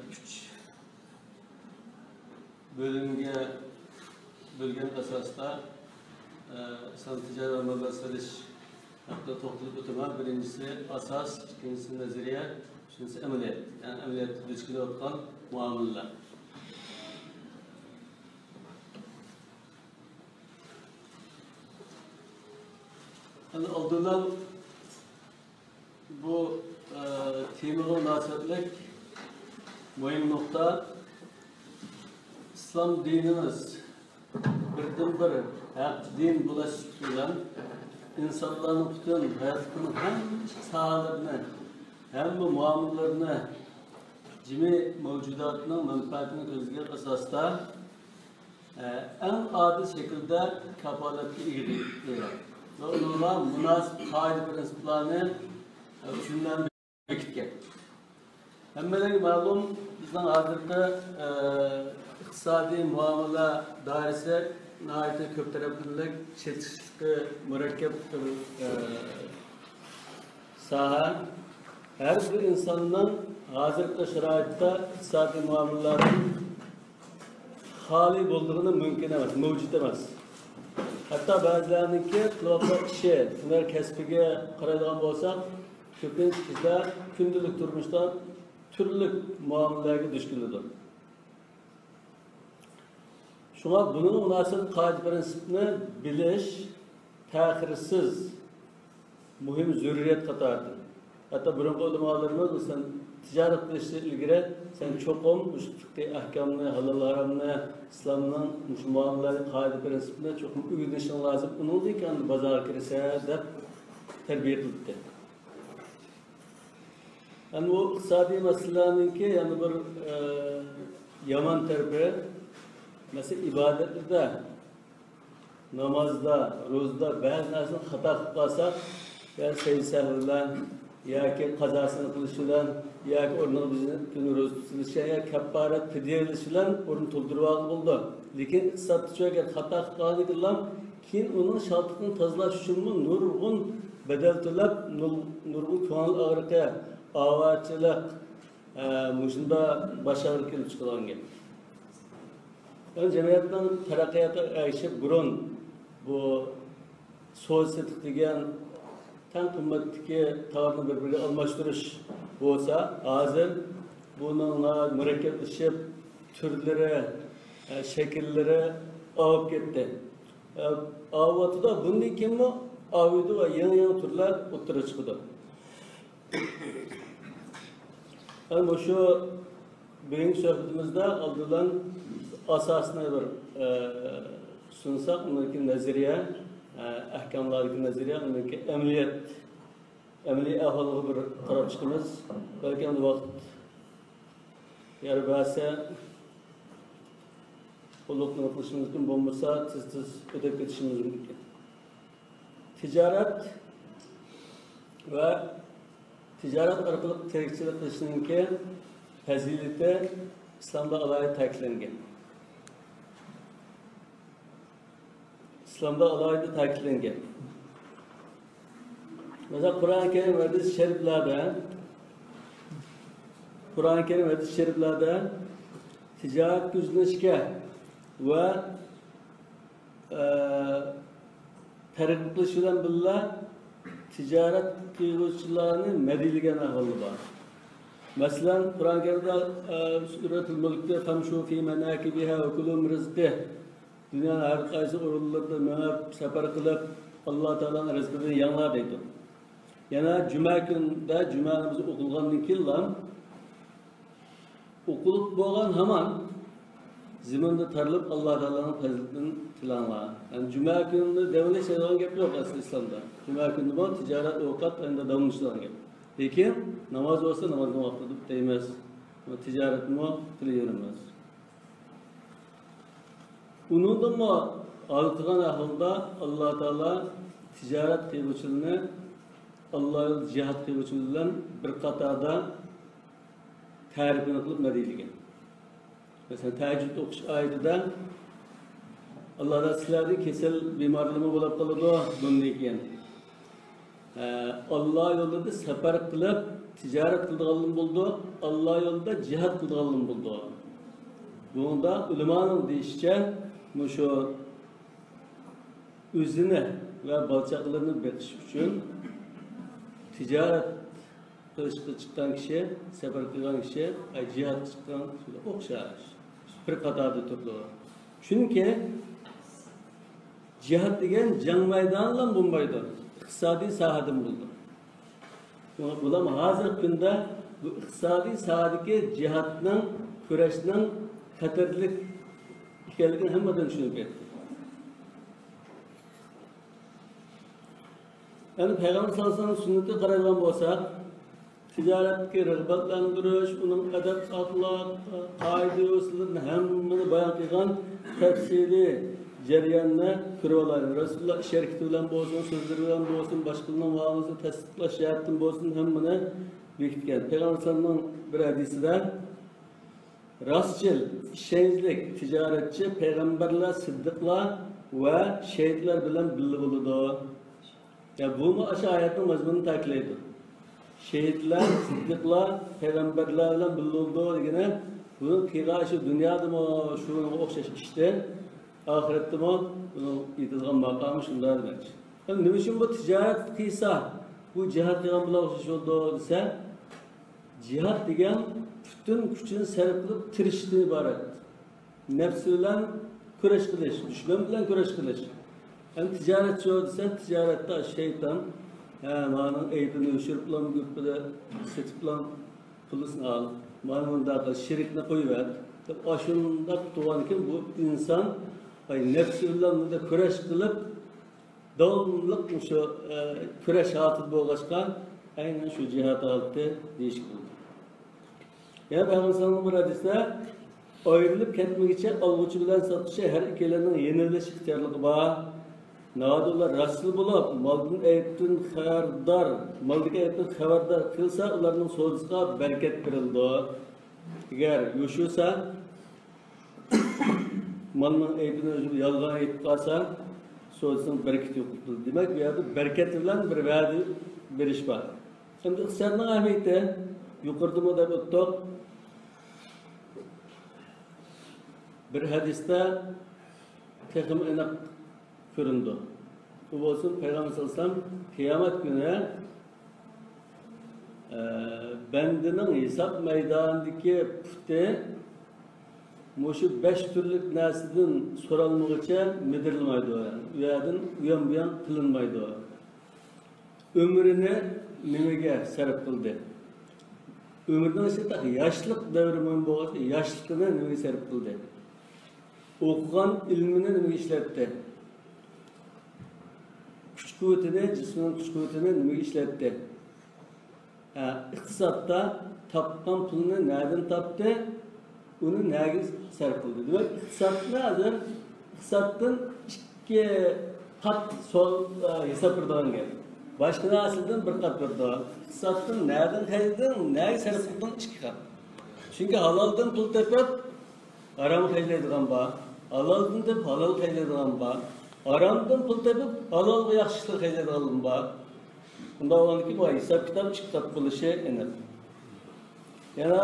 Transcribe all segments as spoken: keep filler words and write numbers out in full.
ئۈچ بۆلۈمگە بۆلگەن ئاساستا، ئە، ئىسلام تىجارەت مۇئامىلە سېلىش ھەققىدە توختىلىپ ئۆتىمەن. بىرىنچىسى ئاساس، ئىككىنچىسى نەزەرىيە، ئۈچىنچىسى ئەمەلىيەت. يەنى ئەمەلىيەتتە دۇچ كېلىۋاتقان مۇئامىلىلەر. ئەمدى ئالدىنلا بۇ، ئە، تېمىغا مۇناسىۋەتلىك مۇھىم نۇقتا، ئىسلام دىنىمىز بىردىنبىر ھەق دىن بولۇش سۈپىتى بىلەن ئىنسانلارنىڭ پۈتۈن ھاياتلىقىنىڭ ھەممە ساھەلىرىنى، ھەممە مۇئامىلىلىرىنى، جىمى مەۋجۇداتنىڭ مەنپەئەتىنى كۆزلىگەن ئاساستا، ئەڭ ئادىل شەكىلدە كاپالەتكە ئىگىلىك بېرىدۇ ۋە ئۇنىڭغا مۇناسىپ قائىدە پىرىنسىپلارنى، ئە، چۈشەندۈرگەن. ھەممىلەرگە مەلۇم، بىزنىڭ ھازىرقى، ئە، ئىقتىسادىي مۇئامىلە دائىرىسى ناھايىتى كۆپ تەرەپلىمىلىك، چېتىشلىقى مۇرەككەپ بىر، ئە، ساھە. ھەر بىر ئىنساننىڭ ھازىرقى شارائىتتا ئىقتىسادىي مۇئامىلىلەردىن خالىي بولىدىغىنى مۇمكىن ئەمەس، مەۋجۇت ئەمەس. ھەتتا بەزىلەرنىڭكى قىلىۋاتقان ئىشى، ھۈنەر كەسپىگە قارايدىغان بولساق، كۆپىنچە كىشىلەر كۈندىلىك تۇرمۇشتا تۈرلۈك مۇئامىلىلەرگە دۇچ كېلىدۇ. شۇڭا بۇنىڭغا مۇناسىۋەتلىك قائىدە پىرىنسىپنى بىلىش تەخىرسىز مۇھىم زۆرۈرىيەت قاتارىدىن. ھەتتا بۇرۇنقى ئۆلىمالىرىمىز، مەسىلەن، تىجارەت قىلىشتىن ئىلگىرى سەن چوقۇم مۇشۇ پىقھىي ئەھكامنى، ھالال ھارامنى، ئىسلامنىڭ مۇشۇ مۇئامىلىلەردىكى قائىدە پىرىنسىپنى چوقۇم ئۆگىنىشىڭ لازىم، ئۇنىڭدىن كېيىن ئاندىن بازارغا كىرىسەن دەپ تەربىيە قىلىپتۇ. ئەمما بۇ ئىقتىسادىي مەسىلىلەرنىڭكى يەنە بىر، ئە، يامان تەرىپى، مەسىلەن، ئىبادەتلىدە، نامازدا، روزىدا بەزى نەرسىنى خاتا قىلىپ قالساق، يا سەھۋ بىلەن، ياكى قازاسىنى قىلىش بىلەن، ياكى ئورنىغا بىزنىڭ كۈنى روزا تۇتۇلۇشى، يا كەپپارەت پىديە قىلىش بىلەن ئورنىنى تولدۇرۇۋالغىلى بولىدۇ. لېكىن ئىقتىسادتا شۇ، ئەگەر خاتا قىلىپ قالغاندىكىنلا، كېيىن ئۇنىڭ شالتىقىنى تازىلاش ئۈچۈنمۇ نۇرغۇن بەدەل تۆلەپ، نۇر-، نۇرغۇن كۆڭۈل ئاغرىقى، ئاۋارىچىلىق، ئە، مۇشۇنداق باش ئاغرىقى كېلىپ چىقىدىغان گەپ. يەنى جەمئىيەتنىڭ تەرەققىياتىغا ئەگىشىپ، بۇرۇن بۇ سودا سېتىق دېگەن تەڭ قىممەتتىكى تاۋارنى بىر-بىرىگە ئالماشتۇرۇش بولسا، ھازىر بۇنىڭ مۇرەككەپلىشىپ، تۈرلىرى، ئە، شەكىللىرى ئاۋۇپ كەتتى. ئە، ئاۋۇۋاتىدۇ، بۇندىن كېيىنمۇ ئاۋۇيدۇ ۋە يېڭى-يېڭى تۈرلەر ئوتتۇرىغا چىقىدۇ. ئەنە مۇشۇ بۈگۈنكى سۆھبىتىمىزدە ئالدى بىلەن ئاساسنى بىر، ئە، سۇنساق، ئۇنىڭدىن كېيىن نەزەرىيە، ئە، ئەھكاملاردىكى نەزەرىيە، ئۇنىڭدىن كېيىن ئەمەلىيەت، ئەمەلىي ئەھۋالغا بىر قاراپ چىقىمىز. بەلكى ئەمدى ۋاقىت يار بەرسە، قۇللۇقنى قىلىشىمىز مۇمكىن، بولمىسا تېز-تېز ئۆتۈپ كېتىشىمىز مۇمكىن. تىجارەت ۋە تىجارەت ئارقىلىق تىرىكچىلىك قىلىشنىڭكى پەزىلىتى ئىسلامدا ئالاھىدە تەكىتلەنگەن. ئىسلامدا ئالاھىدە تەكىتلەنگەن. مەسىلەن، قۇرئان كەرىم، ھەدىس شەرىپلەردە، قۇرئان كەرىم، ھەدىس شەرىپلەردە تىجارەتكە يۈزلىنىشكە ۋە، ئە، تەرغىب قىلىش بىلەن بىللە، تىجارەت قىلغۇچىلارنى مەدھىيلىگەن ئەھۋاللار بار. مەسىلەن، قۇرئان كەرىمدە، ئە، سۈرەتۇل مۇلكتا، فامشوا في مناكبها وكلوا من رزقه. دۇنيانىڭ ھەر قايسى ئورۇنلىرىدا مېڭىپ، سەپەر قىلىپ، ئاللا تائالانىڭ رىزقىدىن يەڭلار دەيدۇ. يەنە جۈمە كۈنىدە جۈمە نامىزى ئوقۇلغاندىن كېيىنلا، ئوقۇلۇپ بولغان ھامان زېمىندا تارىلىپ، ئاللا تائالانىڭ پەزلىتىدىن تىلەڭلار. يەنى جۈمە كۈنىدە دەۋېلىش دەيدىغان گەپ يوق ئەسلى ئىسلامدا. جۈمە كۈنىدىمۇ تىجارەت ئوقەت ئەمدى داۋاملىشىدىغان گەپ. لېكىن ناماز بولسا نامازنىڭ ۋاقتىدا دەيمىز. تىجارەتمۇ قىلىۋېرىمىز. ئۇنىڭدىنمۇ ھالقىغان ئەھۋالدا ئاللا تائالا تىجارەت قىلغۇچىلارنى، ئاللا يولىدا جىھاد قىلغۇچىلار بىلەن بىر قاتاردا تەرىپىنى قىلىپ مەدھىيلىگەن. مەسىلەن، تەھەججۇد ئوقۇش ئايىتىدە، ئاللا تائالا سىلەردە كېسەل بىمارلىرىمۇ بولۇپ قالىدۇ، بۇندىن كېيىن، ئە، ئاللا يولىدا سەپەر قىلىپ، تىجارەت قىلىدىغانلىمۇ بولىدۇ، ئاللا يولىدا جىھاد قىلىدىغانلىمۇ بولىدۇ. بۇنىڭدا ئۆلىمانىڭ دېيىشىچە، مۇشۇ ئۆزىنى ۋە بالا-چاقىلىرىنى بېقىش ئۈچۈن تىجارەت قىلىشقا چىققان كىشى، سەپەر قىلغان كىشى، ئەي، جىھادقا چىققان كىشىگە ئوخشاش. بىر قاتاردا تۇرىدۇ. چۈنكى جىھاد دېگەن جەڭ مەيدانىلا بولمايدۇ، ئىقتىسادىي ساھەدىمۇ بولىدۇ. بۇلام ھازىرقى كۈندە بۇ ئىقتىسادىي ساھەدىكى جىھادنىڭ، كۈرەشنىڭ خەتەرلىك ئىكەنلىكىنى ھەممە ئادەم چۈشىنىپ كەتتى. يەنى پەيغەمبەر سەللەللاھۇ ئەلەيھى ۋەسەللەم سۈننىتىگە قارايدىغان بولساق، تىجارەتكە رىغبەتلەندۈرۈش، ئۇنىڭ ئەدەپ-ئەخلاق، قائىدە-يوسۇنلىرىنى ھەممىنى بايان قىلغان تەپسىلىي جەرياننى كۆرۈۋالايلى. رەسۇلۇللا ئىش ھەرىكىتى بىلەن بولسۇن، سۆزلىرى بىلەن بولسۇن، باشقىلارنىڭ مۇئامىلىسىنى تەستىقلاش جەھەتتىن بولسۇن، ھەممىنى بېكىتكەن. پەيغەمبەر ئەلەيھىسسالامنىڭ بىر ھەدىسىدە، راستچىل، ئىشەنچلىك تىجارەتچى پەيغەمبەرلەر، سىددىقلار ۋە شېھىتلەر بىلەن بىللە بولىدۇ. يا، بۇمۇ ئاشۇ ئايەتنىڭ مەزمۇنىنى تەكىتلەيدۇ. شېھىتلەر، سىددىقلار پەيغەمبەرلەر بىلەن بىللە بولىدۇ دېگىنى، بۇنىڭ قىلغان ئىشى دۇنيادىمۇ شۇنىڭغا ئوخشاش ئىشتى، ئاخىرەتتىمۇ بۇنىڭ يېتىدىغان ماقامى شۇنداق دېمەكچى. ئەمدى نېمە ئۈچۈن بۇ تىجارەت قىلسا، بۇ جىھاد قىلغان بىلەن ئوخشاش بولىدۇ دېسە، جىھاد دېگەن پۈتۈن كۈچىنى سەرپ قىلىپ تىرىشىشتىن ئىبارەت. نەپسى بىلەن كۈرەش قىلىش، دۈشمەن بىلەن كۈرەش قىلىش. ئەمدى تىجارەتچى دېسە، تىجارەتتە شەيتان، ھە، مانىڭ ئەيىبىنى يوشۇرۇپلا، گۈپپىدە سېتىپلا، پۇلىسىنى ئال، مانا مۇنداق قىل، شېرىكنى قويۇۋەت، دەپ ئاشۇنداق تۇغانكىن، بۇ ئىنسان، ئاي، نەپسى بىلەن بۇنداق كۈرەش قىلىپ، داۋاملىق مۇشۇ، ئە، كۈرەش ھالىتىدە بولغاچقا، ئەينەن شۇ جىھاد ھالىتى دېيىشكە بولىدۇ. يەنە پەيغەمبەر بىر ھەدىستە، ئايرىلىپ كەتمىگۈچە ئالغۇچى بىلەن ساتقۇچى ھەر ئىككىلىنىڭ يېنىۋېلىش ئىختىيارلىقى بار. ناۋادا ئۇلار راستچىل بولۇپ، مالدىن ئەيىبتىن خەۋەردار، مالدىكى ئەيىبتىن خەۋەردار قىلسا، ئۇلارنىڭ سودىسىغا بەرىكەت بېرىلىدۇ. ئەگەر يوشۇرسا، مالنىڭ ئەيىبىنى يالغان ئېيتىپ قالسا، سودىسىنىڭ بەرىكىتى يوقىلىدۇ. دېمەك، بۇ يەردە بەرىكەت بىلەن بىر ۋەدە بېرىش بار. ئەمدى ئىقتىسادنىڭ ئەھمىيىتى يۇقىرىدىمۇ دەپ ئۆتتۇق. بىر ھەدىستە تېخىمۇ ئېنىق كۆرۈنىدۇ. ئۇ بولسۇن پەيغەمبەر سەللەللاھۇ ئەلەيھى ۋەسەللەم قىيامەت كۈنى، ئە، بەندىنىڭ ھېساب مەيدانىدىكى پۇتى مۇشۇ بەش تۈرلۈك نەرسىدىن سورالمىغۇچە مىدىرلىمايدۇ. ئۇ يەردىن ئۇيان-بۇيان قىلىنمايدۇ. ئۆمرىنى نېمىگە سەرپ قىلدى؟ ئۆمرىنىڭ ئىچىدە ياشلىق دەۋرى مۇھىم بولغاچقا، ياشلىقىنى نېمىگە سەرپ قىلدى؟ ئوقۇغان ئىلمىنى نېمىگە ئىشلەتتى؟ كۈچ-قۇۋۋىتىنى، جىسمىنىڭ كۈچ-قۇۋۋىتىنى نېمىگە ئىشلەتتى؟ ھە، ئىقتىسادتا تاپقان پۇلىنى نەدىن تاپتى؟ ئۇنى نەگە سەرپ قىلدى؟ دېمەك، ئىقتىسادنى ھازىر ئىقتىسادتىن ئىككى قات سوئال، ئە، ھېساب بېرىدىغان گەپ. باشقا نەرسىدىن بىر قات بېرىدۇ. ئىقتىسادتىن نەدىن خەجلىدىڭ، نەگە سەرپ قىلدىڭ؟ ئىككى قات. چۈنكى ھالالدىن پۇل تېپىپ، ھارام خەجلەيدىغان بار. ھالالدىن تېپىپ، ھالال خەجلەيدىغان بار. ھارامدىن پۇل تېپىپ، ھالالغا ياخشى ئىشلار خەجلەيدىغانلىرىمۇ بار. بۇنداق بولغاندىكىن، بۇ ھېساب-كىتاب ئىككى قات بولۇشى ئېنىق. يەنە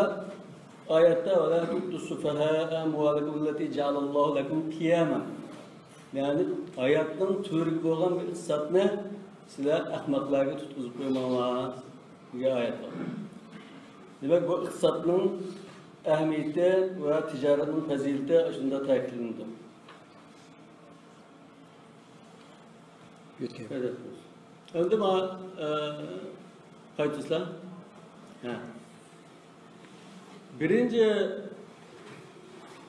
ئايەتتە، «ولا تؤتوا السفهاء أموالكم التي جعل الله لكم قياما.» يەنى ھاياتنىڭ تۈۋرۈكى بولغان بۇ ئىقتىسادنى سىلەر ئەخمەقلەرگە تۇتقۇزۇپ قويماڭلار، دېگەن ئايەت بار. دېمەك، بۇ ئىقتىسادنىڭ ئەھمىيىتى ۋە تىجارەتنىڭ پەزىلىتى شۇنداق تەكىتلىنىدۇ. يۆتكەل. ئەمدى ماڭا، ئە، قايتىسىلەر. ھە. بىرىنچى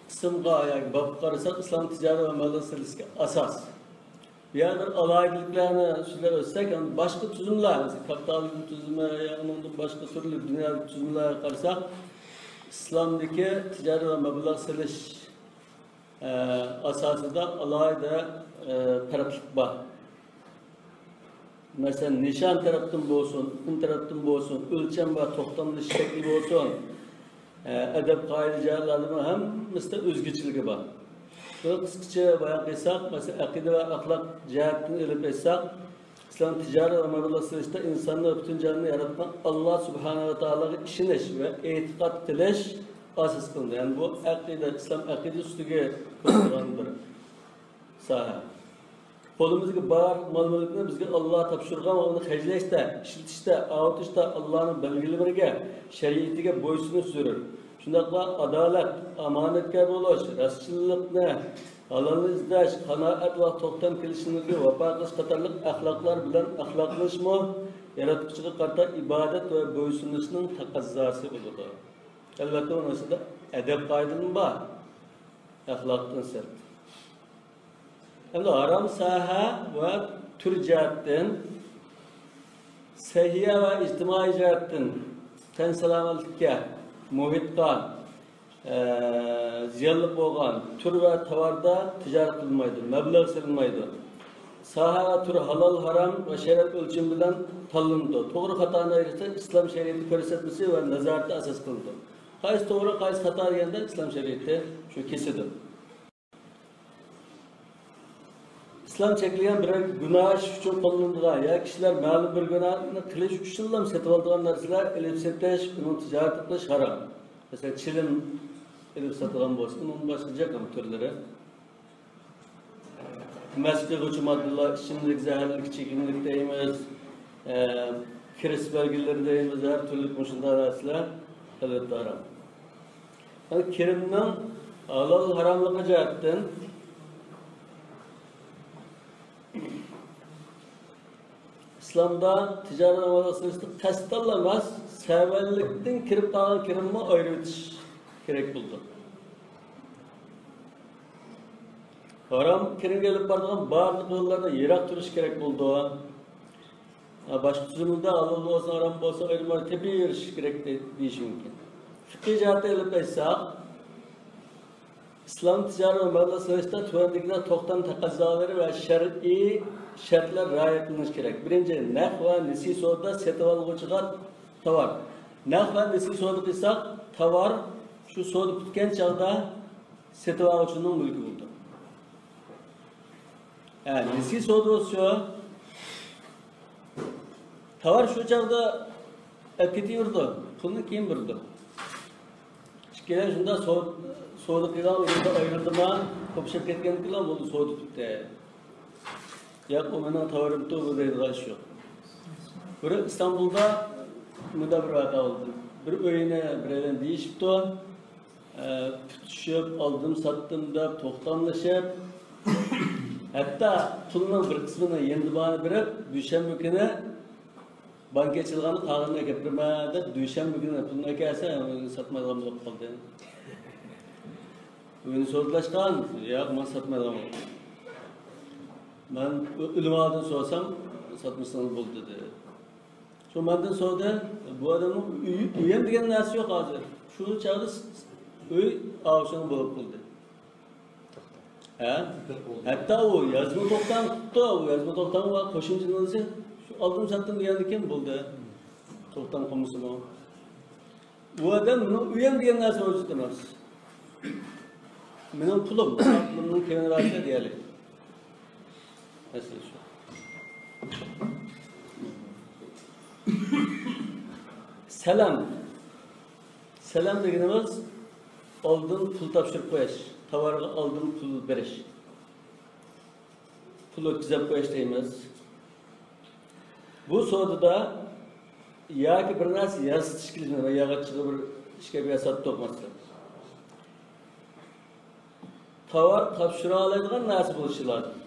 قىسىمغا ياكى بابقا قارىساق، ئىسلام تىجارەت ۋە مەبلەغ سېلىشتىكى ئاساس. بۇ يەردە بىر ئالاھىدىلىكلەرنى سۆزلەپ ئۆتسەك، يەنى باشقا تۈزۈملەر، مەسىلەن، كاپىتالىزم تۈزۈمى، يا ئۇنىڭدىن باشقا تۈرلۈك دۇنيادىكى تۈزۈملەرگە قارىساق، ئىسلامدىكى تىجارەت ۋە مەبلەغ سېلىش ئە، ئاساسىدا ئالاھىدە، ئە، پەرقلىق بار. مەسىلەن، نىشان تەرەپتىن بولسۇن، ئۇقۇم تەرەپتىن بولسۇن، ئۆلچەم ۋە توختاملىشىش شەكلى بولسۇن، ئە، ئەدەپ-قائىدە جەھەتلەردىمۇ ھەممىسىدە ئۆزگىچىلىكى بار. بۇنى قىسقىچە بايان قىلساق، مەسىلەن، ئەقىدە ۋە ئەخلاق جەھەتتىن ئېلىپ ئېيتساق، ئىسلام تىجارەت ۋە مەبلەغ سېلىشتا ئىنساننى ۋە پۈتۈن جاھاننى ياراتقان ئاللا سۇبھانەھۇ ۋە تائالاغا ئىشىنىش ۋە ئېتىقاد قىلىش ئاساس قىلىنىدۇ. يەنى بۇ ئەقىدە، ئىسلام ئەقىدىسى ئۈستىگە قۇرۇلغان بىر ساھە. قولىمىزدىكى بار مال-مۈلۈكنى بىزگە ئاللا تاپشۇرغان ۋە ئۇنى خەجلەشتە، ئىشلىتىشتە، ئاۋۇتۇشتا ئاللانىڭ بەلگىلىمىلىرىگە، شەرىئىتىگە بويسۇنۇش زۆرۈر. شۇنداقلا ئادالەت، ئامانەتكار بولۇش، راستچىللىقنى، ھالالنى ئىزدەش، قانائەت ۋە توختام كېلىشىملىكىگە ۋاپا قىلىش قاتارلىق ئەخلاقلار بىلەن ئەخلاقلىنىشمۇ ياراتقۇچىغا قارىتا ئىبادەت ۋە بويسۇنۇشنىڭ تەقەززاسى بولىدۇ. ئەلۋەتتە، ئۇنىڭ ئىچىدە ئەدەپ-قائىدىمۇ بار، ئەخلاقتىن سىرت. ئەمدى ھارام ساھە ۋە تۈر جەھەتتىن، سەھىيە ۋە ئىجتىمائىي جەھەتتىن، تەن سالامەتلىككە، مۇھىتقا، ئە، زىيانلىق بولغان تۈر ۋە تاۋاردا تىجارەت قىلىنمايدۇ، مەبلەغ سېلىنمايدۇ. ساھە ۋە تۈر ھالال-ھارام ۋە شەرىئەت ئۆلچىمى بىلەن تاللىنىدۇ. توغرا-خاتانى ئايرىشتا ئىسلام شەرىئىتى كۆرسەتمىسى ۋە نازارىتى ئاساس قىلىنىدۇ. قايسى توغرا، قايسى خاتا دېگەندە ئىسلام شەرىئىتى شۇ كېسىدۇ. ئىسلام چەكلىگەن بىرەر گۇناھ ئىش ئۈچۈن قوللىنىدىغان يا كىشىلەر مەلۇم بىر گۇناھنى قىلىش ئۈچۈنلا سېتىۋالىدىغان نەرسىلەر، ئېلىپ سېتىش، ئۇنىڭ تىجارىتى قىلىش ھارام. مەسىلەن، چىلىم ئېلىپ ساتىدىغان بولسا، ئۇنىڭ باشقا جىق تۈرلىرى. مەست قىلغۇچى ماددىلار، ئىچىملىك، زەھەرلىك ئىچىملىك دەيمىز، ئە، كىرىس بەلگىلىرى دەيمىز، ھەر تۈرلۈك مۇشۇنداق نەرسىلەر ئەلۋەتتە ھارام. يەنى كىرىمنىڭ ھالال ھاراملىقى جەھەتتىن ئىسلامدا تىجارەت ئامالغا سېلىشتا قەستەنلا ئەمەس، سەۋەنلىكتىن كىرىپ قالغان كىرىممۇ ئايرىۋېتىش كېرەك بولىدۇ. ھارام كىرىمگە ئېلىپ بارىدىغان بارلىق يوللاردىن يىراق تۇرۇش كېرەك بولىدۇ. ھە، باشقا تۈزۈمدە ھالال بولسا، ھارام بولسا، ئايرىم-ئايرىم تېپىۋېرىش كېرەك دەي-، دېيىشى مۇمكىن. فىقھىي جەھەتتە ئېلىپ ئېيتساق، ئىسلام تىجارەت ۋە مەبلەغ سېلىشتا تۆۋەندىكىدەك توختام تەقەززالىرى ۋە شەرئىي شەرتلەر رىئايە قىلىنىشى كېرەك. بىرىنچى، نەق ۋە نېسىي سودا سېتىۋالغۇچىغا تاۋار. نەق ۋە نېسىي سودا قىلساق، تاۋار شۇ سودا پۈتكەن چاغدا سېتىۋالغۇچىنىڭ مۈلكى بولىدۇ. ھە، نېسىي سودا بولسا، تاۋار شۇ چاغدا ئەپ كېتىۋېرىدۇ، پۇلنى كېيىن بېرىدۇ. ئىككىيلەن شۇنداق سو-، سودا قىلغان ئورنىدا ئايرىلدىما، قوپۇشۇپ كەتكەندىكىنلا بولدى، سودا پۈتتى. ياق، ئۇ مېنىڭ تاۋىرىمتۇ، بۇ دەيدىغان ئىش يوق. بىر ئىستانبۇلدا مۇنداق بىر ۋەقە بولدى. بىر ئۆينى بىرەيلەن دېيىشىپتۇ. ئە، پۈتۈشۈپ، ئالدىم ساتتىم دەپ توختاملىشىپ، ھەتتا پۇلنىڭ بىر قىسمىنى يېنىدا بارنى بېرىپ، دۈشەنبە كۈنى بانكا ئېچىلغاندا قالغىنىنى ئەكەپ بېرىمەن دەپ، دۈشەنبە كۈنى پۇلنى ئەكەلسە، ساتمايدىغان بولۇپ قالدى. ئۆينى سودىلاشقان، ياق، مەن ساتمايدىغان بولدۇم. مەن ئۆ-، ئۆلۈم ئالدىن سورىسام، ساتمىسىڭىز بولدى دېدى. شۇ مەندىن سورىدى، بۇ ئادەمنىڭ ئۆيى، ئۆيى ھەم دېگەن نەرسە يوق ھازىر. شۇ چاغدا س-، س-، ئۆي ئاۋۇشۇنىڭ بولۇپ قالدى. ھە؟ ھەتتا ئۇ يازما توختام قىپتۇ، ئۇ يازما توختامغا قوشۇمچە نېمىسى، شۇ ئالدىم ساتتىم دېگەندىكىن بولدى. توختام قىلمىسىمۇ. بۇ ئادەم مېنىڭ ئۆيۈم دېگەن نەرسە ھۆججەت ئەمەس. مېنىڭ پۇلۇم، پۇلۇمنىڭ كېمىنى بەرسە دېيەلى. مەسىلە شۇ. سەلەم. سەلەم دېگىنىمىز ئالدىن پۇل تاپشۇرۇپ قويۇش، تاۋارغا ئالدىن پۇل بېرىش. پۇل ئۆتكۈزۈپ قويۇش دەيمىز. بۇ سودىدا ياكى بىر نەرسە ياسىتىش كېلىشىمىز، ياغاچچىغا بىر ئىشكەپ ياساتتۇق، مەسىلەن. تاۋار تاپشۇرالايدىغان نەرسە بولۇشى لازىم.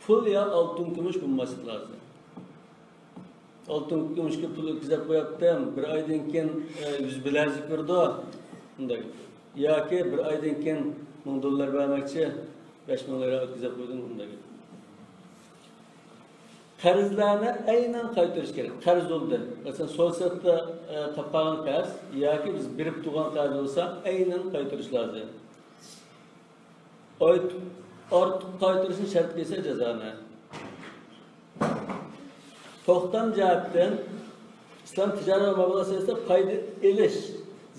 پۇل يا ئالتۇن، كۈمۈش بولماسلىقى لازىم. ئالتۇن، كۈمۈشكە پۇل ئۆتكۈزۈپ قويۇپتىم، بىر ئايدىن كېيىن، ئە، يۈز بىلەزلىك بېرىدۇ، ئۇنداق گەپ. ياكى بىر ئايدىن كېيىن مىڭ دوللار بەرمەكچى، بەش مىڭ لىرا ئۆتكۈزۈپ قويدۇم، ئۇنداق گەپ. قەرزلەرنى ئەينەن قايتۇرۇش كېرەك. قەرز بولدى. مەسىلەن، سوتسىيېتېتتا، ئە، تاپقان قەرز ياكى بىز بېرىپ تۇرغان قەرز بولسا، ئەينەن قايتۇرۇش لازىم. ئارتۇق، ئارتۇق قايتۇرۇشنى شەرت قىلسا جازانى. توختام جەھەتتىن ئىسلام تىجارەت ۋە مەبلەغ سىياسىتىدە پايدا ئېلىش،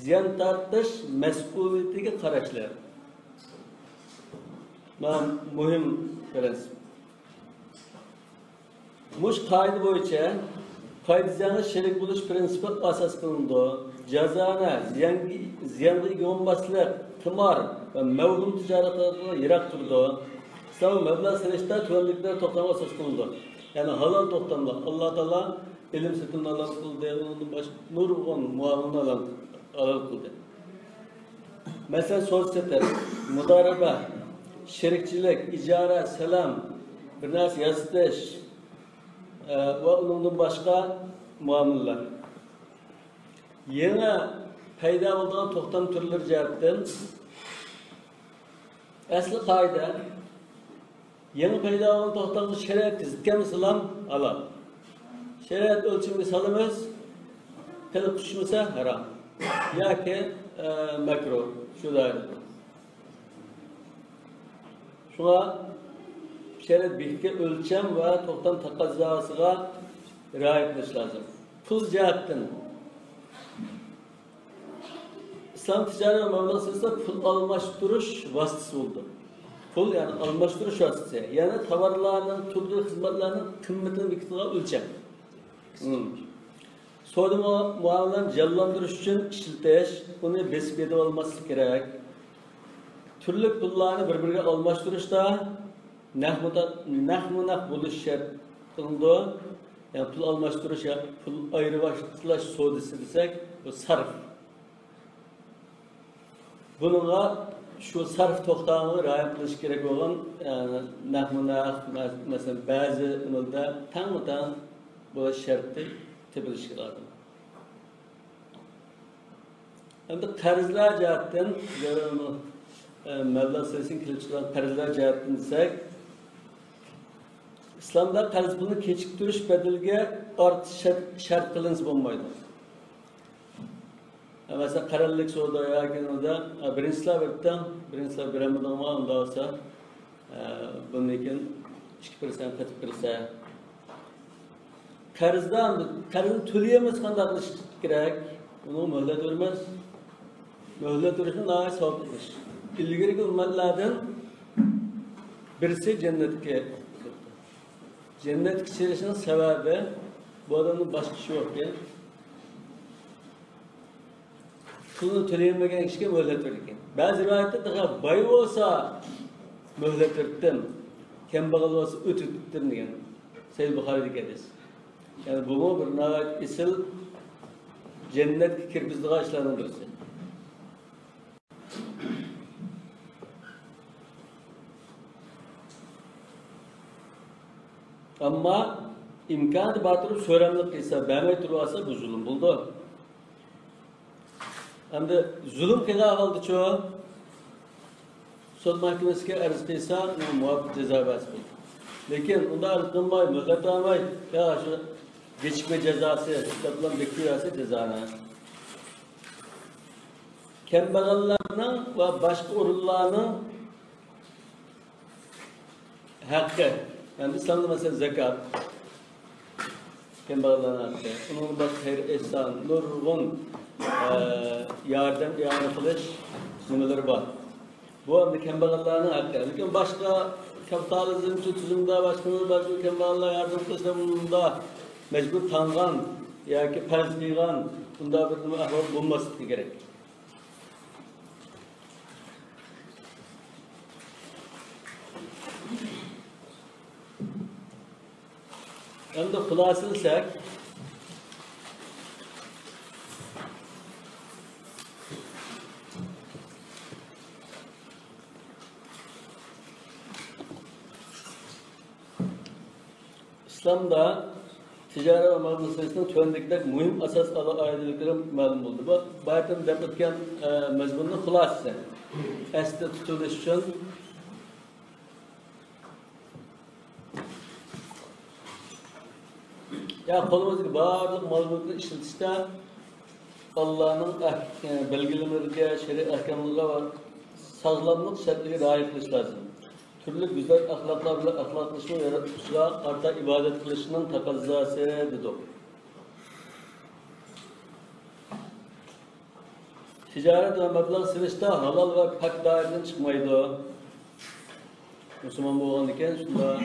زىيان تارتىش مەسئۇلىيىتىگە قاراشلىق. مۇ-، مۇھىم پىرىنسىپ. مۇشۇ قائىدە بويىچە پايدا زىيانغا شېرىك بولۇش پىرىنسىپى ئاساس قىلىنىدۇ. جازانە، زىيانغا، زىيانغا ئىگە بولماسلىق، قىمار ۋە مەۋھۇم تىجارەتلەردىن يىراق تۇرىدۇ. ئىسلام مەبلەغ سېلىشتا تۆۋەندىكىلەر توختامغا ئاساس قىلىنىدۇ. يەنى ھالال توختاملار. ئاللا تائالا ئېلىم سېتىمنى ھالال قىلدى، ئۇنىڭدىن باشقا نۇرغۇن مۇئامىلىنى ھالال، ھالال قىلدى. مەسىلەن، سودا سېتىق، مۇدارىبە، شېرىكچىلىك، ئىجارە، سالام، بىر نەرسە ياسىتىش، ئە، ۋە ئۇنىڭدىن باشقا مۇئامىلىلەر. يېڭى پەيدا بولىدىغان توختام تۈرلىرى جەھەتتىن ئەسلى قائىدە، يېڭى پەيدا بولغان توختامغا شەرىئەتكە زىت كەلمىسىلا ھالال. شەرىئەت ئۆلچىمىگە سالىمىز، قېلىپقا چۈشمىسە ھارام ياكى، ئە، مەكرۇھ، شۇ دائىرىدە. شۇڭا شەرىئەت بېكىتكەن ئۆلچەم ۋە توختام تەقەززاسىغا رىئايە قىلىش لازىم. پۇل جەھەتتىن ئىسلام تىجارەت ۋە مەبلەغ سىياسىتىدە پۇل ئالماشتۇرۇش ۋاسىتىسى بولىدۇ. پۇل، يەنى ئالماشتۇرۇش ۋاسىتىسى، يەنى تاۋارلارنىڭ، تۈرلۈك خىزمەتلەرنىڭ قىممىتىنى بېكىتىدىغان ئۆلچەم. مم. سودا مۇ-، مۇئامىلىلەرنى جانلاندۇرۇش ئۈچۈن ئىشلىتىش، ئۇنى بېسىپ يېتىۋالماسلىق كېرەك. تۈرلۈك پۇللارنى بىر-بىرىگە ئالماشتۇرۇشتا نەقمۇ-، نەقمۇ نەق بولۇش شەرت قىلىنىدۇ. يەنى پۇل ئالماشتۇرۇش، يا پۇل ئايرىۋەتلەش سودىسى دېسەك، بۇ سەرف. بۇنىڭغا شۇ سەرف توختامىغا رىئايە قىلىش كېرەك بولغان، ئە، نەقمۇ نەق، مە-، مەسىلەن، بەزى ئەمەلدە تەڭمۇ تەڭ بولۇش شەرتى تېپىلىشى لازىم. ئەمدى قەرزلەر جەھەتتىن، ئە، مەبلەغ سېلىشتىن كېلىپ چىققان قەرزلەر جەھەتتىن دېسەك، ئىسلامدا قەرز پۇلنى كېچىكتۈرۈش بەدىلىگە ئارتىش شەرت، شەرت قىلىنسا بولمايدۇ. مەسىلەن، قەرەللىك سودا ياكى نېمىدە، بىرىنچىسىلەر بېرىپتىڭ، بىرىنچىسىلەر بېرەلمىدىڭمۇ، ئۇنداق بولسا، بۇندىن كېيىن ئىككى پىرسەنت قېتىپ بېرىسەن. قەرزدار، قەرزنى تۆلىيەلمىسە قانداق قىلىش كېرەك؟ ئۇنىڭغا مۆھلەت بېرىمىز. مۆھلەت بېرىشنى ناھايىتى ساۋابلىق ئىش. ئىلگىرىكى ئۈممەتلەردىن بىرسى جەننەتكە، جەننەتكە كىرىشنىڭ سەۋەبى، بۇ ئادەمنىڭ باشقا ئىشى يوقكەن. پۇلنى تۆلىيەلمىگەن كىشىگە مۆھلەت بېرىدىكەن. بەزى رىۋايەتتە تېخى باي بولسا مۆھلەت بېرىپتىم، كەمبەغەل بولسا ئۆتۈۋېتىپتىم دېگەن. سەھىھ بۇخارىدىكى ھەدىس. يەنى بۇمۇ بىر ناھايىتى ئېسىل جەننەتكە كىرگۈزىدىغان ئىشلارنىڭ بىرسى. ئەمما ئىمكانىيىتى بار تۇرۇپ سۆرەملىك قىلسا، بەرمەي تۇرۇۋالسا، بۇ زۇلۇم بولىدۇ. ئەمدى زۇلۇم قىلغان ھالدىچۇ؟ سوت مەھكىمىسىگە ئەرز قىلسا، ئۇنىڭ مۇۋاپىق جازا بەرسە بولىدۇ. لېكىن ئۇنداق ئەرز قىلماي، مۆھلەت بەرمەي، يا شۇ گېچىكمە جازاسى دەپلا بېكىتىۋەرسە جازانى. كەمبەغەللەرنىڭ ۋە باشقا ئورۇنلارنىڭ ھەققى، يەنى ئىسلامدا مەسىلەن زاكات، كەمبەغەللەرنىڭ ھەققى، ئۇنىڭدىن باشقا خەير ئېھسان، نۇرغۇن، ئە، ياردەم ئىئانە قىلىش نېمىلىرى بار. بۇ ئەمدى كەمبەغەللەرنىڭ ھەققى. لېكىن باشقا كاپىتالىزمچى تۈزۈمدە باشقا، باشقا كەمبەغەللەرگە ياردەم قىلىش بۇنداق مەجبۇر تاڭغان ياكى پەرز قىلغان بۇنداق بىر نېمە ئەھۋال بولماسلىقى كېرەك. ئەمدى خۇلاسىلىسەك، ئىسلامدا تىجارەت ۋە مال مەسىلىسىنىڭ تۆۋەندىكىدەك مۇھىم ئاساس ئالاھىدىلىكلىرى مەلۇم بولدى. بۇ بايىقى دەپ ئۆتكەن، ئە، مەزمۇننىڭ خۇلاسىسى. ئەستە تۇتۇۋېلىش ئۈچۈن، يا قولىمىزدىكى بارلىق مال-مۈلۈكنى ئىشلىتىشتە ئاللانىڭ ئەھ-، بەلگىلىمىلىرىگە، شەرئىي ئەھكاملىرىغا ۋە ساغلاملىق شەرتلىرىگە رىئايە قىلىش لازىم. تۈرلۈك گۈزەل ئەخلاقلار بىلەن ئەخلاقلىشىشمۇ ياراتقۇچىغا قارىتا ئىبادەت قىلىشنىڭ تەقەززاسى، دېدۇق. تىجارەت ۋە مەبلەغ سېلىشتا ھالال ۋە پاك دائىرىدىن چىقمايدۇ. مۇسۇلمان بولغاندىكىن شۇنداق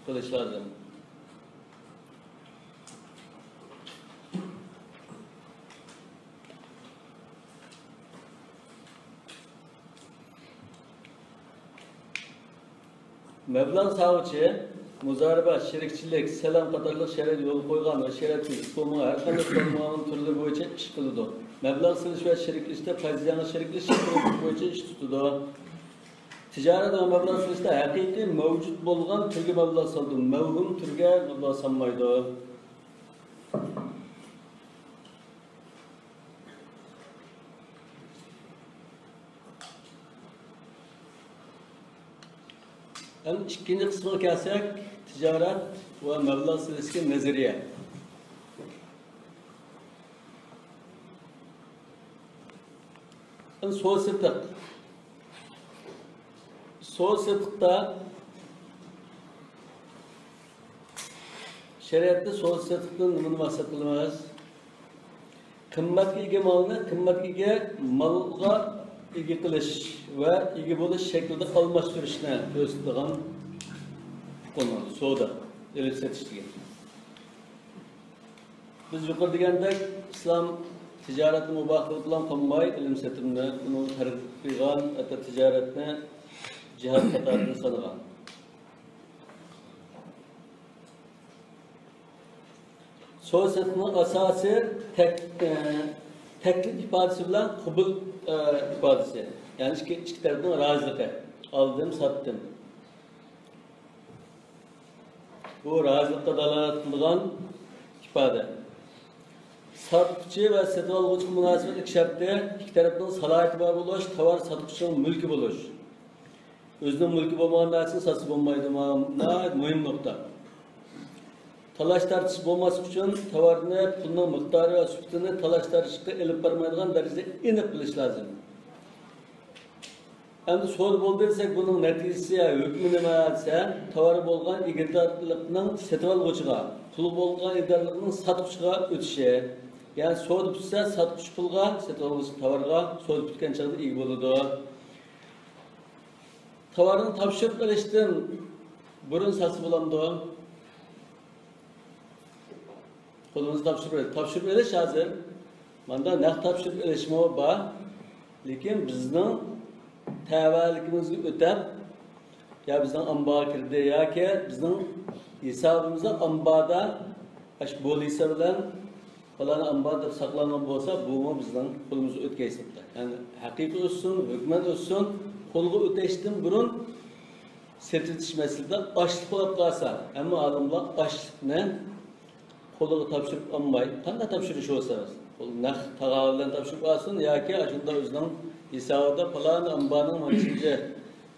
قىلىش لازىم. مەبلەغ سالغۇچى مۇزارىبە، شېرىكچىلىك، سەلەم قاتارلىق شەرىئەت يولغا قويغان ۋە شەرىئەتتىن ئۇقۇلمىغان ھەر قانداق سودا مۇئامىلە تۈرلىرى بويىچە ئىش قىلىدۇ. مەبلەغ سېلىش ۋە شېرىكلىشىشتە پايدىجانغا شېرىكلىشىش تۈرى بويىچە ئىش تۇتىدۇ. تىجارەت ۋە مەبلەغ سېلىشتا ھەقىقىي مەۋجۇت بولغان تۈرگە مەبلەغ سالىدۇ، مەۋھۇم تۈرگە مەبلەغ سالمايدۇ. ئەمدى ئىككىنچى قىسمىغا كەلسەك، تىجارەت ۋە مەبلەغ سېلىشتىكى نەزەرىيە. ئەمدى سودا سېتىق. سودا سېتىقتا شەرىئەتتە سودا سېتىقتىن نېمىنى مەقسەت قىلىمىز؟ قىممەتكە ئىگە مالنى قىممەتكە ئىگە مالغا ئىگە قىلىش ۋە ئىگە بولۇش شەكلىدە ئالماشتۇرۇشنى كۆرسىتىدىغان ئۇقۇم، سودا، ئېلىپ سېتىش دېگەن. بىز يۇقىرىدا دېگەندەك، ئىسلام تىجارەتنى مۇباھ قىلىپلا قالماي، ئېلىم سېتىمنى، ئۇنىڭ تەرغىب قىلغان، ھەتتا تىجارەتنى جىھاد قاتارىدا سانىغان. سودا سېتىقنىڭ ئاساسى تەك-، ئە، تەكلىپ ئىپادىسى بىلەن قوبۇل، ئە، ئىپادىسى. يەنى ئىككى، ئىككى تەرەپنىڭ رازىلىقى. ئالدىم، ساتتىم. بۇ رازىلىققا دالالەت قىلىدىغان ئىپادە. ساتقۇچى ۋە سېتىۋالغۇچىغا مۇناسىۋەتلىك شەرتتە ئىككى تەرەپنىڭ سالاھىيىتى بار بولۇش، تاۋار ساتقۇچىنىڭ مۈلكى بولۇش. ئۆزىنىڭ مۈلكى بولمىغان نەرسىنى ساتسا بولمايدۇ. مانا ناھايىتى مۇھىم نۇقتا. تالاش-تارتىش بولماسلىق ئۈچۈن تاۋارنى، پۇلنىڭ مىقدارى ۋە سۈپىتىنى تالاش-تارتىشقا ئېلىپ بارمايدىغان دەرىجىدە ئېنىق بىلىش لازىم. ئەمدى سودا بولدى دېسەك، بۇنىڭ نەتىجىسى يا ھۆكمى نېمە دېسە، تاۋارى بولغان ئىگىدارلىقنىڭ سېتىۋالغۇچىغا، پۇلى بولغان ئىگىدارلىقنىڭ ساتقۇچىغا ئۆتۈشى. يەنى سودا پۈتسە، ساتقۇچى پۇلغا، سېتىۋالغۇچى تاۋارغا، سودا پۈتكەن چاغدا ئىگە بولىدۇ. تاۋارنى تاپشۇرۇپ ئېلىشتىن بۇرۇن ساتسا بولامدۇ؟ قولىمىزغا تاپشۇرۇپ ئېلىش. تاپشۇرۇپ ئېلىش ھازىر ماندا نەق تاپشۇرۇپ ئېلىشمۇ بار. لېكىن بىزنىڭ تەۋەلىكىمىزگە ئۆتەپ، يا بىزنىڭ ئامبارغا كىردى، ياكى بىزنىڭ ھېسابىمىزدا ئامباردا ئاشۇ بولىسا بىلەن پالان ئامبار دەپ ساقلانغان بولسا، بۇمۇ بىزنىڭ قولىمىزغا ئۆتكەي ھېسابتا. يەنى ھەقىقىي ئۆتسۇن، ھۆكمەن ئۆتسۇن، قولغا ئۆتەشتىن بۇرۇن سېتىۋېتىش مەسىلىدە ئاشلىق بولۇپ قالسا، ھەممە ئالىملار ئاشلىقنى قولىغا تاپشۇرۇپ ئالماي، قانداق تاپشۇرۇش بولسا، ئۇ نەق تاغا بىلەن تاپشۇرۇپ ئالسۇن ياكى ئاشۇنداق ئۆزىنىڭ ھېسابىدا پالان ئامبارنىڭ مانچىنچە،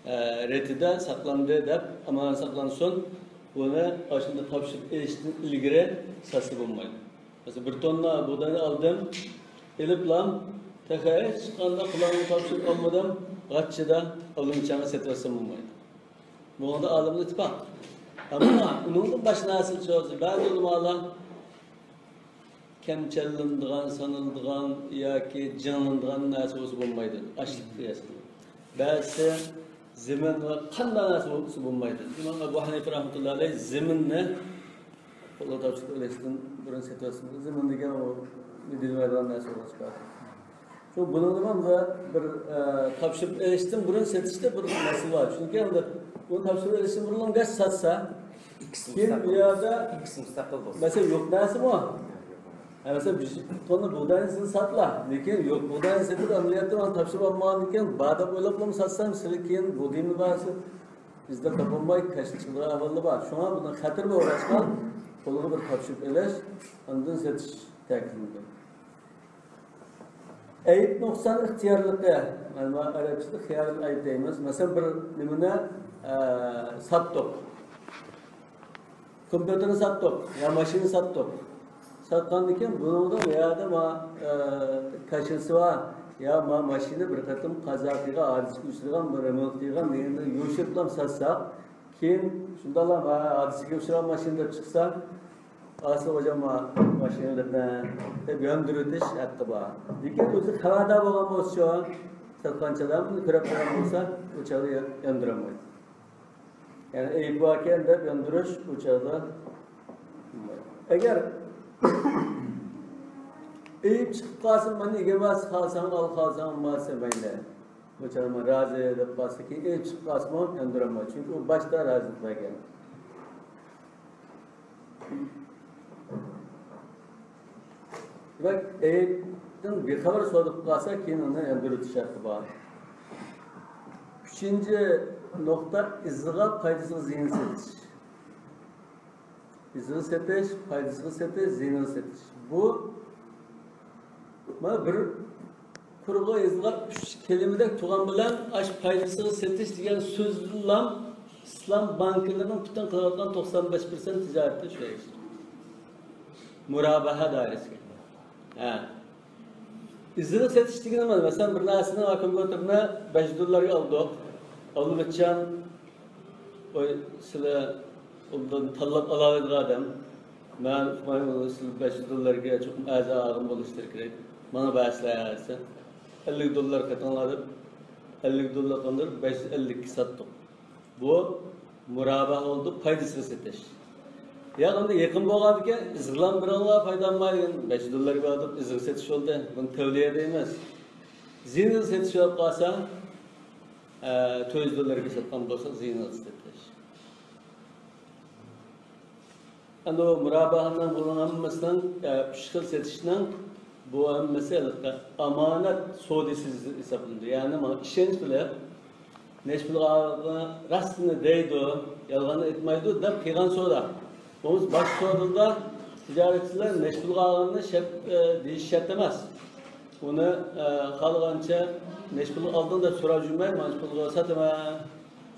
ئە، رېتىدە ساقلاندى دەپ ئامانەت ساقلانسۇن، بۇنى ئاشۇنداق تاپشۇرۇپ ئېلىشتىن ئىلگىرى ساتسا بولمايدۇ. مەسىلەن، بىر توننا بۇغداينى ئالدىم، ئېلىپلام، تېخى ھېچقانداق پۇلۇمنى تاپشۇرۇپ ئالمىدىم، غاچچىدا ئالدىمچاڭغا سېتىۋەتسەم بولمايدۇ. بۇنىڭدا ئالىملار ئىتتىپاق. ئەمما ئۇنىڭدىن باشقا نەرسىلەر چۈشۈرسە، بەزى ئۆلىمالار كەمچەللىنىدىغان، سانىلىدىغان ياكى جىڭلىنىدىغان نەرسە بولسا بولمايدۇ. ئاشلىق قىياسىدا. بەزىسى زېمىن ۋە قانداق نەرسە بولسا بولمايدۇ. ئىمام ئەبۇ ھەنىفە رەھمەتۇللاھى ئەلەيھ زېمىننى قولغا تاپشۇرۇپ ئېلىشتىن بۇرۇن سېتىۋەتسىڭىز، زېمىن دېگەن ئۇ دېيىلمەيدىغان نەرسە بولغاچقا. شۇ بۇنىڭدا مانا بىر، ئە، تاپشۇرۇپ ئېلىشتىن بۇرۇن سېتىشتا بىر مەسىلە بار. چۈنكى ئەمدى بۇنى تاپشۇرۇپ ئېلىشتىن بۇرۇن گەر ساتسا، ئىككىسى كېيىن بۇ مۇستەقىل يەردە بولسا. ئىككىسى مۇستەقىل بولسا. مەسىلەن، يوق نەرسىمۇ. ھە، مەسىلەن، بىر توننا بۇغداينى سىز ساتلا. لېكىن يوق بۇغداينى سېتىپ، ئەمەلىيەتتە مانا تاپشۇرۇپ ئالمىغاندىن كېيىن، بار دەپ ئويلاپلا ساتسام، سىلى كېيىن بۇغدىيىمنى بەرسە، ئىزدەپ تاپالماي كەچلىك چىقىدىغان ئەھۋاللار بار. شۇڭا بۇنىڭ خەتىرى بولغاچقا، قولغا بىر تاپشۇرۇپ ئېلىش، ئاندىن سېتىش تەكىتلىنىدۇ. ئەيىب نۇقسان ئىختىيارلىقى، مانا ئەرەبچىدە خىيارۇل ئەيب دەيمىز. مەسىلەن، بىر نېمىنى، ئە، ساتتۇق. كومپيۇتېرنى ساتتۇق يا ماشىنا ساتتۇق. ساتقاندىن كېيىن بۇنىڭدا يا يەردە ما، ئە، كاشىلىسى بار، يا ما ماشىنا بىر قېتىم قازا قىلغان، ھادىسىگە ئۇچرىغان، بىر رېمونت قىلغان، دېگەندە يوشۇرۇپلا ساتساق، كېيىن شۇنداقلا ما ھادىسىگە ئۇچرىغان ماشىنا دەپ چىقسا، ئاسىل خوجام ما ماشىنا دەپ، دەپ ياندۇرۇۋېتىش ھەققى بار. لېكىن ئۆزى خەۋەردار بولغان بولسىچۇ، ساتقانچى ئادەم كۆرۈپ قالغان بولسا، ئۇ چاغدا يا-، ياندۇرالمايدۇ. يەنى ئەيىب باركەن دەپ ياندۇرۇش ئۇ چاغدا. ئەگەر ئەيىب چىقىپ قالسا، مانا ئىگە بار، خالىساڭ ئال، خالىساڭ ئالما دېسە مەيلى. بۇ چاغدا مەن رازى دەپ قالسا، كېيىن ئېيىپ چىقىپ قالسىمۇ ياندۇرالمايدۇ. چۈنكى ئۇ باشتا رازىلىق بەرگەن. دېمەك، ئېيىپتىن بىخەۋەر سودا قىلىپ قالسا، كېيىن ئۇنى ياندۇرۇۋېتىش شەرتى بار. ئۈچىنچى نۇقتا، ئىزىغا پايدىسىغا زىيىنى سېتىش. ئىزىغا سېتىش، پايدىسىغا سېتىش، زىيىنىغا سېتىش. بۇ، مانا، بىر قۇرغا يېزىلغان ئۈچ كەلىمىدەك تۇرغان بىلەن، ئاش پايدىسىغا سېتىش دېگەن سۆزدىنلا ئىسلام بانكىلىرىنىڭ پۈتۈن قىلىۋاتقان توقسان بەش پىرسەنت تىجارىتى شۇ ئىش. مۇرابىھە دائىرىسىگە. ھە. ئىزىغا سېتىش دېگىنى نېمە؟ مەسىلەن، بىر نەرسىنى، كومپيۇتېرنى بەش يۈز دوللارغا ئالدۇق. ئالدىمىچان، ۋاي، سىلەر ئۇنىڭدىن تاللاپ ئالالايدىغان ئادەم. مەن ئۇقمايمەن، سىلەر بەش يۈز دوللارغا چوقۇم ئەرزان ئالغان بولۇشلىرى كېرەك. ماڭا بەرسىلەر دېسە، ئەللىك دوللار قېتىڭلار دەپ، ئەللىك دوللار قاندۇرۇپ، بەش يۈز ئەللىككە ساتتۇق. بۇ مۇرابىھە بولدى، پايدىسىغا سېتىش. ياق، ئەمدى يېقىن بولغاندىكىن، ئىزىغىلا بېرىڭلار، پايدام بار دېگەن، بەش يۈز دوللارغا بەردۇق، ئىزىغا سېتىش بولدى. بۇنى تەۋلىيە دەيمىز. زىيىنىغا سېتىش بولۇپ قالسا، ئە، تۆت يۈز دوللارغا ساتقان بولسا، زىيىنىغا سېتىش. ئەمدى بۇ مۇرابىھەنىڭ، بۇنىڭ ھەممىسىنىڭ، ئە، ئۈچ خىل سېتىشنىڭ بۇ ھەممىسى ھېلىقى ئامانەت سودىسى ھېسابلىنىدۇ. يەنى ماڭا ئىشەنچ بىلەن نەچچە پۇلغا ئالغىنى راستىنى دەيدۇ، يالغاننى ئېيتمايدۇ دەپ قىلغان سودا. بولمىسا باشقا سودىدا تىجارەتچىلەر نەچچە پۇلغا ئالغىنىنى شەرت، ئە، دېيىش شەرت ئەمەس. ئۇنى، ئە، خالىغانچە نەچچە پۇلغا ئالدىڭ دەپ سوراپ يۈرمەي، مانچە پۇلغا ساتىمەن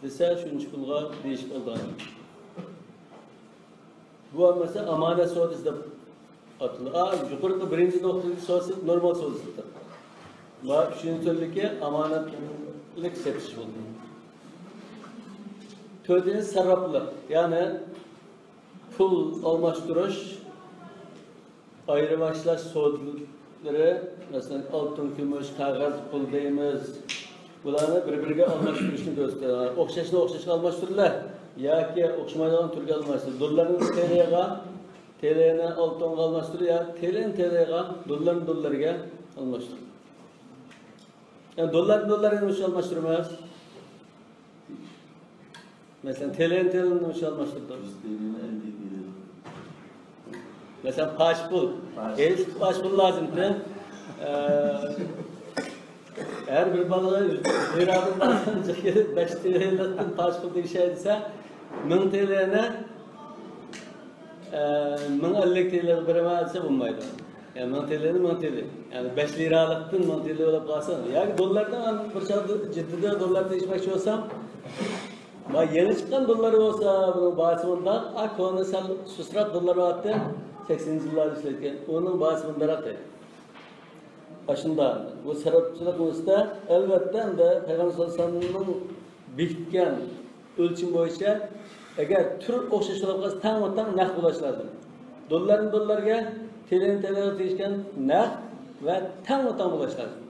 دېسە، شۇنچە پۇلغا دېيىشىپ ئالىدىغان. بۇ ھەممىسى ئامانەت سودىسى دەپ ئاتىلىدۇ. ئا، يۇقىرىقى بىرىنچى نۇقتىدىكى سودىسى نورمال سودىسى دەپ. ۋە ئۈچىنچى تۈرلۈكى ئامانەتلىك سېتىش بولدى. تۆتىنچى سەرراپلىق، يەنى پۇل ئالماشتۇرۇش، ئايرىۋاشلاش سودىلىرى، مەسىلەن، ئالتۇن، كۈمۈش، قەغەز پۇل دەيمىز. بۇلارنى بىر-بىرىگە ئالماشتۇرۇشنى كۆرسىتىدۇ. ئوخشاشنى ئوخشاشقا ئالماشتۇرىدىلە ياكى ئوخشىمايدىغان تۈرگە ئالماشتۇرىدۇ. دوللارنى تېلېغا، تېلېنى ئالتۇنغا ئالماشتۇرىدۇ يا تېلېنى تېلېغا، دوللارنى دوللارغا ئالماشتۇرىدۇ. يەنى دوللارنى دوللارغا نېمە ئۈچۈن ئالماشتۇرىمىز؟ مەسىلەن، تېلېنى تېلېغا نېمە ئۈچۈن ئالماشتۇردۇق؟ مەسىلەن، پاچ پۇل. پاچ. ھېلىقى پاچ پۇل لازىمكى. ئە، ھەر بىر بالىغا يۈز لىرادىن باشقا بەش تىرىلىقتىن پاچ پۇل تېگىشەي دېسە، مىڭ تىرىلىنى، ئە، مىڭ ئەللىك تىرىلىغا بېرىمەن دېسە بولمايدۇ. يەنى مىڭ تىرىلىنى مىڭ تىرىلى. يەنى بەش لىرالىقتىن مىڭ تىرىلى بولۇپ قالسا، ياكى دوللاردىن بىر چاغدا جىددىيدا دوللار تېگىشمەكچى بولسام، ما يېڭى چىققان دوللار بولسا، بۇنىڭ باھاسى مۇنداق، ئا، كونا سەل سۇسراق دوللار بارتتى، سەكسىنىنچى يىللاردا ئىشلەتكەن. ئۇنىڭ باھاسى مۇنداقراق دەيدۇ. ئاشۇنداق. بۇ سەرراپچىلىق نۇقتىسىدا، ئەلۋەتتە، ئەمدى پەيغەمبەر سەللەللاھۇ ئەلەيھى ۋەسەللەمنىڭ بېكىتكەن ئۆلچىمى بويىچە، ئەگەر تۈر ئوخشاش بولۇپ قالسا، تەڭمۇ تەڭ نەق بولۇش لازىم. دوللارنى دوللارغا، تىلىنى تىلىغا تېگىشكەن نەق ۋە تەڭمۇ تەڭ بولۇش لازىم.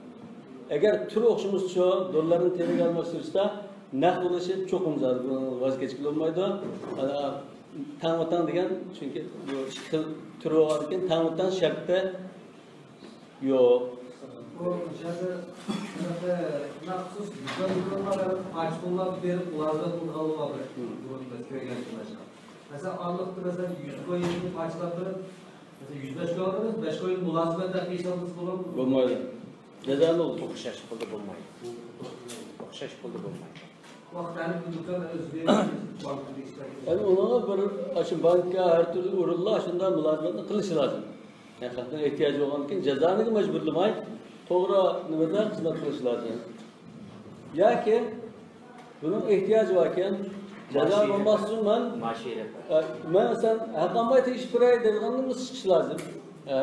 ئەگەر تۈر ئوخشىمىسىچۇ، دوللارنى تىلىغا ئالماشتۇرۇشتا نەق بولۇشى چوقۇم زادى، بۇنىڭ ۋاز كەچكىلى بولمايدۇ. ئانا، تەڭمۇ تەڭ دېگەن، چۈنكى بۇ ئىككى خىل تۈر بولغاندىكىن، تەڭمۇ تەڭ شەرتتە يوق. بۇ يەردە شۇناقا مەخسۇس دۇكانلارغا پاچ پۇللار بېرىپ مۇلازىمەت قىلىدىغانلار بار. مم. بۇ بىز كۆرگەن باشقا. مەسىلەن، ئارىلىقتا، مەسىلەن، يۈز كويىننى پاچلاپ بېرىپ، مەسىلەن، يۈز بەش كويىن ئالىمىز، بەش كويىن مۇلازىمەت دەپ ھېسابلىسا بولامدۇ؟ بولمايدۇ. جازا نېمە؟ ئوخشاش پۇلدا بولمايدۇ. ئوخشاش پۇلدا بولمايدۇ. ۋاقىت ھەر بىر دۇكان ئۆزىگە بانكىدا ئىشلەيدۇ. يەنى ئۇنىڭغا بىر، ئاشۇ بانكا ھەر تۈرلۈك ئورۇنلار ئاشۇنداق مۇلازىمەتنى قىلىشى لازىم. يەنى خەقنىڭ ئېھتىياجى بولغاندىكىن جازانىگە مەجبۇرلىماي، توغرا نېمىدە خىزمەت قىلىشى لازىم. ياكى بۇنىڭ ئېھتىياجى باركەن، جازا ماشىنا. بولماسلىقى ئۈچۈن مەن، ماشىنا. ئە، مەن سەن ھەق ئالماي تېگىشىپ بېرەي دەيدىغاندىن بۇ چىقىشى لازىم. ئە.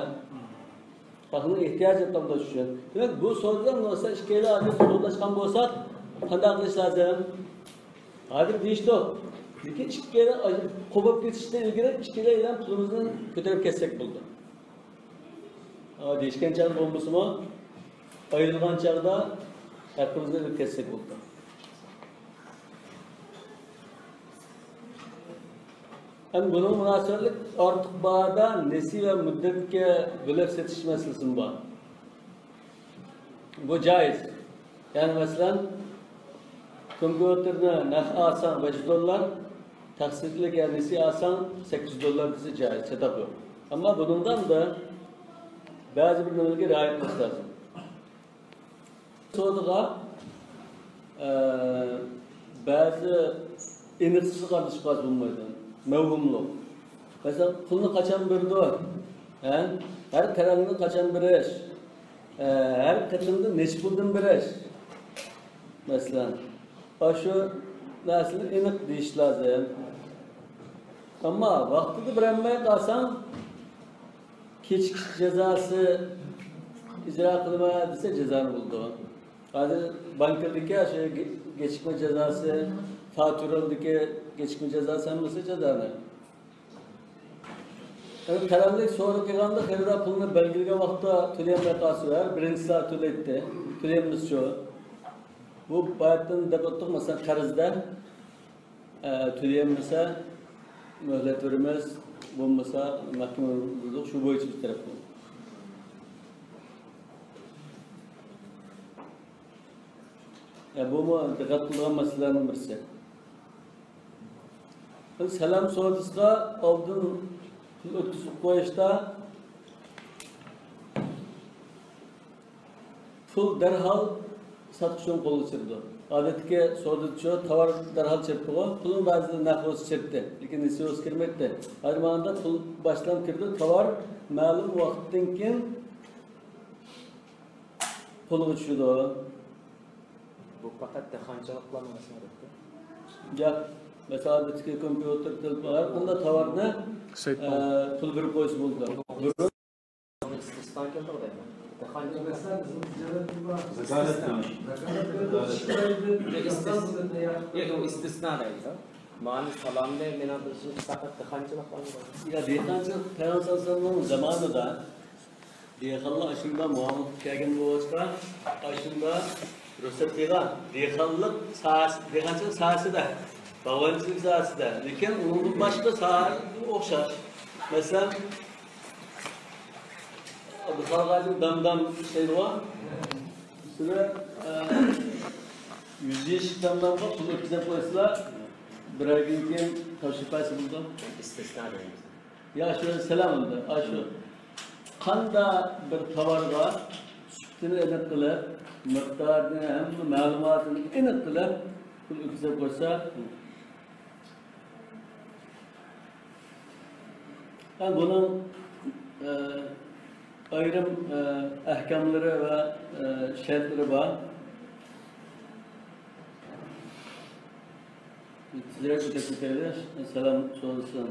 خەقنىڭ ئېھتىياجىنى تامداش ئۈچۈن. دېمەك، بۇ سودىدا مۇناسىۋەت ئىككىيلەن ھازىر سودىلاشقان بولساق، قانداق قىلىش لازىم؟ ھازىر دېيىشتۇق. لېكىن ئىككىيلەن قوپۇپ كېتىشتىن ئىلگىرى ئىككىيلەن پۇلىمىزنى كۆتۈرۈپ كەتسەك بولىدۇ. ئا، دېيىشكەن چاغدا بولمىسىمۇ، ئايرىلغان چاغدا ھەققىمىزنى ئېلىپ كەتسەك بولىدۇ. ھەم بۇنىڭ مۇناسىۋەتلىك ئارتۇق باھادا نېسى ۋە مۇددەتكە بۆلەپ سېتىش مەسىلىسىمۇ بار. بۇ جائىز. يەنى مەسىلەن، كومپيۇتېرنى نەق ئالساڭ بەش يۈز دوللار، تەقسىتلىك يا نېسى ئالساڭ سەككىز يۈز دوللار دېسە جايىز، چاتاق يوق. ئەمما بۇنىڭدا ئەمدى بەزى بىر نېمىلەرگە رىئايە قىلىش لازىم. سودىغا، ئە، بەزى ئېنىقسىزلىق ئارىلىشىپ قالسا بولمايدۇ. مەۋھۇملۇق. مەسىلەن، پۇلنى قاچان بېرىدۇ؟ ھە؟ ھەر تەرەپنى قاچان بېرىش؟ ئە، ھەر قېتىمدا نەچچە پۇلدىن بېرىش؟ مەسىلەن، ئاشۇ نەرسىنى ئېنىق دېيىش لازىم. ئەمما ۋاقتىدا بېرەلمەي قالساڭ، كېچىكىش جازاسى ئىجرا قىلىمەن دېسە، جازانى بولىدۇ. ھازىر بانكىدىكى شۇ گېچىكمە جازاسى، فاتۇرىدىكى گېچىكمە جازاسى ھەممىسى جازانى. يەنى قەرەللىك سودا قىلغاندا خېرىدار پۇلنى بەلگىلىگەن ۋاقىتتا تۆلىيەلمەي قالسا، ھەر بىرىنچى سائەت تۆلەيتتى. تۆلىيەلمىسىچۇ؟ بۇ باياتىن دەپ ئۆتتۇق، مەسىلەن، قەرزدە، ئە، تۆلىيەلمىسە مۆھلەت بېرىمىز، بولمىسا مەھكىمە بۇزۇق، شۇ بويىچە بىر تەرەپ قىلىمىز. يا، بۇمۇ دىققەت قىلىدىغان مەسىلىلەرنىڭ بىرسى. سالام سودىسىغا ئالدىن پۇل ئۆتكۈزۈپ قويۇشتا پۇل دەرھال ساتقۇچىنىڭ قولىغا چىرىدۇ. ئادەتتىكى سودىدىچۇ، تاۋار دەرھال چىرىپتىغۇ، پۇلمۇ بەزىدە نەق بولسا چىرىتتى، لېكىن نېسى بولسا كىرمەيتتى. ھازىر ماڭغاندا پۇل باشلام كىرىدۇ، تاۋار مەلۇم ۋاقىتتىن كېيىن قولىغا چۈشىدۇ. بۇ پەقەت دېھقانچىلىقلارنىڭ ئىشى ئادەتتە. ياق، مەسىلەن، ئادەتتىكى كومپيۇتېر، تېلېفون، ھەر قانداق تاۋارنى، ئە، پۇل بېرىپ قويسا بولىدۇ. بۇرۇن ئىستىسنا كەلتۈرۈپ دەيمەن. دېھقانچىلىق. ياق، ئۇ ئىستىسنا دەيدۇ. مانا سالامنى مېنىڭ بىلىشىمچە پەقەت دېھقانچىلىق. يا، دېھقانچىلىق پەيغەمبەر ئەلەيھىسسالامنىڭ زامانىدا دېھقانلار ئاشۇنداق مۇئامىلىگە كەلگەن بولغاچقا، ئاشۇنداق رۇخسەت قىلغان. دېھقانلىق ساھەسى، دېھقانچىلىق ساھەسىدە، باغۋەنچىلىك ساھەسىدە، لېكىن ئۇنىڭدىن باشقا ساھەلەردە ئوخشاش. مەسىلەن، ئابدۇخالىق ھاجىم دام-دام ئىشلەيدىغۇ؟ شۇنى، ئە، يۈز ياشلىق دام-دامغا پۇل ئۆتكۈزۈپ قويسىلا، بىر ئايدىن كېيىن تاپشۇرۇپ بەرسە بولىدۇ. ئىستىسنا دەيمىز. يا شۇ سالام ئەمدى، ئاشۇ قانداق بىر تاۋارغا سۈپىتىنى ئېنىق قىلىپ، مىقدارىنى، ھەممە مەلۇماتىنى ئېنىق قىلىپ، پۇل ئۆتكۈزۈپ قويسا، ھە، بۇنىڭ، ئە، ئايرىم، ئە، ئەھكاملىرى ۋە، ئە، شەرتلىرى بار. تېزرەك ئۆتۈپ كېتەيلى، سالام سورىسۇن.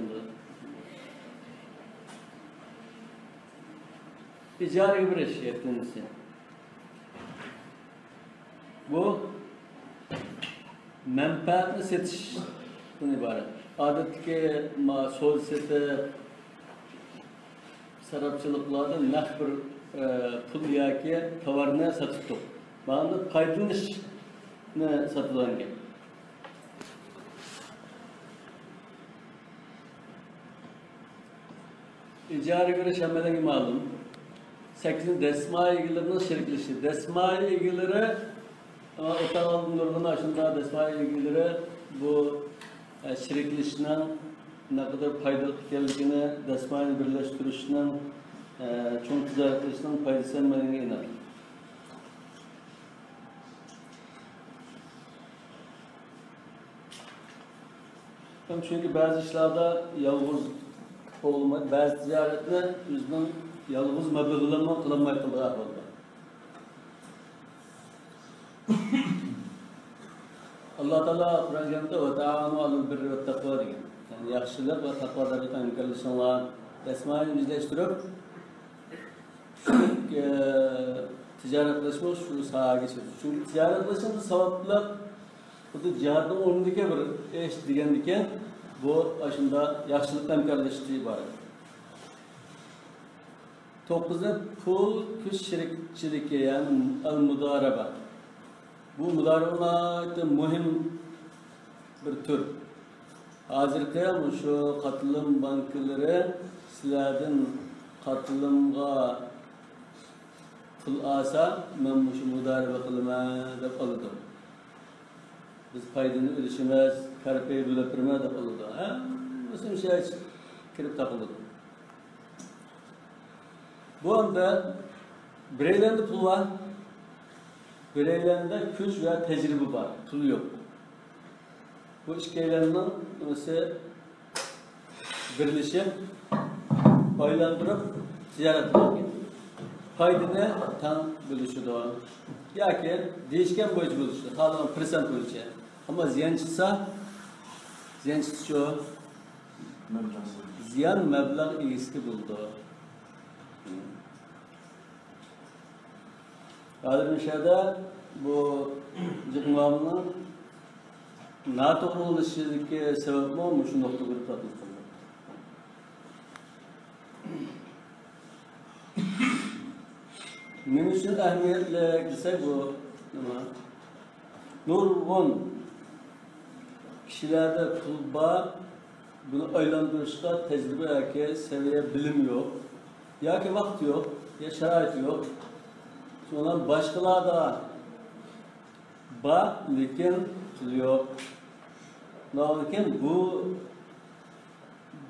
ئىجارىگە بېرىش يەتتىنچىسى. بۇ مەنپەئەتنى سېتىشتىن ئىبارەت. ئادەتتىكى ما-، سودا سېتىق، سەرراپچىلىقلاردا نەق بىر، ئە، پۇل ياكى تاۋارنى ساتىدۇ. مانا پايدىلىنىشنى ساتىدىغان گەپ. ئىجارىگە بېرىش ھەممىلەرگە مەلۇم. سەككىزىنچى، دەسمايە ئىگىلىرىنىڭ شېرىكلىشىشى. دەسمايە ئىگىلىرى، ئە، ئوتاق ئالدىن نۇرغۇن ئاشۇنداق دەسمايە ئىگىلىرى بۇ، ئە، شېرىكلىشىشنىڭ نەقەدەر پايدىلىق ئىكەنلىكىنى، دەسمايىنى بىرلەشتۈرۈشنىڭ، ئە، چوڭ تىجارەت قىلىشنىڭ پايدىسى ھەممىلەرگە ئېنىق. چۈنكى بەزى ئىشلاردا يالغۇز بولمايدۇ، بەزى تىجارەتنى ئۆزىنىڭ يالغۇز مەبلىغى بىلەنمۇ قىلالماي قالىدىغان ئەھۋال بار. ئاللا تائالا قۇرئان كەرىمدە «ۋەتائاۋانۇ ئەلەل بىررى ۋەتتەقۋا» دېگەن. يەنى ياخشىلىق ۋە تەقۋادارلىقتا ھەمكارلىشىڭلار. دەسمايىنى ئۆزلەشتۈرۈپ، ئە، تىجارەت قىلىشمۇ شۇ ساھەگە كىرىدۇ. چۈنكى تىجارەت قىلىشنىڭ ساۋابلىق، خۇددى جىھادنىڭ ئورنىدىكى بىر ئىش دېگەندىكىن، بۇ ئاشۇنداق ياخشىلىق ھەمكارلىشىشتىن ئىبارەت. توققۇزىنچى، پۇل كۈچ شېرىكچىلىكى، يەنى ئەل مۇدارىبە. بۇ مۇدارىبە ناھايىتى مۇھىم بىر تۈر. ھازىرقى مۇشۇ قاتلىم بانكىلىرى سىلەردىن قاتلىمغا پۇل ئالسا، مەن مۇشۇ مۇدارىبە قىلىمەن دەپ ئالىدۇ. بىز پايدىنى ئۈلۈشىمىز، كار پېيى بۆلۈپ بېرىمەن دەپ ئالىدۇ. ھەممىسى مۇشۇ كىرىپ تاقىلىدۇ. بۇ ئەمدى بىرەيلەندە پۇل بار، بىرەيلەندە كۈچ ۋە تەجرىبە بار، پۇل يوق. بۇ ئىككىيلەننىڭ نېمىسى بىرلىشىپ، ئايلاندۇرۇپ تىجارەت قىلىدىكەن. پايدىنى تەڭ بۆلۈشىدۇ. ياكى دېيىشكەن بويىچە بۆلۈشىدۇ، خالىغان پىرسەنت بويىچە. ئەمما زىيان چىقسا، زىيان چىقسىچۇ؟ زىيان مەبلەغ ئىگىسىگە بولىدۇ. ھازىر مۇشۇ يەردە بۇ جىق مۇئامىلىنىڭ ناتوغرا بولۇشىدىكى سەۋەبمۇ مۇشۇ نۇقتىغا كۆرۈپ تاپىلىدۇ. نېمە ئۈچۈن ئەھمىيەتلىك دېسەك، بۇ نېمە؟ نۇرغۇن كىشىلەردە پۇل بار، بۇنى ئايلاندۇرۇشقا تەجرىبە ياكى سەۋىيە، بىلىم يوق، ياكى ۋاقىت يوق، يا شارائىت يوق. شۇڭا باشقىلاردا بار، لېكىن پۇل يوق. شۇنىڭدىن كېيىن بۇ،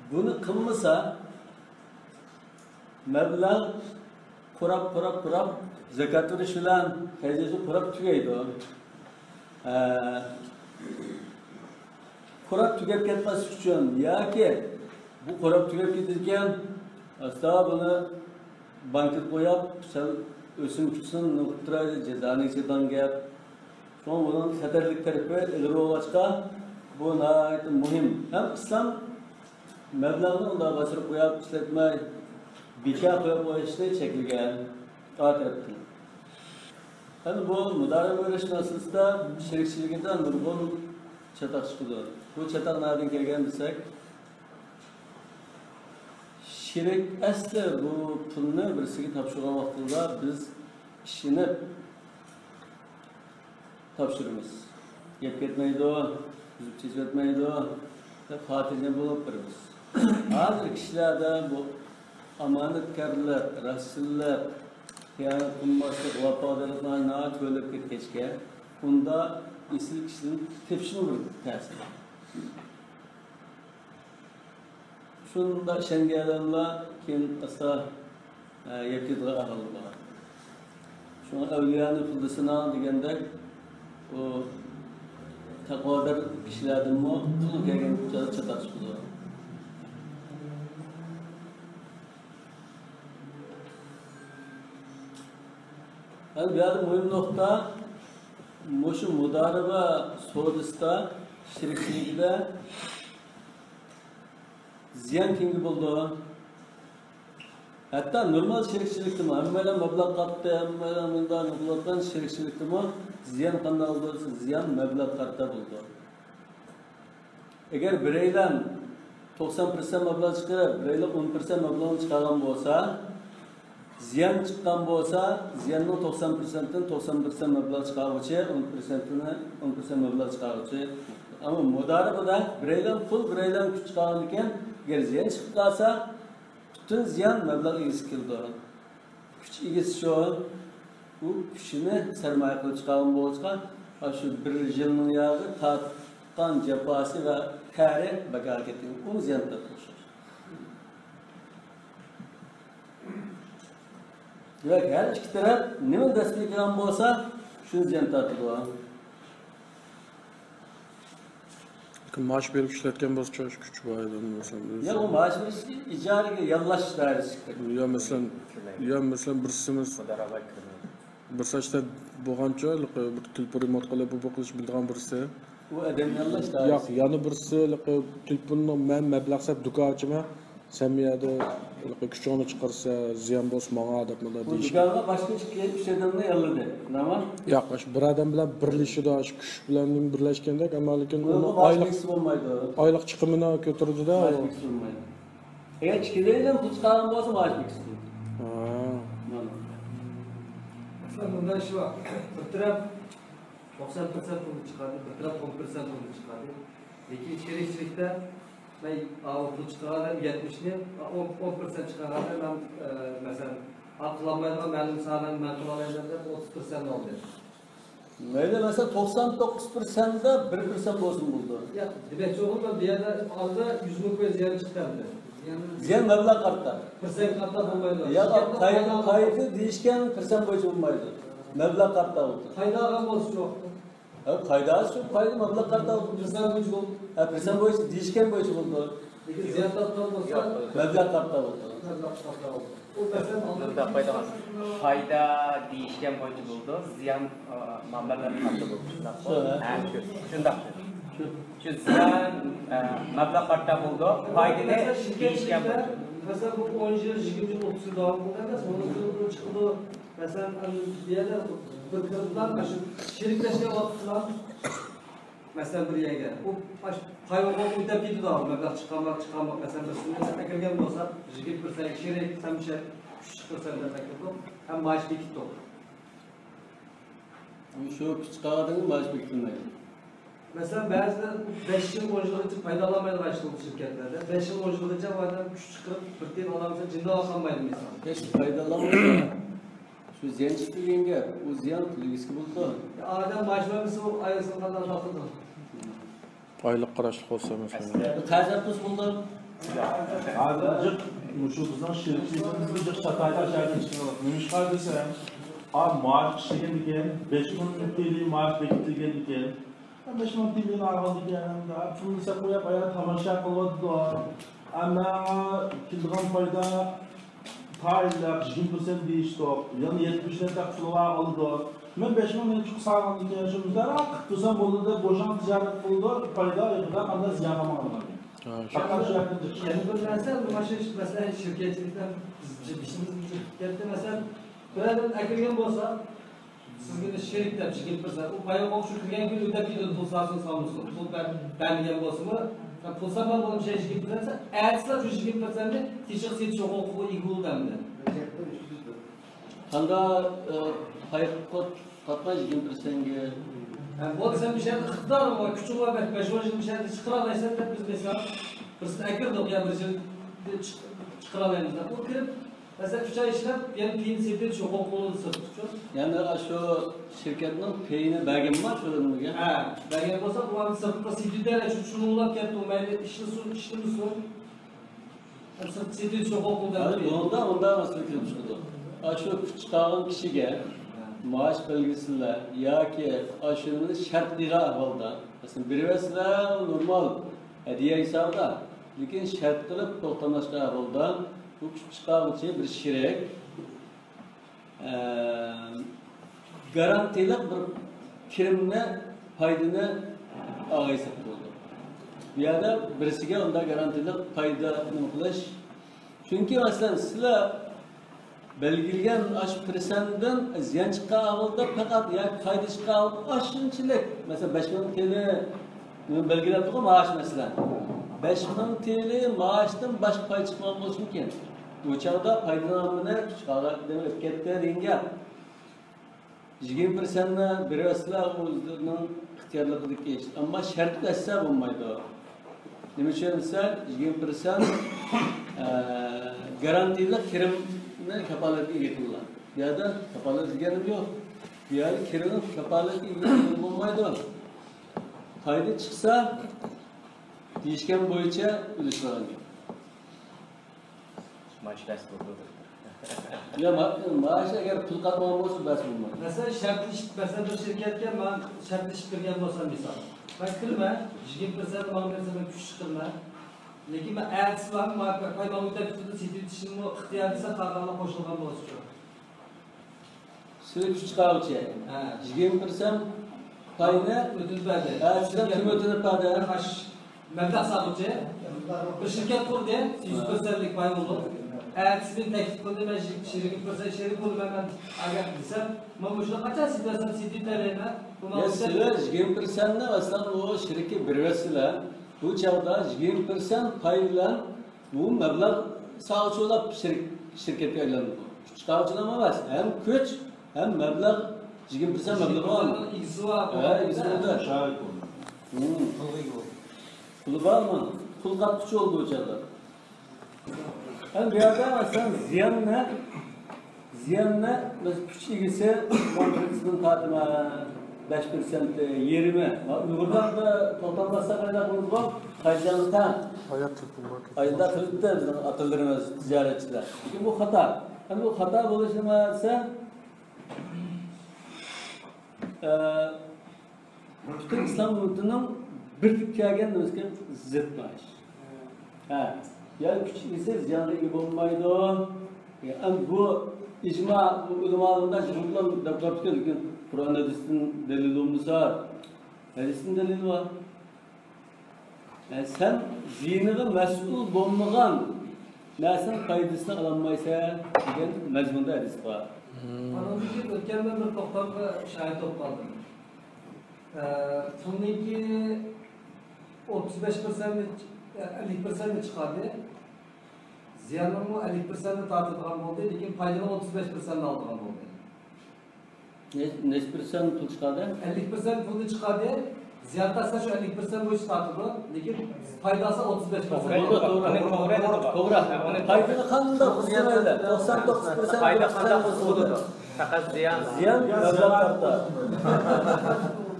بۇنى قىلمىسا، مەبلەغ قۇراپ، قۇراپ، قۇراپ، زاكات بېرىش بىلەن خەجلىشى قۇراپ تۈگەيدۇ. ئە، قۇراپ تۈگەپ كەتمەسلىك ئۈچۈن ياكى بۇ قۇراپ تۈگەپ كېتىدىكەن، ئاستا بۇنى بانكىغا قويۇپ، سەل ئۆسۈم چىقسۇن، نېمە قىلىپ تۇرايلى، جازانى چىدىغان گەپ. شۇڭا بۇنىڭ خەتەرلىك تەرىپى ئېغىر بولغاچقا، بۇ ناھايىتى مۇھىم. ھەم ئىسلام مەبلەغنى ئۇنداق ئاشۇرۇپ قويۇپ ئىشلەتمەي، بىكار قويۇپ قويۇشنى چەكلىگەن ئا تەرەپتىن. يەنى بۇ مۇدارىبە بېرىش مەسىلىسىدە شېرىكچىلىكىدە نۇرغۇن چاتاق چىقىدۇ. بۇ چاتاق نەدىن كەلگەن دېسەك، شېرىك ئەسلى بۇ پۇلنى بىرسىگە تاپشۇرغان ۋاقتىدا بىز ئىشىنىپ تاپشۇرىمىز. گەپ كەتمەيدۇ، ئۈزۈپ چېچىۋەتمەيدۇ دەپ خاتىرجەم بولۇپ بېرىمىز. ھازىر كىشىلەردە بۇ ئامانەتكارلىق، راستچىللىق، خىيانەت قىلماسلىق، ۋاپادارلىقلار ناھايىتى كۆرۈلۈپ كەتكەچكە، ئۇندا ئېسىل كىشىنى تېپىشمۇ بىر تەس. شۇنداق ئىشەنگەن ئادەملەر كېيىن ئاستا، ئە، يەپ كېتىدىغان ئەھۋال بولغان. شۇڭا ئەۋلىيانى پۇلدا سىناڭ دېگەندەك، ئۇ تەقۋادار كىشىلەردىنمۇ پۇل كەلگەن چاتاق چىقىدۇ. يەنە بۇ يەردە مۇھىم نۇقتا، مۇشۇ مۇدارىبە سودىسىدا، شېرىكچىلىكىدە زىيان كىمگە بولىدۇ؟ ھەتتا نورمال شېرىكچىلىكتىمۇ، ھەممەيلەن مەبلەغ قاتتى، ھەممەيلەن مۇنداق نېمە قىلىۋاتقان شېرىكچىلىكتىمۇ زىيان قانداق بولىدۇ دېسە، زىيان مەبلەغ قارىتا بولىدۇ. ئەگەر بىرەيلەن توقسان پىرسەنت مەبلەغ چىقىرىپ، بىرەيلەن ئون پىرسەنت مەبلەغنى چىقارغان بولسا، زىيان چىققان بولسا، زىياننىڭ توقسان پىرسەنتتىن توقسان پىرسەنت مەبلەغ چىقارغۇچى، ئون پىرسەنتتىن ئون پىرسەنت مەبلەغ چىقارغۇچى. ئەمما مۇدارىبىدە بىرەيلەن پۇل، بىرەيلەن كۈچ چىقارغاندىكىن، ئەگەر زىيان چىقىپ قالسا، پۈتۈن زىيان مەبلەغ ئىگىسىگە كېلىدۇ. كۈچ ئىگىسى شۇ. ئۇ كۈچىنى سەرمايە قىلىپ چىقارغان بولغاچقا، شۇ بىر يىلنىڭ ياغى تارتقان جاپاسى ۋە تەرى بەكار كەتكەن. ئۇ زىيان تارتقان ئوخشاش. دېمەك، ھەر ئىككى تەرەپ نېمە دەسمىگە كىرگەن بولسا، شۇ زىيان تارتىدۇ. لېكىن مائاش بېرىپ ئىشلەتكەن بولسا، شۇ كۈچ بار ئىدى، مەسىلەن، ياق، ئۇ مائاش بېرىش ئىجارىگە ياللاش دائىرىسىگە كىرىدۇ. يا مەسىلەن، يا مەسىلەن، بىرسىمىز بىر ساچتا بولغانچە، بىر تېلېفون رېمونت قىلىپ، بۇ، بۇ قىلىش بىلىدىغان بىرسى. ئۇ ئادەم ياللاش دائىرىسى. ياق، يەنە بىرسى، تېلېفوننىڭ مەن مەبلەغ سەپ دۇكان ئاچىمەن. سەن بۇ يەردە ھېلىقى كۈچۈڭنى چىقارسا، زىيان بولسا ماڭا دەپ مۇنداق بۇ دېيىش. دۇكانغا باشقا ئىككى، ئۈچ ئادەمنى ياللىدى. نېمە؟ ياق، شۇ بىر ئادەم بىلەن بىرلىشىدۇ، شۇ كۈچ بىلەن بىرلەشكەندەك، ئەمما لېكىن ئۇنىڭغا ئۇنىڭ مائاش ئايلىق، بەرگىسى بولمايدۇ. ئايلىق چىقىمىنى كۆتۈرىدۇ-دە، مائاش ئۇ. بەرگىسى بولمايدۇ. ئەگەر ئىككىلەيلەن پۇل چىقارغان بولسا، مائاش بەرگىسى بولمايدۇ. ھا. مانا. مەسىلەن، مۇنداق ئىش بار. بىر تەرەپ توقسان پىرسەنت پۇلنى چىقاردى، بىر تەرەپ ئون پىرسەنت پۇلنى چىقاردى. لېكىن شېرىكچىلىكتە مەن، ئاۋۇ پۇل چىقارغان ئادەم يەتمىشنى، ئون، ئون پىرسەنت چىقارغان ئادەم مەن، ئە، مەسىلەن، قىلالمايدىغان مەلۇم سانىنى مەن قىلالايمەن دەپ ئوتتۇز پىرسەنت ئالدى. مەيلى، مەسىلەن، توقسان توققۇز پىرسەنتتە بىر پىرسەنت بولسۇن بولىدۇ. ياق، دېمەكچى بولغىنىم، مەن بۇ يەردە ئالدى يۈز مىڭ كوي زىيان چىقتى ئەمدى. زىيان مەبلەغ قارىتا. پىرسەنت قارتا بولمايدۇ. ياق، قايتا، قايتا دېيىشكەن پىرسەنت بويىچە بولمايدۇ. مەبلەغ قارتا بولىدۇ. پايدا ئالغان بولسىچۇ؟ ھە، پايدا شۇ، پايدا مەبلەغ قارتا بولىدۇ. پىرسەنت بويىچە بولىدۇ. ھە، پىرسەنت بويىچە دېيىشكەن بويىچە بولىدۇ. لېكىن زىيان تارتقان بولسا، مەبلەغ قارتا بولىدۇ. مەبلەغ قارتا بولىدۇ. ئۇ پىرسەنت ئالدى. مۇنداق پايدا، پايدا دېيىشكەن بويىچە بولىدۇ، زىيان، ئا، مەبلەغ قارتا بولىدۇ. شۇنداققۇ؟ شۇ، ھە. ھە، شۇ، شۇنداق. شۇ. شۇ زىيان، ئە، مەبلەغ قارتا بولىدۇ، پايدىنى دېيىشكەن بويىچە. مەسىلەن، بۇ ئون يىل، يىگىرمە يىل، ئوتتۇز يىل داۋام قىلغاندا، سوڭۇنىڭ چىقىدۇ. مەسىلەن، بۇ يەردە بىر قىرىمدا شۇ شېرىكلەشكەن ۋاقىتتا، مەسىلەن، بىر يەرگە ئۇ پاي ھوقۇقى ئۆتەپ كېتىدۇ، مەبلەغ چىقارماق، چىقارماق، مەسىلەن، بىر سۇممىنى ئەكىرگەن بولسا، يىگىرمە پىرسەنت شېرىك، سەن مۇشۇ ئۈچ پىرسەنت دەپ ئەكىردۇق ھەم مائاش بېكىتتۇق. شۇ كۈچ چىقارغاندىن كېيىن مائاش بېكىتىلمەيدۇ. مەسىلەن، بەزىلەر بەش يىل، ئون يىلغىچە پايدىلانمايدىغان ئىش بولدى شىركەتلەردە. بەش يىل، ئون يىلغىچە ئۇ ئادەم كۈچ چىقىرىپ، بىر تىيىن ئالالمىسا، جىندىن ئالالمايدۇ مىسال. بەش يىل پايدىلانمىسا، شۇ زىيان چىقتى دېگەن گەپ. ئۇ زىيان تۆلىگۈسى بولىدۇ. ئادەم مائاش بەرمىسە، ئۇ ئائىلىسىنى قانداق ئىدارە قىلىدۇ؟ ئايلىق قاراشلىق بولسا، مەسىلەن. قەرز ئالىپ تۇرسا بولىدۇ. ھازىر جىق مۇشۇ بىزنىڭ شىركىتىمىزنى جىق چاتايدا شەھەردىن چىقىرىپ، نېمىشقا دېسەم، ئا، مائاش ئىشلىگەندىكىن، بەش مىڭ تىلى مائاش بېكىتىلگەندىكىن، بەش مىڭ تىلىنى ئالغاندىكىن، پۇلنى سېلىپ قويۇپ، ئايال تاماشا قىلىۋاتىدۇ. ئەمما كېلىدىغان پايدا تائىنلەپ يىگىرمە پىرسەنت دېيىشتۇق، يەنە يەتمىش پىرسەنت پۇلى بار ئالىدۇ. مەن بەش مىڭ مېنى چىقسا ئالغاندىكىن، شۇ مۇشۇنداق قىلىپ تۇرسام بولىدۇ دەپ، بوشاڭ تىجارەت قىلىدۇ، پايدا يىغىدا، ئاندىن زىيان قالمىغان. ھە، شۇ. پەقەت شۇ يەردىن چىقىش. يەنە بىر نەرسە، مانا شۇ مەسىلەن، شىركەتچىلىكتە بىز بېشىمىز كەتتى. مەسىلەن، بىر ئادەم ئەكىرگەن بولسا، سىزگە شېرىك دەپ يىگىرمە پىرسەنت، ئۇ پايغا ئوخشاش كىرگەن كۈنى ئۆتەپ كېتىدۇ، پۇل سالسىڭىز سالمىسۇن. پۇل بەر-، بەرمىگەن بولسىمۇ، پۇل سالماي بولۇپ شۇ يىگىرمە پىرسەنت، ئەتىسىلا شۇ يىگىرمە پىرسەنتنى تېشىغا سېتىش ھوقۇقىغا ئىگە بولىدۇ ئەمدى. قاندا، ئە، پاي قاتماي يىگىرمە پىرسەنتكە. ھە، بولسا سەن بىر شەرتتە ئىقتىدارىڭ بار، كۈچۈڭ بار، بەش، بەش ئون يىل بىر شەرتتە چىقىرالايسەن دەپ بىز مەسىلەن، بىرسىنى ئەكىردۇق يا بىر يىل چىق-، چىقىرالايمىز دەپ. ئۇ كىرىپ، مەسىلەن، ئۈچ ئاي ئىشلەپ، يەنە پېيىنى سېتىۋېتىش ھوقۇقى بولىدۇ سىرتقىچۇ. يەنى ئاشۇ شىركەتنىڭ پېيىنى بەرگەنمۇ شۇ ئادەمگە؟ ھە، بەرگەن بولسا، ئۇ ئادەم سىرتقا سېتىۋېتەلەيدۇ، شۇ چۇڭلۇقلاپ كەتتى، ئۇ مەيلى ئىشلىسۇن، ئىشلىمىسۇن. سىرتقا سېتىۋېتىش ھوقۇقى بولىدۇ. ھازىر بۇنىڭدا ئۇنداق مەسىلە كېلىپ چىقىدۇ. ئاشۇ كۈچ چىقارغان كىشىگە مائاش بەلگىسىلەر ياكى ئاشۇنى شەرت قىلغان ئەھۋالدا، مەسىلەن، بېرىۋەتسىلەر نورمال ھەدىيە ھېسابىدا، لېكىن شەرت قىلىپ توختاملاشقان ئەھۋالدا، بۇ كۈچ چىقارغۇچى بىر شېرىك، ئە، گارانتىيلىق بىر كىرىمنى، پايدىنى ئالغان ھېسابتا بولىدۇ. بۇ يەردە بىرسىگە ئۇنداق گارانتىيلىق پايدا نېمە قىلىش. چۈنكى، مەسىلەن، سىلەر بەلگىلىگەن ئاشۇ پىرسەنتتىن زىيان چىققان ئەھۋالدا پەقەت ياكى پايدا چىققان ئەھۋالدا ئاشۇنچىلىك، مەسىلەن، بەش مىڭ تىلى بەلگىلەپتىغۇ مائاش، مەسىلەن. بەش مىڭ تىلى مائاشتىن باشقا پايدا چىقمىغان بولسۇن كېيىن. بۇ چاغدا پايدىلانغىنى چىقارغان ئۆتۈپ كەتتى دېگەن گەپ. يىگىرمە پىرسەنتنى بېرىۋەتسىلەر، ئۇ ئۆزلىرىنىڭ ئىختىيارلىقىدىكى ئىش. ئەمما شەرت بەسسە بولمايدۇ. نېمە ئۈچۈن دېسە، يىگىرمە پىرسەنت، ئە، گارانتىيلىق كىرىمنى كاپالەتكە ئىگە قىلىدۇ. بۇ يەردە كاپالەت دېگەنم يوق. بۇ يەردە كىرىمنى كاپالەتكە ئىگە قىلغىلى بولمايدۇ. پايدا چىقسا، دېيىشكەن بويىچە ئۈلۈش بەرگەن. مائاش بەس بولدى. يا، ما-، مائاش ئەگەر پۇل قاتمىغان بولسا، بەس بولمايدۇ. مەسىلەن، شەرتلىشىپ، مەسىلەن، بىر شىركەتكە مەن شەرتلىشىپ كىرگەن بولسام، مىسال، مەن كىرىمەن، يىگىرمە پىرسەنت ماڭا بەرسە، مەن كۈچ چىقىرىمەن. لېكىن مەن ئەتىسىلا ماڭا پاي ماڭا ئۆتەپ كېتىدۇ، سېتىۋېتىشنىمۇ ئىختىيارى دېسە، قالغانلار قوشۇلغان بولسىچۇ. سىلى كۈچ چىقارغۇچى. ھە. يىگىرمە پىرسەنت پاينى. ئۆتۈنۈپ بەردى. ھە، سىلەر كىم ئۆتۈنۈپ بەردى؟ مەبلەغ سالغۇچى. بىر شىركەت قۇردى، يۈز پىرسەنتلىك پاي بولۇپ. ئەتىسى مېنى تەكلىپ قىلدى، مەن يىگىرمە پىرسەنت شېرىك بولىمەن، مەن ئەگەر دېسەم، مەن مۇشۇنى قاچان سېتىۋەتسەم، سېتىۋېتەلەيمەن. يا، سىلەر يىگىرمە پىرسەنتنى ئەسلەن ئۇ شىركەتكە بېرىۋەتسىلەر، بۇ چاغدا يىگىرمە پىرسەنت پاي بىلەن بۇ مەبلەغ سالغۇچىلار شىر-، شىركەتكە ئايلانىدۇ. كۈچ چىقارغۇچىلار ئەمەس، ھەم كۈچ، ھەم مەبلەغ، يىگىرمە پىرسەنت مەبلىغى بار. ئىگىسى بار. ھە، ئىگىسى بار. شەرىك بولدى. ھىم. پۇلغا ئىگە بولدى. پۇلى بارمۇ؟ پۇل قاتقۇچى بولدى ئۇ چاغدا. ھەم بۇ يەردە مەسىلەن زىياننى، زىياننى بىز كۈچ ئىگىسى ئون پىرسەنتتىن تارتىمەن، بەش پىرسەنت، يېرىمى. ئۇيغۇرلاردا توختام باسساق قانداق بولىدىغۇ؟ قايسىڭىز تەڭ؟ ئايدا قىلىپتۇ بىزنىڭ ئاتىلىرىمىز، تىجارەتچىلەر. لېكىن بۇ خاتا. ئەمدى بۇ خاتا بولۇشى نېمە دېسە، ئە، پۈتۈن ئىسلام ئۈممىتىنىڭ بىرلىككە كەلگەن نېمىسىگە زىت بۇ ئىش. ھە. يا كۈچ ئىگىسى زىيانغا ئىگە بولمايدۇ. يا، ئەم، بۇ ئىجما، بۇ ئۆلىمالىرىدا يىغىلغان دەپ قاپتىكەن، لېكىن قۇرئان ھەدىستىن دەلىل بولمىسا، ھەدىستىن دەلىل بار. يەنى سەن زىيىنىغا مەسئۇل بولمىغان نەرسىنىڭ پايدىسىنى ئالالمايسەن دېگەن مەزمۇندا ھەدىس بار. ئانىڭدىن كېيىن ئۆتكەندە بىر توختامغا شاھىت بولۇپ قالدىم. ئە، پۇلنىڭكى ئوتتۇز بەش پىرسەنتنى، ئەللىك پىرسەنتنى چىقاردى. زىياننىڭمۇ ئەللىك پىرسەنتنى تارتىدىغان بولدى، لېكىن پايدىنىڭ ئوتتۇز بەش پىرسەنتنى ئالىدىغان بولدى. نەچ-، نەچچە پىرسەنت پۇل چىقاردى؟ ئەللىك پىرسەنت پۇلنى چىقاردى. زىيان تارتسا شۇ ئەللىك پىرسەنت بويىچە تارتىدۇ، لېكىن پايدا ئالسا ئوتتۇز بەش پىرسەنت. بولىدۇ، توغرا. توغرا. پايدىنى قانداق قىلسا مەيلى، توقسان توققۇز پىرسەنت پايدا قانداق قىلسا بولىدۇ. پەقەت زىيان. زىيان مەبلەغ تارتىدۇ.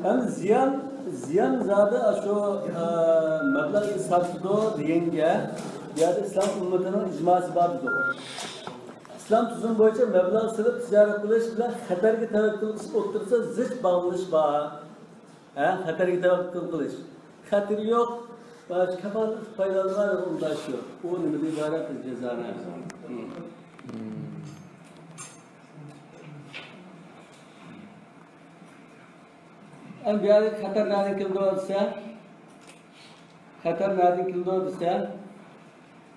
ئەمدى زىيان، زىيان زادى شۇ، ئە، مەبلەغ تارتىدۇ دېگەنگە، بۇ يەردە ئىسلام ئۈممىتىنىڭ ئىجماسى بار دېدۇق. ئىسلام تۈزۈمى بويىچە مەبلەغ سېلىپ تىجارەت قىلىش بىلەن خەتەرگە تەۋەككۈل قىلىش ئوتتۇرىسىدا زىچ باغلىنىش بار. ھە، خەتەرگە تەۋەككۈل قىلىش. خەتىرى يوق، كاپالەت پايدىلانغان ئۇنداش يوق. ئۇ نېمىدىن ئىبارەت؟ جازانى. ئەمدى بۇ يەردە خەتەر نەدىن كېلىدۇ دېسە، خەتەر نەدىن كېلىدۇ دېسە،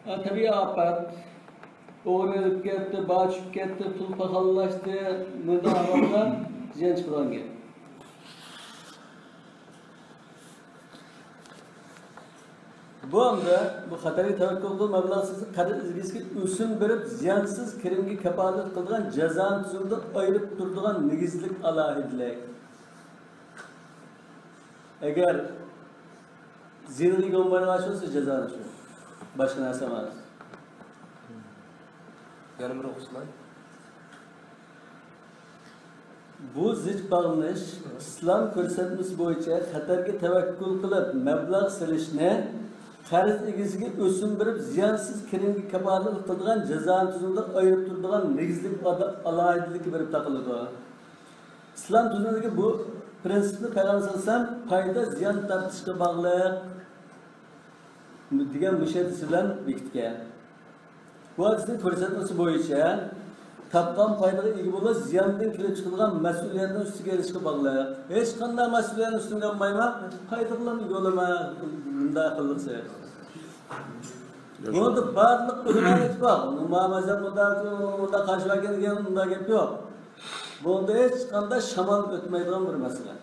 ئە، تەبىئىي ئاپەت، ئوغرى ئېلىپ كەتتى، باھا چۈشۈپ كەتتى، پۇل پاخاللاشتى، مۇنداق ئەھۋالدا زىيان چىقىدىغان گەپ. بۇ ئەمدى بۇ خەتەرگە تەۋەككۈل قىلىپ مەبلەغ سېلىپ خەتەر ئىگىسىگە ئۆسۈم بېرىپ زىيانسىز كىرىمگە كاپالەتلىك قىلىدىغان جازانى تۈزۈمدىن ئايرىپ تۇرىدىغان نېگىزلىك ئالاھىدىلىك. ئەگەر زىيىنىغا ئىگە بولمايدىغان ئىش بولسا، جازانى شۇ. باشقا نەرسە ئەمەس. يەنە بىر ئوقۇسىلا. بۇ زىچ باغلىنىش ئىسلام كۆرسەتمىسى بويىچە خەتەرگە تەۋەككۈل قىلىپ مەبلەغ سېلىشنى قەرز ئىگىسىگە ئۆسۈم بېرىپ زىيانسىز كىرىمگە كاپالەتلىك قىلىدىغان جازانى تۈزۈمدە ئايرىپ تۇرىدىغان نېگىزلىك ئالاھىدىلىككە بېرىپ تاقىلىدۇ. ئىسلام دىنىدىكى بۇ پرىنسىپنى پەيغەمبەر سەللەللاھۇ ئەلەيھى ۋەسەللەم پايدا زىيان تارتىشقا باغلىق دېگەن مۇشۇ ھەدىسى بىلەن بېكىتكەن. بۇ ھەدىسنىڭ كۆرسەتمىسى بويىچە تاپقان پايدىغا ئىگە بولۇش زىياندىن كېلىپ چىقىدىغان مەسئۇلىيەتنى ئۈستىگە ئېلىشقا باغلىق. ھېچقانداق مەسئۇلىيەتنى ئۈستۈمگە ئالمايمەن، پايدىغىلا ئىگە بولىمەن، مۇنداق قىلغۇسى. بۇنىڭدا بارلىق ئۆلىمالار ئىتتىپاق، ماۋۇ مەزھەپ مۇنداق، مۇنداق قارشى بەرگەن دېگەن ئۇنداق گەپ يوق. بۇنىڭدا ھېچقانداق شامال ئۆتمەيدىغان بىر مەسىلە.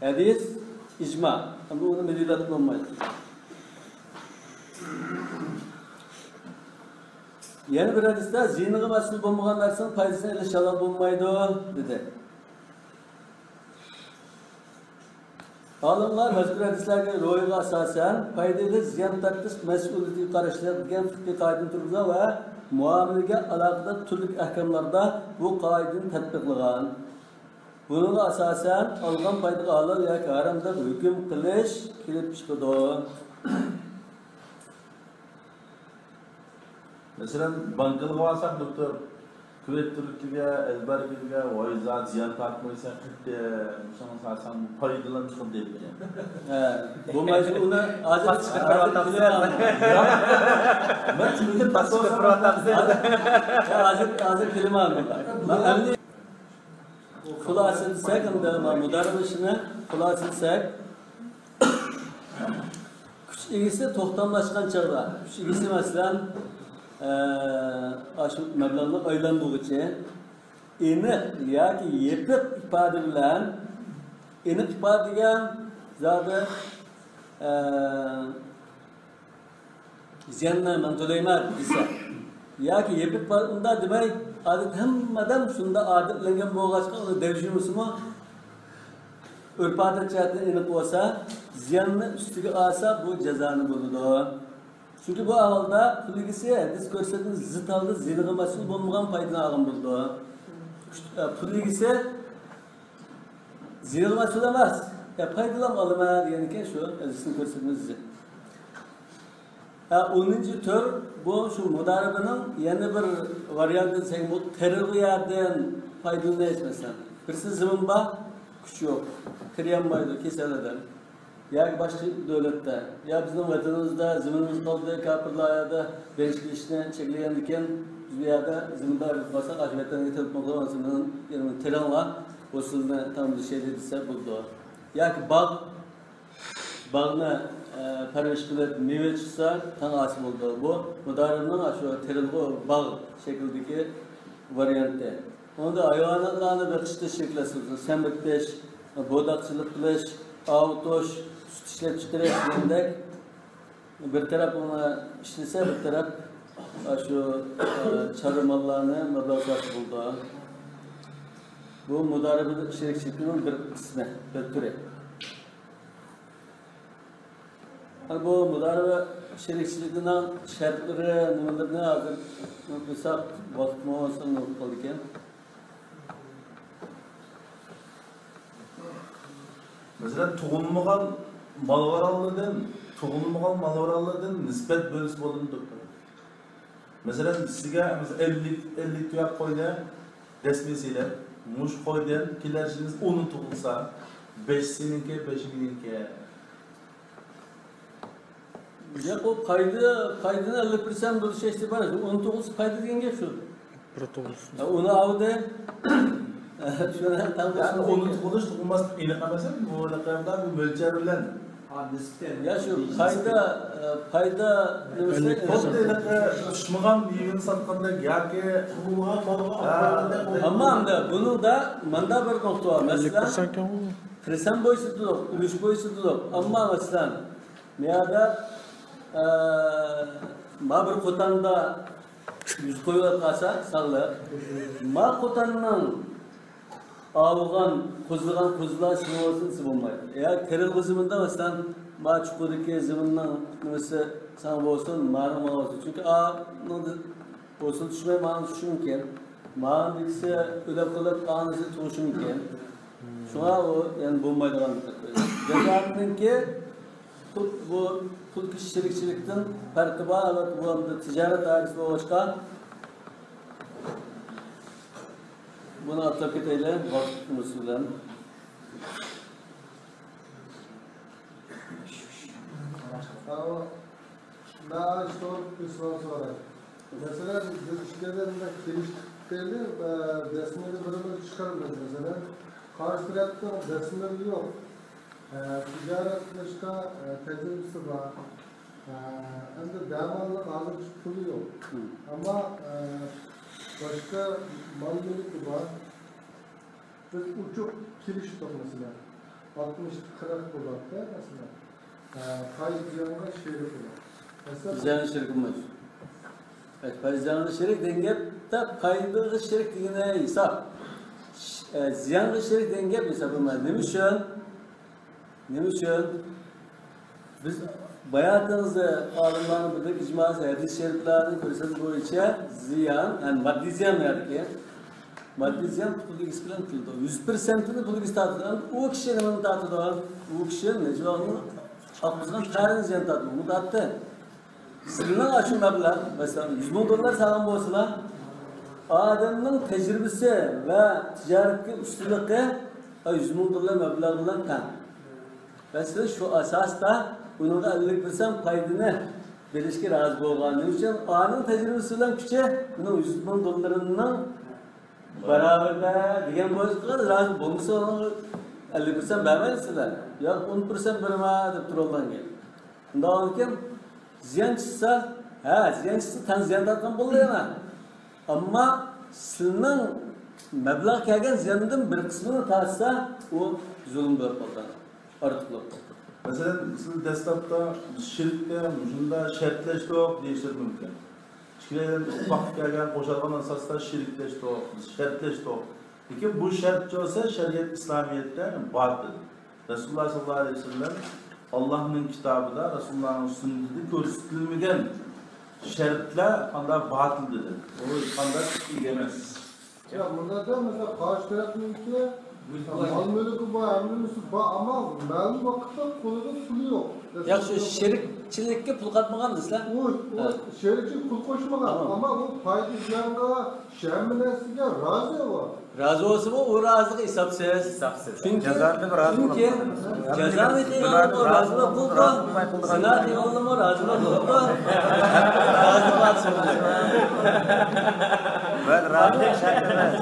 ھەدىس ئىجما. ئەمدى ئۇنى مىللەت بولمايدۇ. يەنە بىر ھەدىستە زىيىنىغا مەسئۇل بولمىغان نەرسىنىڭ پايدىسىنى ئېلىش ھالال بولمايدۇ، دېدى. ئالىملار مەزكۇر ھەدىسلەرگە، روھىغا ئاساسەن، پايدا ئېلىش، زىيان تارتىش مەسئۇلىيىتىگە قاراشلىق دېگەن فىقھىي قائىدىنى تۇرغۇزغان ۋە مۇئامىلىگە ئالاقىدار تۈرلۈك ئەھكاملاردا بۇ قائىدىنى تەتبىقلىغان. بۇنىڭغا ئاساسەن، ئالغان پايدىغا ھالال ياكى ھارام دەپ ھۆكۈم قىلىش كېلىپ چىقىدۇ. مەسىلەن، بانكىلىغا بارساق، دوكتور، كرېدىتورلۇكىگە، ئەلبەرگىگە، ۋاي زات زىيان تارتمايسەن، قېتى، شۇڭا سالساڭ پايدىلان چىقىدۇ دەيدىكەن. ھە، بولمايسا ئۇنى ھازىر پاس چىقىرىپ تۇرۇۋاتامسىز؟ مەن تىلىمنى پاس چىقىرىپ تۇرۇۋاتامسىز؟ ھازىر، ھازىر، ھازىر كېلىمەن بۇندا. مەن ئەمدى خۇلاسە دېسەك، ئەمدى مۇدارىبە ئىشىنى خۇلاسە دېسەك، كۈچ ئىگىسى توختاملاشقان چاغدا، كۈچ ئىگىسى، مەسىلەن، ئە، ئاشۇ مەبلەغنى ئايلاندۇرغۇچى ئېنىق ياكى يېپىق ئىپادە بىلەن، ئېنىق ئىپادە دېگەن زادى، ئە، زىياننى مەن تۆلەيمەن دېسە، ياكى يېپىق بار، ئۇنداق دېمەي، ئادەتتە ھەممە ئادەم شۇنداق ئادەتلەنگەن بولغاچقا، ئۇنى دەۋجۈمىسىمۇ ئۆرپ-ئادەت جەھەتتىن ئېنىق بولسا، زىياننى ئۈستىگە ئالسا، بۇ جازانى بولىدۇ. چۈنكى بۇ ئەھۋالدا پۇل ئىگىسى ھەدىس كۆرسەتمىگە زىت ھالدا زىيىنىغا مەسئۇل بولمىغان پايدىنى ئالغان بولىدۇ. ئە، پۇل ئىگىسى زىيىنغا مەسئۇل ئەمەس. يا پايدىلام ئالىمەن دېگەنكەن شۇ ھەدىسنى كۆرسەتمىگە زىت. ھە، ئونىنچى تۈر، بۇ شۇ مۇدارىبىنىڭ يەنە بىر ۋارىيانتى دېسەك، بۇ تېرىلغۇ يەردىن پايدىلىنىش، مەسىلەن. بىرسى زېمىن بار، كۈچ يوق، تېرىيالمايدۇ، كېسەلدە. ياكى باشقا دۆلەتتە، يا بىزنىڭ ۋەتىنىمىزدە زېمىنىمىز قالدى، كاپىرلار يەردە بېرىش كېلىشنى چەكلىگەندىكىن، بىز بۇ يەردە زېمىندار بولساق، ئاشۇ ۋەتەنگە تېلېفون قىلىپ، مېنى تېرىڭلار، ھوسۇلنى تەڭ بىر شەيدە دېسە بولىدۇ. ياكى باغ، باغنى، ئە، پەرۋىش قىلىپ، مېۋە چىقسا، تەڭ ھاسىل بولىدۇ. بۇ مۇدارىبنىڭ ئاشۇ تېرىلغۇ باغ شەكلىدىكى ۋارىيانتى. ئۇندا ھايۋاناتلارنى بېقىشتا شەكىللەشتۈرىدۇ. سەمرىتىش، بورداقچىلىق قىلىش، ئاۋۇتۇش، سۈت ئىشلەپ چىقىرىش دېگەندەك بىر تەرەپ ئۇنى ئىشلىسە، بىر تەرەپ شۇ، ئە، چارۋا ماللارنى مەبلەغ ساتىپ بولىدۇ. بۇ مۇدارىبە شېرىكچىلىكىنىڭ بىر قىسمى، بىر تۈرى. ھە، بۇ مۇدارىبە شېرىكچىلىكىنىڭ شەرتلىرى، نېمىلىرىنى ھازىر نوقۇپ قويساق، ۋاقىتمۇ ئازراق بولۇپ قالىدىكەن. مەسىلەن، تۇغۇلمىغان مالۋارانلاردىن، تۇغۇلمىغان مالۋارانلاردىن نىسبەت بۆلسە بولىدۇ، دوكتور. مەسىلەن، سىزگە ئەللىك، ئەللىك تۇياق قوينى دەسمىگە سېلىپ، مۇشۇ قويدىن كېلەر يىلى ئونى تۇغۇلسا، بەشى سېنىڭكى، بەشى مېنىڭكى. ياق، ئۇ پايدا، پايدىنى ئەللىك پىرسەنت بولۇش ئېھتىمالى. ئون توققۇز پايدا دېگەن گەپ شۇ. بىر توققۇز. ھە، ئۇنى ئالدى. شۇنى تەڭ يەنى ئون توققۇز تۇغۇلۇش، تۇغۇلماسلىق ئېنىق ئەمەس، بۇ رەقەملەر بۇ مۆلچەر بىلەن. ھە، نىسبەتەن. يا شۇ پايدا، ئە، پايدا نېمىسى؟ ئەللىك پىرسەنت. خۇددى ھېلىقى پىشمىغان مېۋىنى ساتقاندەك ياكى تۇغۇلغان مالغا ھە. ئاپارغاندەك. ئەمما ئەمدى بۇنىڭدا مۇنداق بىر نۇقتا بار. ئەللىك پىرسەنت. مەسىلەن، پىرسەنت بويىچە دېدۇق، ئۈلۈش بويىچە دېدۇق. ئەمما مەسىلەن، مۇ يەردە، ئە، ما بىر قوتاندا يۈز قويۇۋاتقانسا سانلىق، ما قوتاننىڭ ئاۋۇغان، قوزۇلغان قوزۇلار سېنىڭ بولسۇن دېسە بولمايدۇ. يا تېرىلغۇ زېمىندا، مەسىلەن، ما چوققىدىكى زېمىننىڭ نېمىسى ساڭا بولسۇن، مانىڭ ماڭا بولسۇن. چۈنكى ئانىڭ ھوسۇل چۈشمەي مانىڭ چۈشۈشى مۇمكىن. مانىڭدىكىسى ئۆلۈپ قېلىپ، ئانىسى تۇغۇشى مۇمكىن. شۇڭا ئۇ يەنە بولمايدىغان بىر گەپ. جازانىڭكى پۇل، بۇ پۇل كېچىش شېرىكچىلىكتىن پەرقى بار. ئەلۋەتتە، بۇ ئەمدى تىجارەت دائىرىسى بولغاچقا، بۇنى ئاتلاپ كېتەيلى، ۋاقىت نېمىسى بىلەن. مەن شۇ بىر سوئال سوراي. مەسىلەن، بىز ئىككىيلەن بىلەن كېلىشتۇق دەيلى، ئە، دەسمىنى بىر-بىر چىقىرىمىز، مەسىلەن. قارشى تەرەپنىڭ دەسمىنى يوق. ئە، تىجارەت قىلىشقا، ئە، تەجرىبىسى بار. ئە، ئەمدى دەماللىق ھازىرچە پۇلى يوق. مم. ئەمما، ئە، باشقا مال مۈلكى بار. بىز ئوچۇق كېلىشتۇق، مەسىلەن، ئاتمىش قىرىق بولاتتى، مەسىلەن. ئە، پايدا زىيانغا شېرىك بولۇپ. مەسىلەن، زىيانغا شېرىك بولمايدۇ. ئە، پايدا زىيانغا شېرىك دېگەن گەپتە، پايدىغا شېرىك دېگىنى ھېساب. ئە، زىيانغا شېرىك دېگەن گەپ ھېسابلانمايدۇ. نېمە ئۈچۈن؟ نېمە ئۈچۈن؟ بىز باياتىنىڭىزدا ئالىملارنىڭ بىردەك ئىجماسى، ھەدىس شەرىپلەرنى كۆرسەتكەن بويىچە زىيان، يەنى ماددىي زىيان بۇ يەردىكى. ماددىي زىيان پۇل ئىگىسى بىلەن قىلىدۇ. يۈز پىرسەنتىنى پۇل ئىگىسى تارتىدۇ. ئەمدى ئۇ كىشى نېمىنى تارتىدۇ؟ ئۇ كىشى نەجۋانىڭ ئاققۇزغان تەرىنى زىيان تارتىدۇ. ئۇنى تارتتى. سىلىنىڭ ئاشۇ مەبلەغ، مەسىلەن، يۈز مىڭ دوللار سالغان بولسىلا، ئادەمنىڭ تەجرىبىسى ۋە تىجارەتتىكى ئۇستىلىقى يۈز مىڭ دوللار مەبلەغ بىلەن تەڭ. ۋە سىز شۇ ئاساستا ئۇنىڭغا ئەللىك پىرسەنت پايدىنى بېرىشكە رازى بولغان. نېمە ئۈچۈن؟ ئانىڭ تەجرىبىسى بىلەن كۈچى مېنىڭ يۈز مىڭ دوللىرىمنىڭ باراۋىرىدە دېگەن بولسا رازى بولمىسا، ئەللىك پىرسەنت بەرمەيسىلەر. ياق، ئون پىرسەنت بېرىمەن دەپ تۇرۇۋالغان گەپ. ئۇنداق بولغاندىكىن، زىيان چىقسا، ھە، زىيان چىقسا، تەڭ زىيان تارتقان بولدى يەنە. ئەمما سىلىنىڭ مەبلەغ كەلگەن زىياندىن بىر قىسمىنى تارتسا، ئۇ زۇلۇم بولۇپ قالىدۇ، ئارتۇقلۇق. مەسىلەن، سىز دەسلەپتە بىز شىركتە مۇشۇنداق شەرتلەشتۇق دېيىشلىرى مۇمكىن. ئىككىلەيلەن ئىتتىپاققا كەلگەن قوشۇلغان ئاساستا شىركلەشتۇق، بىز شەرتلەشتۇق. لېكىن بۇ شەرت بولسا شەرىئەت ئىسلامىيەتتە بار دېدى. رەسۇلۇللاھ سەللەللاھۇ ئەلەيھى ۋەسەللەم ئاللاھنىڭ كىتابىدا، رەسۇلۇللاھنىڭ سۈننىتىدە كۆرسىتىلمىگەن شەرتلەر قانداق باتىل دېدى. ئۇ ھېچقانداق ئىگە ئەمەس. يا، مۇنداقتا، مەسىلەن، قارشى تەرەپنىڭكى مال مۈلكى بار، ھەممىسى بار، ئەمما مەلۇم ۋاقىتتا قولىدا پۇلى يوق. ياخشى، شېرىكچىلىككە پۇل قاتمىغان دېسىلە. ئۇ، ئۇ ھە. شېرىكچىلىك پۇل قوشمىغان، تامام. ئەمما ئۇ پايدا زىيانغا، ھەممە نەرسىگە رازى ئۇ. رازى بولسىمۇ، ئۇ رازىلىق ھېسابسىز. ھېسابسىز. چۈنكى، جازانى بىر رازى چۈنكى بولمايدۇ. جازانى قىلغانمۇ رازىلىق بولىدۇ. زىنا قىلغانمۇ رازىلىق بولىدۇ. رازى بار سۆزلەر. بەل رازى شەرت ئەمەس.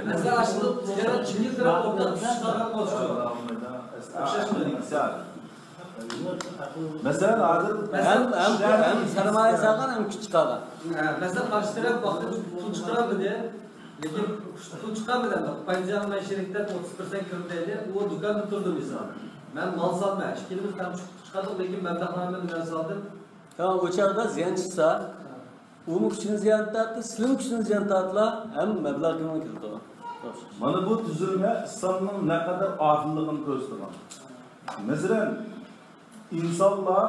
مەسىلەن، ئاشۇ تىجارەت چۈمۈلە تەرەپ ئورتاق چۈشۈپ قالغان بولسا. ئوخشاشمۇ؟ مەسىلەن، ھازىر ھەم، ھەم، ھەم سەرمايە سالغان، ھەم كۈچ چىقارغان. ھە، مەسىلەن، قارشى تەرەپ ۋاقتىدا پۇل چىقارمىدى. لېكىن پۇل چىقارمىدى. پايدا زىيانغا مەن شېرىك دەپ ئوتتۇز پىرسەنت كىرىپ دەيلى، ئۇ دۇكاندا تۇردى مىسال. مەن مال سالماي، ئىككىمىز ھەم پۇل چىقاردۇق، لېكىن مەبلەغنامىنى مەن سالدىم. تامام، ئۇ چاغدا زىيان چىقسا، ئۇمۇ كۈچىدىن زىيان تارتتى، سىلىمۇ كۈچىدىن زىيان تارتىلا، ھەم مەبلەغ كىمگە كېتىدۇ؟ مانا بۇ تۈزۈلمە ئىسلامنىڭ نەقەدەر ئادىللىقىنى كۆرسىتىدۇ. مەسىلەن، ئىنسانلار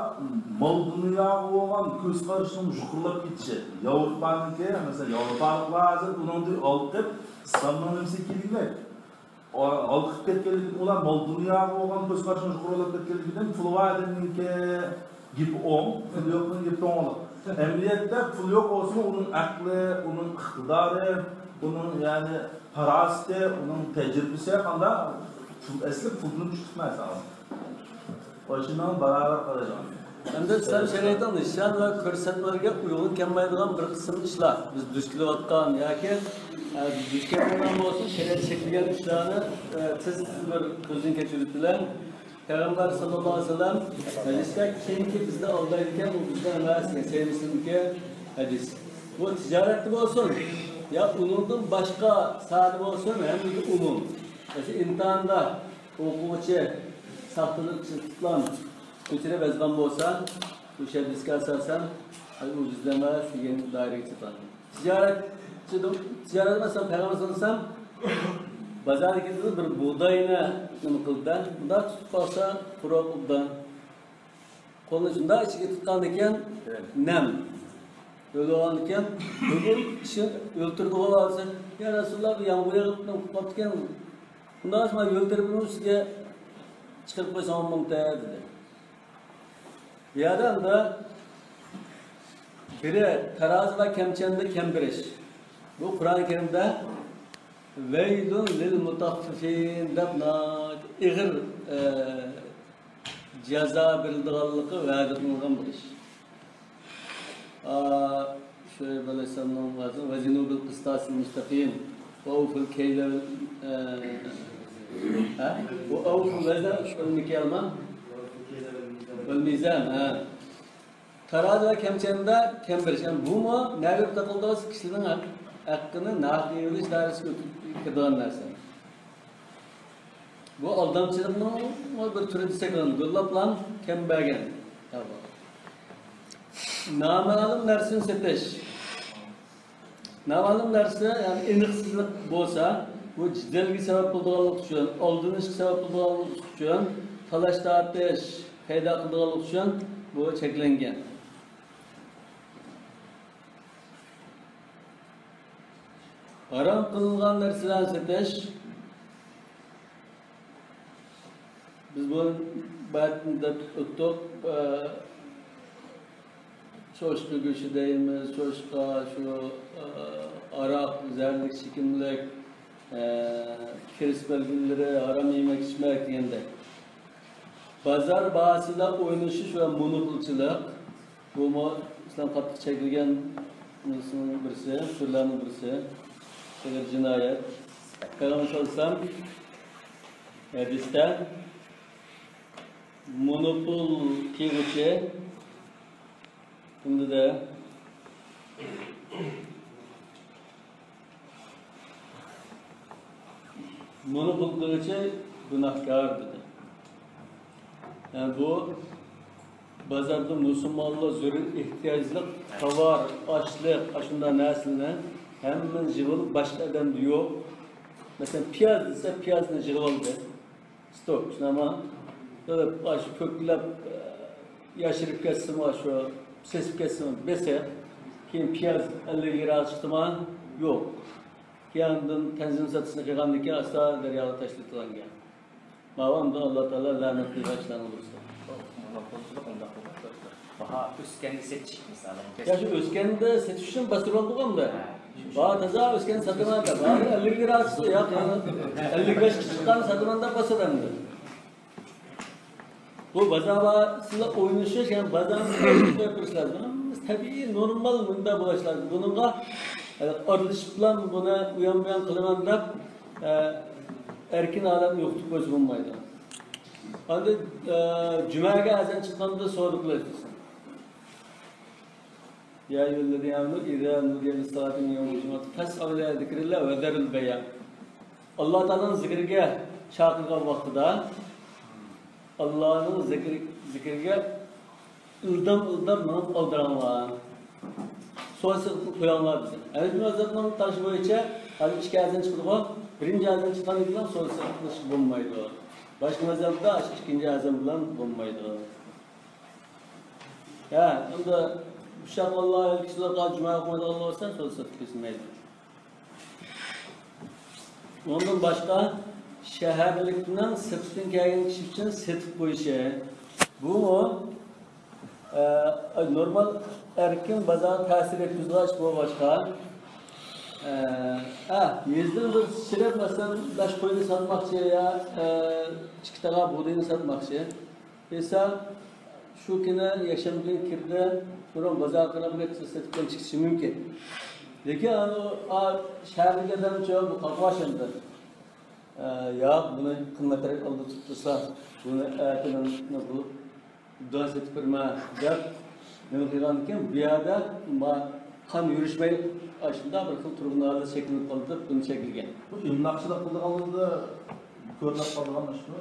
مال دۇنياغا بولغان كۆز قارىشىنىڭ يۇقىرىلاپ كېتىشى. ياۋروپانىڭكى، مەسىلەن، ياۋروپالىقلار ھازىر ئۇنىڭدىن ھالقىپ، ئىسلامنىڭ نېمىسىگە كېلىگۈدەك. ھالقىپ كەتكەنلىكى، ئۇلار مال دۇنياغا بولغان كۆز قارىشىنىڭ يۇقىرىلاپ كەتكەنلىكىدىن پۇلى بار ئادەمنىڭكى گېپى ئوڭ، پۇلى يوقنىڭ گېپى توڭلۇق. ئەمەلىيەتتە پۇلى يوق بولسىمۇ، ئۇنىڭ ئەقلى، ئۇنىڭ ئىقتىدارى، ئۇنىڭ، يەنى، پاراسىتى، ئۇنىڭ تەجرىبىسى قانداق؟ پۇل، ئەسلى پۇلدىن كۈچلۈك ئەمەس. ئاشۇنىڭ باراۋەر قارايدىغان. ئەمدى ئىسلام شەرىئىتىنىڭ نىشان ۋە كۆرسەتمىلىرىگە ئۇيغۇن كەلمەيدىغان بىر قىسىم ئىشلار، بىز دۇچ كېلىۋاتقان ياكى، ئە، بىز دۇچ كەلمەيدىغان بولسا، شەرىئەت چەكلىگەن ئىشلارنى، ئە، تېز بىر كۆزدىن كەچۈرۈپ بىلەن. پەيغەمبەر ساللاللاھۇ ئەلەيھى ۋەسەللەم ھەدىستە، كىمكى بىزنى ئالدايدىكەن، ئۇ بىزدىن ئەمەس، دېگەن سەھىھ مۇسلىمدىكى ھەدىس. بۇ تىجارەتتە بولسۇن، يا ئۇنىڭدىن باشقا ساھەدە بولسۇن، ھەممىگە ئومۇم. مەسىلەن، ئىمتىھاندا ئوقۇغۇچى ساختىلىق، چىلتىقلام كۆچۈرۈپ يازغان بولسا، بۇ ھەدىسكە ئاساسەن، ئۇ بىزدە ئەمەس دېگەن دائىرىگە چىقىدۇ. تىجارەتچى، تىجارەت، مەسىلەن، پەيغەمبەر ساللاللاھۇ ئەلەيھى ۋەسەللەم بازاردا كېتىدۇ، بىر بۇغداينى نېمە قىلدى، بۇنداق تۇتۇپ قالسا، قۇرۇق ئوبدان. قولىنى شۇنداق ئىچىگە تۇتقاندىكىن، نەم. ئۆلۈۋالغاندىكىن، بۇ كىشى ئۆلتۈردىغۇ دېسە، يا رەسۇلاللا، بۇ يامغۇر يېغىپ نېمە قىلىپ قاپتىكەن. ئۇنداق ئەمەس، مانا يول تەرىپىنىڭ ئۈستىگە چىقىرىپ قويساڭ بولمامتى، دېدى. بۇ يەردە ئەمدى بىرى تارازى ۋە كەمچەندە كەم بېرىش. بۇ قۇرئان كەرىمدە «ۋەيلۇن لىل مۇتەففىفىن» دەپ ناھايىتى ئېغىر، ئە، جازا بېرىلىدىغانلىقى ۋەدە قىلىنغان بىر ئىش. ئا، شۇئەيب ئەلەيھىسسالامنىڭ ۋەزىنۇ بىل قىستاسىل مۇستەقىم ۋە ئەۋفۇل كەيلە، ئە، ھە؟ ۋە ئەۋفۇل ۋەزن ۋەل مىكيال ۋەل مىزان، ھە. تارازى ۋە كەمچەندە كەم بېرىش. يەنى بۇمۇ نەگە تاقىلىدىغان كىشىلەرنىڭ ھەق-، ھەققىنى ناھەق يېيىۋېلىش دائىرىسىگە كىرىدىغان نەرسە. بۇ ئالدامچىلىقنىڭمۇ بىر تۈرى دېسەك بولىدۇ. گۈللاپلام كەم بەرگەن. نامەلۇم نەرسىنى سېتىش. نامەلۇم نەرسە، يەنى ئېنىقسىزلىق بولسا، بۇ جېدەلگە سەۋەب بولىدىغانلىقى ئۈچۈن، ئالدىنىشقا سەۋەب بولىدىغانلىقى ئۈچۈن، تالاش-تارتىش پەيدا قىلىدىغانلىقى ئۈچۈن بۇ چەكلەنگەن. ھارام قىلىنغان نەرسىلەرنى سېتىش. بىز بۇ بەتتە دەپ ئۆتتۇق. ئە، چوشقا گۆشى دەيمىز، چوشقا، شۇ، ئە، ئاراق، زەھەرلىك ئىچكىملىك، ئە، كىرىس بەلگىلىرى، ھارام يېمەك، ئىچمەك دېگەندەك. بازار باھاسىدا ئوينىشىش ۋە مونوپولچىلىق. بۇمۇ ئىسلام قاتتىق چەكلىگەن نېمىسىنىڭ بىرسى، تۈرلەرنىڭ بىرسى. ئېغىر جىنايەت. پەيغەمبەر ساللاللاھۇ ئەلەيھى ۋەسەللەم ھەدىستە مونوپول قىلغۇچى، ئەمدى مونوپول قىلغۇچى گۇناھكار دېدى. يەنى بۇ بازاردا مۇسۇلمانلار زۆرۈر ئېھتىياجلىق تاۋار، ئاشلىق، ئاشۇنداق نەرسىلەرنى ھەممىنى يىغىۋېلىپ، باشقا ئادەمدە يوق. مەسىلەن، پىياز دېسە، پىيازنى يىغىۋالدى. ستوك، شۇنداقمۇ؟ قىلىپ، ئاشۇ كۆكلەپ، ياشىرىپ كەتسىمۇ، ئاشۇ سېسىپ كەتسىمۇ بېسىق. كېيىن پىياز ئەللىك لىرا چىقتىما؟ يوق. كېيىن تەنزىم ساتىشنى قىلغاندىن كېيىن ئاستا دەرياغا تاشلىتىلغان گەپ. ماۋۇ ئەمدى ئاللا تائالا لەنەت قىلغان ئىشلارنىڭ بىرسى. مونوپولچىلىق ئۇنداق بولمايدۇ. باھا ئۆسكەندە سېتىش، مىسالەن. ياكى ئۆسكەندە سېتىش ئۈچۈن باستۇرۇۋالدۇق ئەمدى. ھە. باھا تازا ئۆسكەندە ساتىمەن دەپ، باھا ئەللىك لىرا چىقتى، ياق، ئەللىك بەشكە چىققان ساتىمەن دەپ باستۇر ئەمدى. بۇ بازار باھاسىدا ئوينىشىش، يەنى بازارنى قويۇپ بېرىش لازىم. ھەممىسى تەبىئىي، نورمال مۇنداق بولۇش لازىم. بۇنىڭغا، ئە، ئارىلىشىپلا بۇنى ئۇيان-بۇيان قىلىمەن دەپ، ئە، ئەركىن ئادەمنى يوقىتىپ قويسا بولمايدۇ. ئاندىن، ئە، جۈمەگە ئەزان چىققاندا سودا قىلىش دېسەم. يا أيها الذين آمنوا إذا نودي للصلاة من يوم الجمعة فاسعوا إلى ذكر الله وذروا البيع. ئاللا تائالانىڭ زىكرىگە چاقىرغان ۋاقتىدا، ئاللانىڭ زىكرى، زىكرىگە ئىلدام-ئىلدام مېڭىپ ئالدىراڭلار. سودا سېتىقنى قوياڭلار دېدى. ھەنەفىي مەزھەپنىڭ تارىخى بويىچە ھازىر ئىككى ئەزان چىقىدىغۇ، بىرىنچى ئەزان چىققاندىن كېيىن سودا سېتىق قىلىشقا بولمايدۇ. باشقا مەزھەپتە ئىككىنچى ئەزان بىلەن بولمايدۇ. ھە، ئەمدى ئۇششاق ئاللا كىشىلەرگە جۈمە ئوقۇمايدىغانلار بولسا، سودا سېتىپ كېسىلمەيدۇ. ئۇنىڭدىن باشقا، شەھەرلىكنىڭ سىرتتىن كەلگەن كىشى ئۈچۈن سېتىپ قويۇشى، بۇمۇ، ئە، نورمال ئەركىن بازارغا تەسىر يەتكۈزىدىغان ئىش بولغاچقا، ئە، ئە، يېزىدىن بىر چىرىپ، مەسىلەن، بەش قوينى ساتماقچى يا، ئە، ئىككى تاغا بۇغدىينى ساتماقچى. دېسە، شۇ كۈنى يەكشەنبە كۈنى كىردى، بۇرۇن بازار قىلىپ كەتسە سېتىپ چىقىشى مۇمكىن. لېكىن ئانۇ، ئا، شەھەرلىك ئادەمچۇ بۇ قاقاش ئەمدى. ئە، ياق، بۇنى قىممەترەك ئالدى تۇتۇپ تۇرسا، بۇنى ئەتە مەن بۇ ئوبدان سېتىپ بېرىمەن دەپ نېمە قىلغاندىكىن، بۇ يەردە ما-، قان يۈرۈشمەي، ئاشۇنداق بىر خىل تۇرغۇن ھالەت شەكىللىنىپ قالدى دەپ بۇنى چەكلىگەن. بۇ ئەملاكچىلىق قىلىدىغانلىرىدا كۆرۈنۈپ قالىدىغان ئىشمۇ؟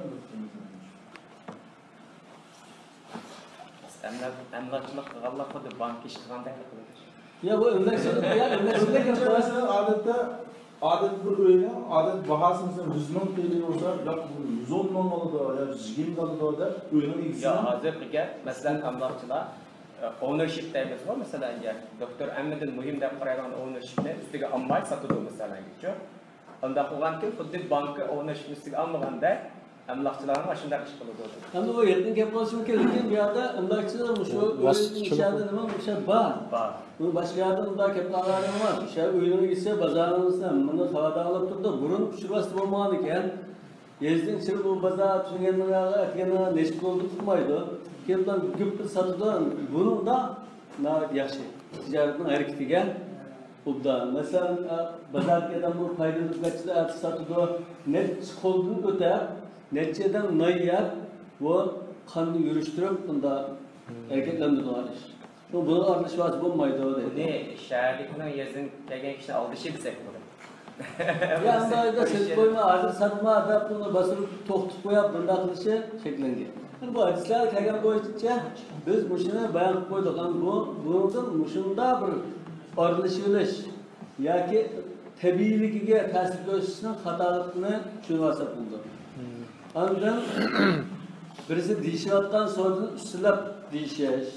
ئەملا-، ئەملاكچىلىق قىلغانلار خۇددى بانكا ئىش قىلغاندەك قىلىدۇ. يا، بۇ ئەملاكچىلىق، يا، ئەملاكچىلىق. ئۆزلەرچە مەسىلەن، ئادەتتە، ئادەتتە بىر ئۆينىڭ ئادەتتە باھاسى، مەسىلەن، يۈز مىڭ تىيىن بولسا، ياق، بۇ يۈز ئون مىڭ ئالىدۇ، يا يۈز يىگىرمە مىڭ ئالىدۇ دەپ، ئۆينىڭ ئىگىسى. يا، ھازىرقى گەپ، مەسىلەن، ئەملاكچىلار، ئە، ئونېرشىپ دەيمىزغۇ، مەسىلەن، يا، دوكتور ھەممىدىن مۇھىم دەپ قارايدىغان ئونېرشىپنى ئۈستىگە ئالماي ساتىدۇ، مەسىلەن، شۇ. ئانداق بولغاندىكىن خۇددى بانكا ئونېرشىپنى ئۈستىگە ئالمىغاندەك، ئەملاكچىلارمۇ ئاشۇنداق ئىش قىلىدۇ. ئەمدى بۇ يېقىن گەپ قىلىشىمىز كېرەك، لېكىن بۇ يەردە ئەملاكچىلار مۇشۇ ئۆينىڭ ئىچىدە نېمە ئوخشاپ بار. بار. بۇ باشقا يەردە ئۇنداق گەپ قىلغانلار ئەمەس. ئوشۇ ئۆينىڭ ئىگىسى، بازارنىڭ ئىگىسى، مۇنداق خەۋەردار قىلىپ تۇرىدۇ. بۇرۇن ئۇچۇرۋاسىتە بولمىغان ئىكەن. يېزىدىن چىقىپ بۇ بازار تۈنگەننىڭ ياغى ئەتىگەننىڭ نەچچە بولدى ئۇقمايدۇ. كېلىپلا گۈپ ساتىدۇ. بۇنىڭدا ناھايىتى ياخشى. تىجارەتنىڭ ھەرىكىتىگە ئوبدان. مەسىلەن، ئە، بازاردىكى ئادەممۇ پايدىلىنىپ نەچچىدە ئەتە ساتىدۇ، نەچچە قولدىن ئۆتەپ، نەچچە ئادەم نان يەپ، بۇ قاننى يۈرۈشتۈرۈپ، بۇنداق ھەرىكەتلەندۈرىدىغان ئىش. شۇڭا بۇنىڭغا ئارىلىشىۋالسا بولمايدۇ دەيدۇ. بۇنى شەھەردىكىنىڭ يېزىدىن كەلگەن كىشىنى ئالدىشى دېسەك بولىدۇ. يا، ئۇنداق ئۆيدە سېتىپ قويما، ھازىر ساتما دەپ، ئۇنى باستۇرۇپ توختىتىپ قويۇپ، بۇنداق قىلىشى شەكىللەنگەن. بۇ ھەدىسلەر كەلگەن بويىچە بىز مۇشۇنى بايان قىلىپ قويدۇق. ئەمما بۇ، بۇنىڭدىن مۇشۇنداق بىر ئارىلىشىۋېلىش ياكى تەبىئىيلىكىگە تەسىر كۆرسىتىشنىڭ خاتالىقىنى چۈشىنىۋالساق بولىدۇ. ئاندىن بىرسى دېيىشىۋاتقان سودىنى ئۈستىلەپ دېيىشىش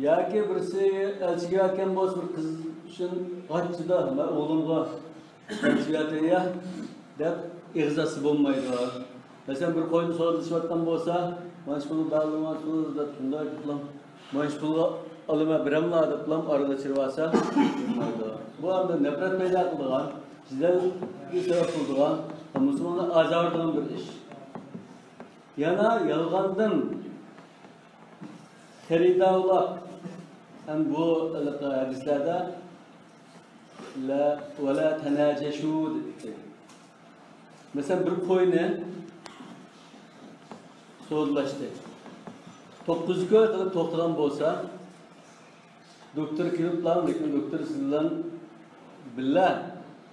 ياكى بىرسى ئەلچىگە باركەن بولسا، بىر قىز ئۈچۈن غاچچىدا، مەن ئوغلۇمغا ئەلچىگە باركەن يا دەپ ئېغىز ئاچسا بولمايدۇ. مەسىلەن، بىر قوينى سودىلىشىۋاتقان بولسا، مانا شۇ پۇلنى بەرلىڭ، مانا شۇ پۇلنى دەپ، شۇنداق قىلىپ، مانا شۇ پۇلغا ئالىمەن، بېرەملا دەپلا ئارىغا چىرىۋالسا بولمايدۇ. بۇ ئەمدى نەپرەت پەيدا قىلىدىغان، جېدەلگە سەۋەب قىلىدىغان، مۇسۇلمانلارنى ئازاردىغان بىر ئىش. يەنە يالغاندىن خېرىدار ئۇلاپ، ھەم بۇ ھېلىقى ھەدىسلەردە لا، ۋەلا تەناجەشۇ دېدى. مەسىلەن، بىر قوينى سودىلاشتى. توققۇز كوي قىلىپ توختىغان بولسا، دوكتور كېلىپلا، لېكىن دوكتور سىز بىلەن بىللە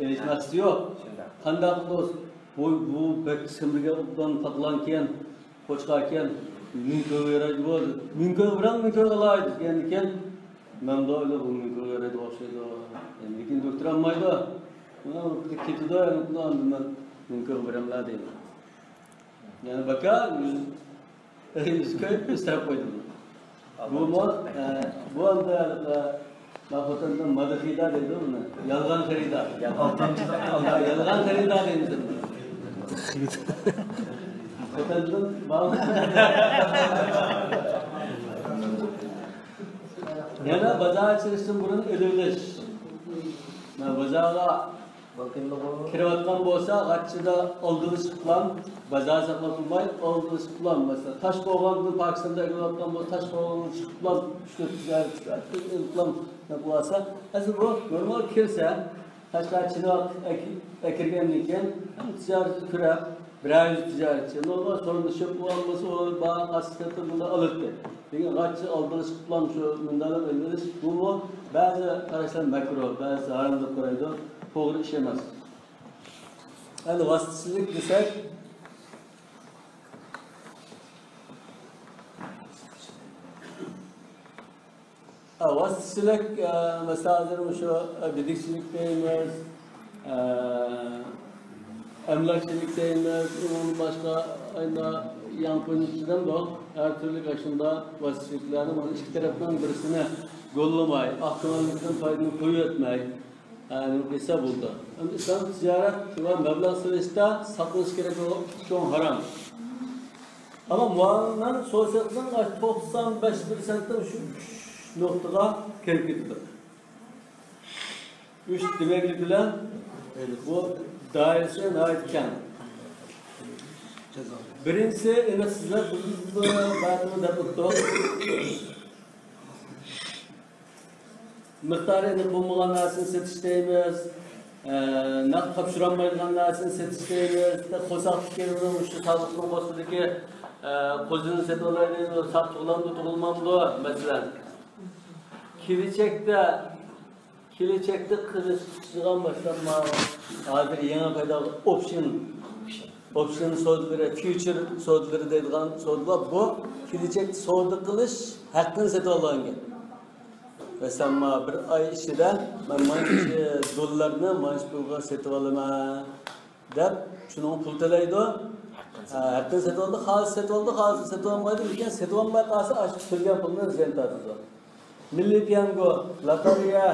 ئېلىش مەقسىتى يوق. شۇنداق. قانداق قىلدىڭىز؟ بۇ، بۇ بەك سېمىرگەن، ئوبدان تاقىلغانكەن، قوچقاركەن، مىڭ كويغا يارايدىغۇ دېدى. مىڭ كويغا بېرىڭ، مىڭ كويغا ئالاي دېگەندىكىن، مەندۇ ئۆيلەپ بۇ مىڭ كويغا يارايدىغان ئوخشايدۇ. لېكىن دوكتور ئالمايدۇ. ئۇنىڭ كېتىدۇ، ئەنە ئاندىن مەن مىڭ كويغا بېرەملا دەيدۇ. يەنى بەكار يۈز كۆيۈپ ئۆستۈرۈپ قويدۇم. بۇمۇ، ئە، بۇ ئەمدى، ئە، مەن خوتەندە مادىخىدا دەيدۇ بۇنى. يالغان خېرىدار. يالغان خېرىدار دەيمىز ئەمدى. خوتەندىن بار. يەنە بازارغا چىقىشتىن بۇرۇن ئېلىۋېلىش. مانا بازارغا كىرىۋاتقان بولسا، غاچچىدا ئالدىلىشىپ بولام، بازار ساقلاپ تۇرماي، ئالدىلىشىپ بولام. مەسىلەن، تاشقوغاندىن پاكىستاندا ئەكېلىۋاتقان بولسا، تاشقوغاندىن چىقىپ بولام، ئۈچ تۆت تىجارەت ئېلىپ بولام، دەپ بولسا، ئەسلى بۇ نورمال كىرسە، تاشقا چىنىپ ئەك-، ئەكىرگەندىن كېيىن، تىجارەتنى كۆرۈپ، بىرەر يۈز تىجارەتچى نورمال سورۇنلىشىپ، بۇ ئالمىسا، ئۇ بار، قاسسا كەتتى، بۇنى ئالاتتى. لېكىن غاچچى ئالدىلىشىپ بولام شۇ مۇنداق ئېلىۋېلىش، بۇمۇ بەزى قاراشلار مەكرۇھ، بەزىسى ھارام دەپ قارايدۇ. توغرا ئىش ئەمەس. ئەمدى ۋاسىتىچىلىك دېسەك، ھە، ۋاسىتىچىلىك، ئە، مەسىلەن، ھازىر مۇشۇ، ئە، بىدىكچىلىك دەيمىز، ئە، ئەملاكچىلىك دەيمىز، ئۇنىڭدىن باشقا ئاينا ياڭپۇنچىلىقتىن بۇ ھەر تۈرلۈك ئاشۇنداق ۋاسىتىچىلىكلەرنى مانا ئىككى تەرەپنىڭ بىرسىنى گوللىماي، ئاق كۆڭۈللۈكتىن پايدىنى قويۇۋەتمەي، ھە، نېمە قىلسا بولىدۇ. ئەمدى ئىسلام تىجارەت ۋە مەبلەغ سېلىشتا ساقلىنىش كېرەك بولغان ئۈچ چوڭ ھارام. ئەمما مۇئامىلىنىڭ سودا سېتىقنىڭ توقسان بەش پىرسەنتى شۇ ئۈچ نۇقتىغا كىرىپ كېتىدۇ. ئۈچ دېمەكلىك بىلەن بۇ دائىرىسى ناھايىتى كەڭ. بىرىنچىسى، ئېنىق سىزلەر بۇ، بۇ، بۇ دەپ ئۆتتۇق. مىقدارى ئېنىق بولمىغان نەرسىنى سېتىش دەيمىز، ئە، نەق تاپشۇرالمايدىغان نەرسىنى سېتىش دەيمىز، قورساقتىكى مۇشۇ ساغلىقنىڭ قورسىقىدىكى، ئە، قوزىنى سېتىۋالاي دەيمىز، ساق تۇغۇلامدۇ، تۇغۇلمامدۇ، مەسىلەن. كېلىچەكتە، كېلىچەكتە قىلىش، قىلىشىدىغان مەسىلەن، مانا ھازىر يېڭى پەيدا بولغان ئوپشن، ئوپشن سودىلىرى، فيۇچېر سودىلىرى دەيدىغان سودىلار، بۇ كېلىچەكتە سودا قىلىش ھەققىنى سېتىۋالغان گەپ. مەسىلەن، مانا بىر ئاي ئىچىدە مەن مانچە دوللارنى مانچە پۇلغا سېتىۋالىمەن دەپ، شۇنىڭغا پۇل تۆلەيدۇ. ھە، ھەققىنى سېتىۋالدى، خالىسا سېتىۋالدى، خالىسا سېتىۋالمايدۇ. لېكىن سېتىۋالماي قالسا، ئاشۇ تۆلىگەن پۇلنى زىيان تارتىدۇ. مىللىي پىيانگو، لاتارىيە،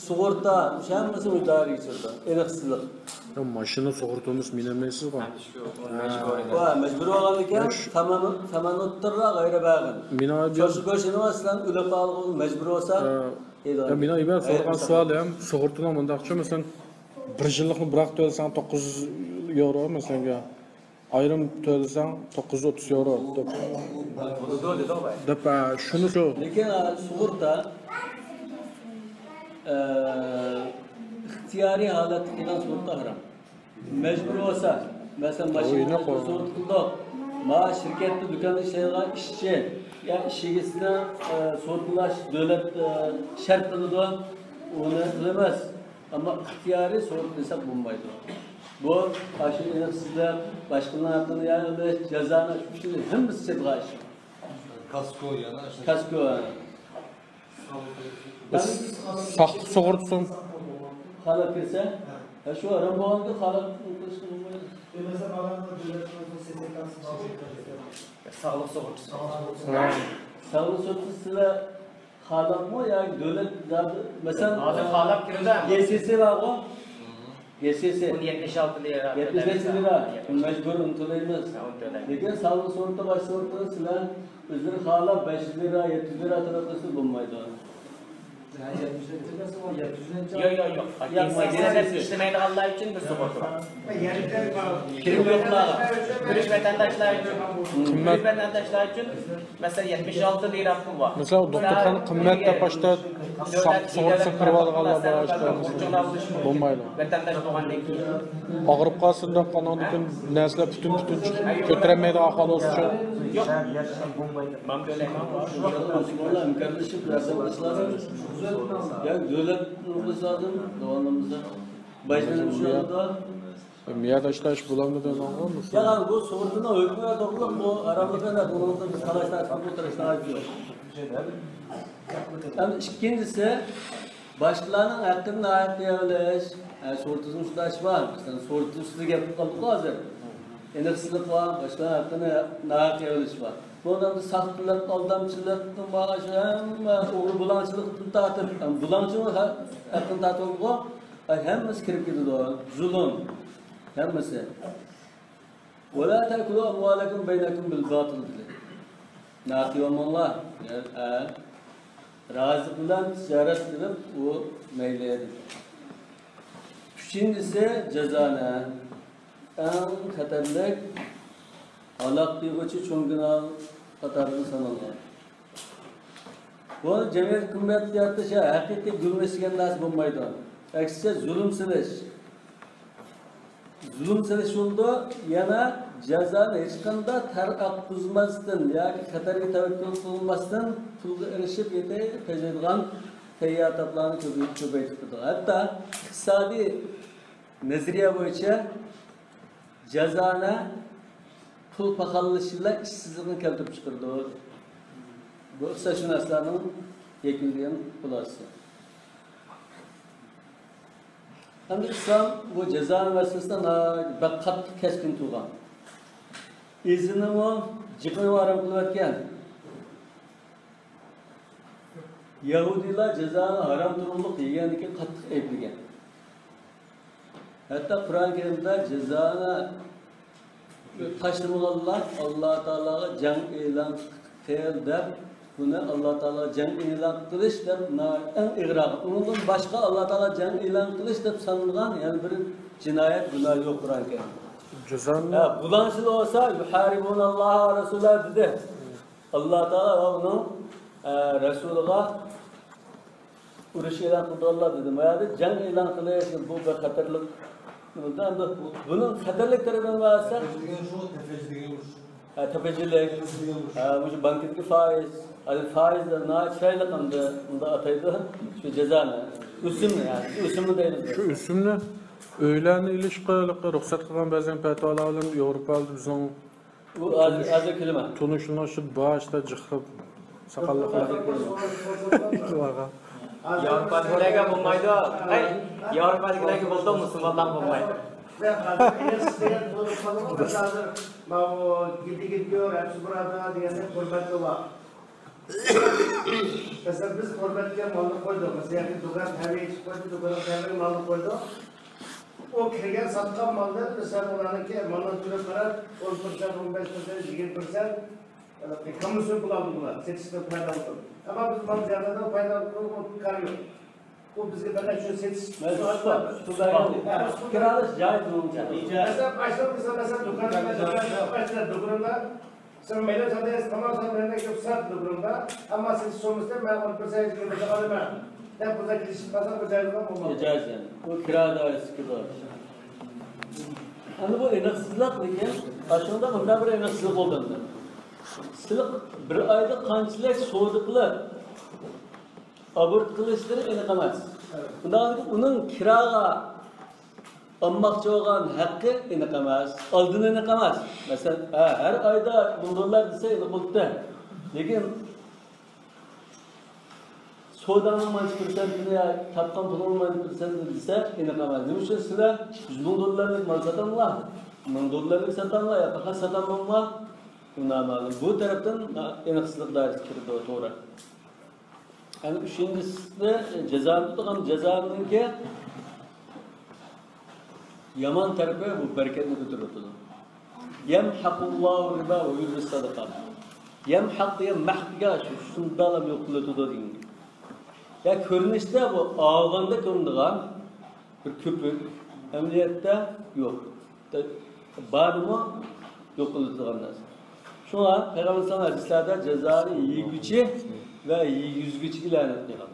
سۇغۇرتا، مۇشۇ ھەممىسى مۇشۇ دائىرىگە كىرىدۇ. ئېنىقسىزلىق. يا، ماشىنا سۇغۇرتىمىز مىنەلمەيسىزغۇ؟ ۋە مەجبۇر بولغاندىكىن، ياش. تامام، تامام ئوتتۇرا غەيرە بەغىن. مىنا شۇ گۆشىنى سىلەر ئۆلۈپ قالغىلى مەجبۇر بولسا، ھە. دەيدىغان. يا، مىنا ئىبەر ئەي، سورىغان مىسال. سوئالىم، سۇغۇرتىنىڭ مۇنداقچۇ، مەسىلەن، بىر يىللىقنى بىراق تۆلىسەڭ توققۇز ياۋرو، مەسىلەن، ئايرىم تۆلىسەڭ توققۇز يۈز ئوتتۇز ياۋرو. دەپ، ھە، شۇنى شۇ. لېكىن، ھە، سۇغۇرتا، ئە، ئىختىيارىي ھالەتتە كېلىدىغان سۇغۇرتا ھارام. مەجبۇر بولسا، مەسىلەن، ماشىنا سۇغۇرتا قىلدۇق. ما شىركەتتە، دۇكاندا ئىشلەيدىغان ئىشچى يا ئىش ئىگىسىنى، ئە، سۇغۇرتىلاش دۆلەت، ئە، شەرت قىلىدۇ. ئۇنى قىلىمىز. ئەمما ئىختىيارىي سودا قىلساق بولمايدۇ. بۇ ئاشۇ ئېنىق سىزلەر باشقىلارنىڭ ھەققىنى يەۋېلىش، جازانى، شۇ ئىشنى ھەممىسى سېتىدىغان ئىش. كاسكو يەنە شۇ. كاسكو. بىز ساختا سۇغۇرتىسىمۇ. خالاپ كىرسە، ھە، شۇ ھارام بولغاندا خالاپ قىلىشقا بولمايدۇ. ساغلىق سۇغۇرتىسى. ھە. ساغلىق سۇغۇرتىسى سىلەر خالاپمۇ ياكى دۆلەت زادى، مەسىلەن، ھازىر خالاپ كىرىدۇ. گې سې سې بارغۇ؟ گې سې سې. ئۇنى يەتمىش ئالتە لىرا. يەتمىش ئالتە لىرا. مەجبۇرىي ئۇنى تۆلەيمىز. ھە، ئۇنى تۆلەيمىز. لېكىن ساغلىق سۇغۇرتا، باش سۇغۇرتا سىلەر ئۆزلىرى خالاپ بەش يۈز لىرا، يەتتە يۈز لىرا تۆلەپ قويسا بولمايدۇ. ياق، ياق، ياق. گې سې سې دەپ ئىشلىمەيدىغانلار ئۈچۈن بىر سۇغۇرتا بار. كىرىم يوقلارغا. تۈرك ۋەتەنداشلار ئۈچۈن. تۈرك ۋەتەنداشلار ئۈچۈن، مەسىلەن، يەتمىش ئالتە لىرا پۇل بار. مەسىلەن، دوختۇرخانا قىممەت دەپ باشتا ساق سۇغۇرتىسىنى كىرىۋالغانلار بار، باشتا بولمايدۇ. ۋەتەنداش بولغاندىن كېيىن. ئاغرىپ قالسۇن دەپ، ئانىڭدىن كېيىن نەرسىلەر پۈتۈن پۈتۈن چىقىپ كۆتۈرەلمەيدىغان ئەھۋال بولسا. ياق. مەن تۆلەيمەن. ياق، دۆلەت قىلىش لازىم. داۋاملىمىسا. مىياداشتا ئىش بولامدۇ دەيمەنغۇ، مۇشۇ. ياق، بۇ سۇغۇرتىنىڭ ھۆكمى توغرىلىق بۇ ھاراملىقى، بۇنىڭدا بىز تالاش تارتىشقا ئولتۇرۇشنىڭ ھاجىتى يوق. ئەمدى ئىككىنچىسى، باشقىلارنىڭ ھەققىنى ناھەق يەۋېلىش. ھە، سۇغۇرتىسىنىڭ شۇنداق ئىشى بار. مەسىلەن، سۇغۇرتا ئۈستىدە گەپ قىلىپ قالدۇققۇ ھازىر. ئېنىقسىزلىق بار، باشقىلارنىڭ ھەققىنى ناھەق يەۋېلىش بار. بۇنىڭدا ساختىلىق، ئالدامچىلىقتىن باشقا ھەممە ئوغرى بۇلاڭچىلىقتىن تارتىپ، بۇلاڭچىنىڭ ھە-، ھەققىنى تارتىۋالدىغۇ، ھەممىسى كىرىپ كېتىدۇ. زۇلۇم، ھەممىسى. «ولا تأكلوا أموالكم بينكم بالباطل» دېدى. ناھەق يېمەڭلار. يا، ئە، رازىلىق بىلەن تىجارەت قىلىپ، ئۇ مەيلى دېدى. ئۈچىنچىسى جازانە. ئەڭ خەتەرلىك، ھالاك قىلغۇچى چوڭ گۇناھ قاتارىغا سانالغان. بۇ جەمئىيەت قىممەت يارىتىش ھەقىقىي گۈللىنىش دېگەن نەرسە بولمايدۇ. ئەكسىچە زۇلۇم سېلىش. زۇلۇم سېلىش بولىدۇ. يەنە جازانى ھېچقانداق تەر ئاققۇزماستىن ياكى خەتەرگە تەۋەككۈل قىلماستىن پۇلغا ئېرىشىپ يېتەي تېجەيدىغان تەييار تاپلارنى كۆپەي-، كۆپەيتىپ تۇرىدۇ. ھەتتا ئىقتىسادىي نەزەرىيە بويىچە جازانە پۇل پاخاللىشى بىلەن ئىشسىزلىقنى كەلتۈرۈپ چىقىرىدۇ. بۇ ئىقتىسادشۇناسلارنىڭ يەكۈندىن خۇلاسىسى. ئەمدى ئىسلام بۇ جازانە مەسىلىسىدە ناھايىتى بەك قاتتىق كەسكىن تۇرغان. ئىزىنىمۇ، جىقىنىمۇ ھارام قىلىۋەتكەن. يەھۇدىيلار جازانى ھارام تۇرۇقلۇق يېگەندىكىن قاتتىق ئەيىبلىگەن. ھەتتا قۇرئان كەرىمدە جازانى تاشلىمىغانلار ئاللا تائالاغا جەڭ ئېلان قىل دەپ، بۇنى ئاللا تائالاغا جەڭ ئېلان قىلىش دەپ ناھايىتى ئەڭ ئېغىر ئالغان. ئۇنىڭدىن باشقا ئاللا تائالا جەڭ ئېلان قىلىش دەپ سانىلغان يەنە بىر جىنايەت، گۇناھ يوق قۇرئان كەرىمدە. جازانى ھە، بۇلاڭچىلار بولسا، «يۇھارىبۇنەللاھە ۋە رەسۇلەھۇ» دېدى. ئاللا تائالا ۋە ئۇنىڭ، ئە، رەسۇلىغا ئۇرۇش ئېلان قىلىدىغانلار دېدى. ما يەردە جەڭ ئېلان قىلىش، بۇ بىر خەتەرلىك. ئەمدى بۇنىڭ خەتەرلىك تەرىپىنى بەرسەك، تەپەججى دېگەن شۇ، تەپەججى دېگەن ئۇرۇش. ھە، تەپەججىلىك. تەپەججى دېگەن ئۇرۇش. ھە، مۇشۇ بانكىدىكى فايىز. ھە، فايىز دەپ ناھايىتى چىرايلىق ئەمدى مۇنداق ئاتايدۇ. شۇ جازانى. ئۆسۈمنى، يەنى ئۆسۈمنى دەيمىز. شۇ ئۆسۈمنى ئۆيلەرنى ئېلىشقا رۇخسەت قىلغان بەزى پەتىۋالار بىلەن ياۋروپادا بىزنىڭ بۇ ھازىر، ھازىر كېلىمەن. تونۇشۇڭلار شۇ باشتا جىقلاپ ساقاللىقلار. ياۋروپادىكىلەرگە بولمايدۇ. ھەي، ياۋروپادىكىلەرگە بولىدۇ، مۇسۇلمانلارغا بولمايدۇ. ھازىر ماۋۇ گىدىگىديور، ھەپسى بۇرادە دېگەندەك ھۆرمەتلى بار. مەسىلەن، بىز ھۆرمەتكە مالنى قويدۇق. مەسىلەن، ياكى دۇكان تەبىئىي چىقىپ قويدى، دۇكاننىڭ تەبىئىي مالنى قويدۇق. ئۇ كىرگەن ساتقان مالدىن، مەسىلەن، ئۇلارنىڭكى مالنىڭ تۈرىگە قاراپ، ئون پىرسەنت، ئون بەش پىرسەنت، يىگىرمە پىرسەنت، كومىسسىيون پۇل ئالىدۇ بۇلار، سېتىشتىن پايدا ئالىدۇ. ئەمما بىز مال زىيادىدىن پايدا ئالىدۇ، ئۇ كار يوق. ئۇ بىزگە پەقەت شۇ سېتىش. مەن سۈپەت، سۈپەت. كىرا ئېلىش جايىز بۇنىڭ ئۈچۈن. مەسىلەن، ئاشۇ بىز، مەسىلەن، دۇكان، دۇكان، دۇكاندا سەن مەيلى ساتىسەن، تامام، سەن مەندىن كۆپ سات دۇكاندا، ئەمما سېتىش سوممىسىدا مەن ئون پىرسەنت يىگىرمە پىرسەنت ئالىمەن دەپ بىزگە كېلىشىپ قالسا، بۇ جايىز بولمايدۇ. جايىز، يەنى. بۇ كىرا دائىرىسىگە كىرىدۇ. ئەمدى بۇ ئېنىقسىزلىق، لېكىن ئاشۇنداق مۇنداق بىر ئېنىقسىزلىق بولدى ئەمدى. سىلەر بىر ئايدا قانچىلىك سودا قىلىپ، ئابورت قىلىشلىرى ئېنىق ئەمەس. ئۇنداق ئۇنىڭ كىراغا ئالماقچى بولغان ھەققى ئېنىق ئەمەس، ئالدىن ئېنىق ئەمەس. مەسىلەن، ھە، ھەر ئايدا مىڭ دوللار دېسە ئېنىق بولۇپتۇ. لېكىن سودانىڭ مانچە پىرسەنتىنى يا تاپقان پۇلۇڭنىڭ مانچە پىرسەنتىنى دېسە ئېنىق ئەمەس. نېمە ئۈچۈن سىلەر يۈز مىڭ دوللارلىق مال ساتاملا، مىڭ دوللارلىق ساتاملا يا پەقەت ساتاملا؟ بۇ نامەلۇم. بۇ تەرەپتىن ئېنىقسىزلىق دائىرىسىگە كىرىدۇ، توغرا. ئەنە ئۈچىنچىسى جازانى تۇتىدىغان، جازانىڭكى يامان تەرىپى بۇ بەرىكەتنى كۆتۈرۈۋېتىدۇ. يەمھەقۇللاھۇ رىبا ۋە يۇربىس سەدىقات. يەمھەق دېگەن مەھق دېگەن شۇ، شۇنداقلا يوق قىلىۋېتىدۇ دېگەن. يا كۆرۈنۈشتە بۇ ئالغاندا كۆرۈنىدىغان بىر كۆپۈك، ئەمەلىيەتتە يوق. بارمۇ يوق قىلىدىغان نەرسە. شۇڭا پەيغەمبەر ئەلەيھىسسالام ھەدىسلەردە جازانى يېگۈچى ۋە يېگۈزگۈچىگە لەنەت قىلغان.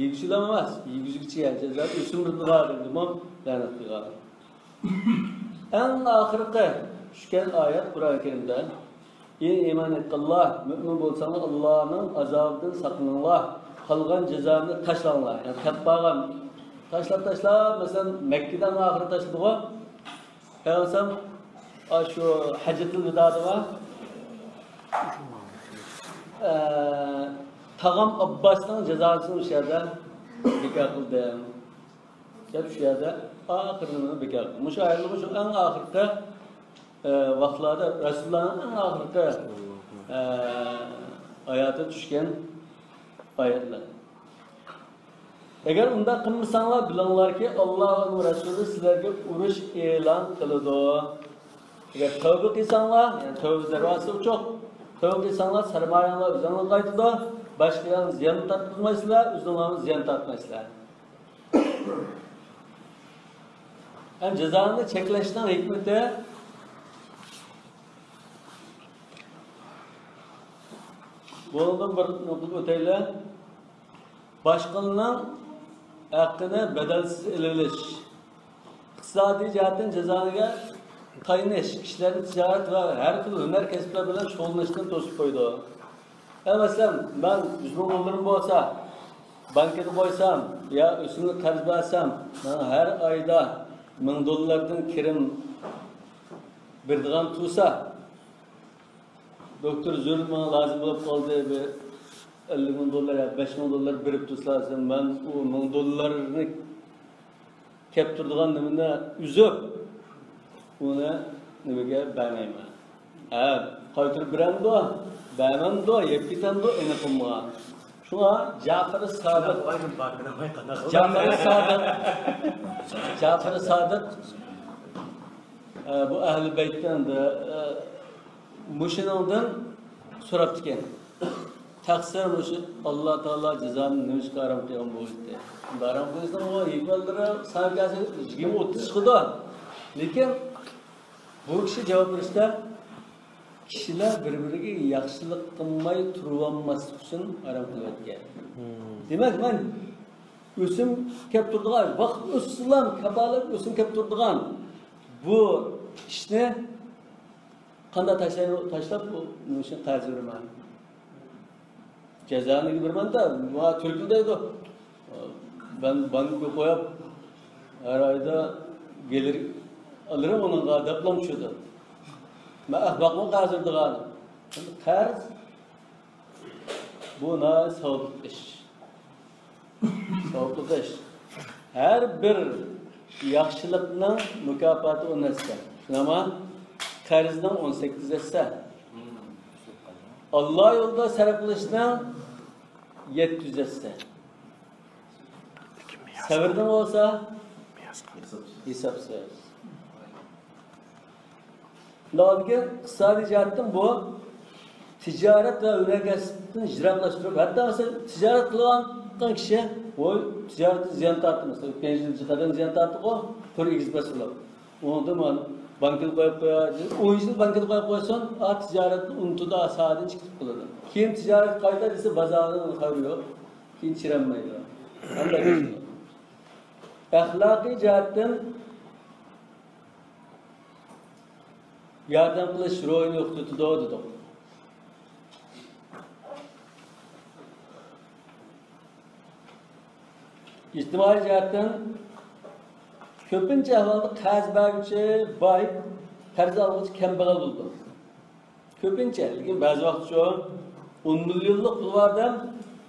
يېگۈچىلەر ئەمەس، يېگۈزگۈچى، يەنى جازانى ئۆسۈمدۈرىدىغانغىمۇ لەنەت قىلغان. ئەڭ ئاخىرقى چۈشكەن ئايەت قۇرئان كەرىمدە، ئى ئىمان ئېيتقانلار، مۆمىن بولساڭلار، ئاللانىڭ ئازابىدىن ساقلىنىڭلار، قالغان جازانى تاشلاڭلار. يەنى تەپ بارغان، تاشلاپ، تاشلاپ، مەسىلەن، مەككىدە ئەڭ ئاخىرى تاشلىدىغۇ. پەيغەمبەر ئاشۇ ھەججەتۇل ۋىدادىمۇ، ئە، تاغام ئابباسنىڭ جازاسىنى ئۇ يەردە بىكار قىلدىم دەپ، شۇ يەردە ئاخىرىنى بىكار قىلدى. مۇشۇ ئايەتنى، مۇشۇ ئەڭ ئاخىرقى ئە، ۋاقىتلاردا رەسۇلۇللانىڭ ئەڭ ئاخىرقى، ئە، ھاياتىغا چۈشكەن ئايەتلەر. ئەگەر ئۇنداق قىلمىساڭلار، بىلىڭلاركى، ئاللا ۋە ئۇنىڭ رەسۇلى سىلەرگە ئۇرۇش ئېلان قىلىدۇ. ئەگەر تەۋبە قىلساڭلار، يەنى تەۋبە دەرۋازىسى ئوچۇق، تەۋبە قىلساڭلار، سەرمايەڭلار ئۆزۈڭلارغا قايتىدۇ، باشقىلارنى زىيان تارتقۇزمايسىلەر، ئۆزۈڭلارمۇ زىيان تارتمايسىلەر. ھەم جازانى چەكلەشنىڭ ھېكمىتى، بۇنىڭدىن بىر نۇقتىغا ئۆتەيلى. باشقىلارنىڭ ھەققىنى بەدەلسىز ئېلىۋېلىش، ئىقتىسادىي جەھەتتىن جازانىگە تايىنىش كىشىلەرنى تىجارەت ۋە ھەر خىل ھۈنەر كەسىپلەر بىلەن شۇغۇللىنىشتىن توسۇپ قويىدۇ. ئە، مەسىلەن، مەن يۈز مىڭ دوللىرىم بولسا، بانكىدا قويسام يا ئۆسۈملۈك قەرز بەرسەم، ماڭا ھەر ئايدا مىڭ دوللاردىن كىرىم بېرىدىغان تۇرسا، دوكتور زۆرۈر ماڭا لازىم بولۇپ قالدى، بىر ئەللىك مىڭ دوللار يا بەش مىڭ دوللار بېرىپ تۇرسا، مەن ئۇ مىڭ دوللارنى كەپ تۇرىدىغان نېمىنى ئۈزۈپ، ئۇنى نېمىگە بەرمەيمەن. ھە، قايتۇرۇپ بېرەمدۇ، بەرمەمدۇ، يەپ كېتەمدۇ، ئېنىقىم بار. شۇڭا جەفەر سادىق، جەفەر سادىق، جەفەر سادىق، ئە، بۇ ئەھلى بەيتتىن، ئە، مۇشۇنىڭدىن سوراپتىكەن. تەقسىر مۇشۇ، ئاللا تائالا جازانى نېمىشقا ھارام قىلغان بولدى؟ ھارام قىلىشنىڭ ئۇ ھېكمەتلىرى سانىكەسى يىگىرمە ئوتتۇز چىقىدۇ. لېكىن بۇ كىشى جاۋاب بېرىشتە، كىشىلەر بىر-بىرىگە ياخشىلىق قىلماي تۇرۇۋالماسلىق ئۈچۈن ھارام قىلىۋەتكەن. دېمەك، مەن ئۆسۈم كەپ تۇرىدىغان، ۋاقىت ئۆتسىلا كاپالەت ئۆسۈم كەپ تۇرىدىغان بۇ ئىشنى قانداق تاشلايمەن؟ تاشلاپ، بۇ نېمە ئۈچۈن قەرز بېرىمەن؟ جازانىگە بېرىمەن-دە، ماڭا تۈركۈم دەيدۇ. مەن بانكىغا قويۇپ، ھەر ئايدا گېلىر ئالىرىم ئۇنىڭغا دەپلا چۈشىدۇ. مەن ئەخمەقمۇ قەرز بېرىدىغان؟ قەرز بۇ ناھايىتى ساۋابلىق ئىش. ساۋابلىق ئىش. ھەر بىر ياخشىلىقنىڭ مۇكاپاتى ئون ھەسسە. شۇنداقمۇ؟ قەرزنىڭ ئون سەككىز ھەسسە. ئاللا يولىدا سەرپ قىلىشنىڭ يەتتە يۈز ھەسسە. سەۋرنىڭ بولسا ھېسابسىز. شۇنداق بولىدىكەن، ئىقتىسادىي جەھەتتىن بۇ تىجارەت ۋە ھۈنەر كەسپىدىن يىراقلاشتۇرۇپ، ھەتتا مەسىلەن، تىجارەت قىلىۋاتقان كىشى، ۋوي، تىجارەتتىن زىيان تارتتى، مەسىلەن، ئۆتكەن يىل جىقادىن زىيان تارتتىغۇ، قۇر ئېگىز پەس بولۇپ. ئۇنىڭدىن بانكىدا قويۇپ قويار، ئون يىل بانكىدا قويۇپ قويسۇن، ئا، تىجارەتنى ئۇنتۇدۇ، ئا، ساھەدىن چىقىپ قالىدۇ. كېيىن تىجارەتكە قايتار دېسە، بازارنىڭ خەۋىرى يوق. كېيىن چىرەلمەيدۇ. قانداق ئىش بۇ؟ ئەخلاقىي جەھەتتىن ياردەم قىلىش روھىنى يوقىتىدۇ دېدۇق. ئىجتىمائىي جەھەتتىن كۆپىنچە ئەھۋالدا قەرز بەرگۈچى باي، قەرز ئالغۇچى كەمبەغەل بولىدۇ. كۆپىنچە، لېكىن بەزى ۋاقىتتا شۇ ئون مىليونلۇق پۇل بار ئادەم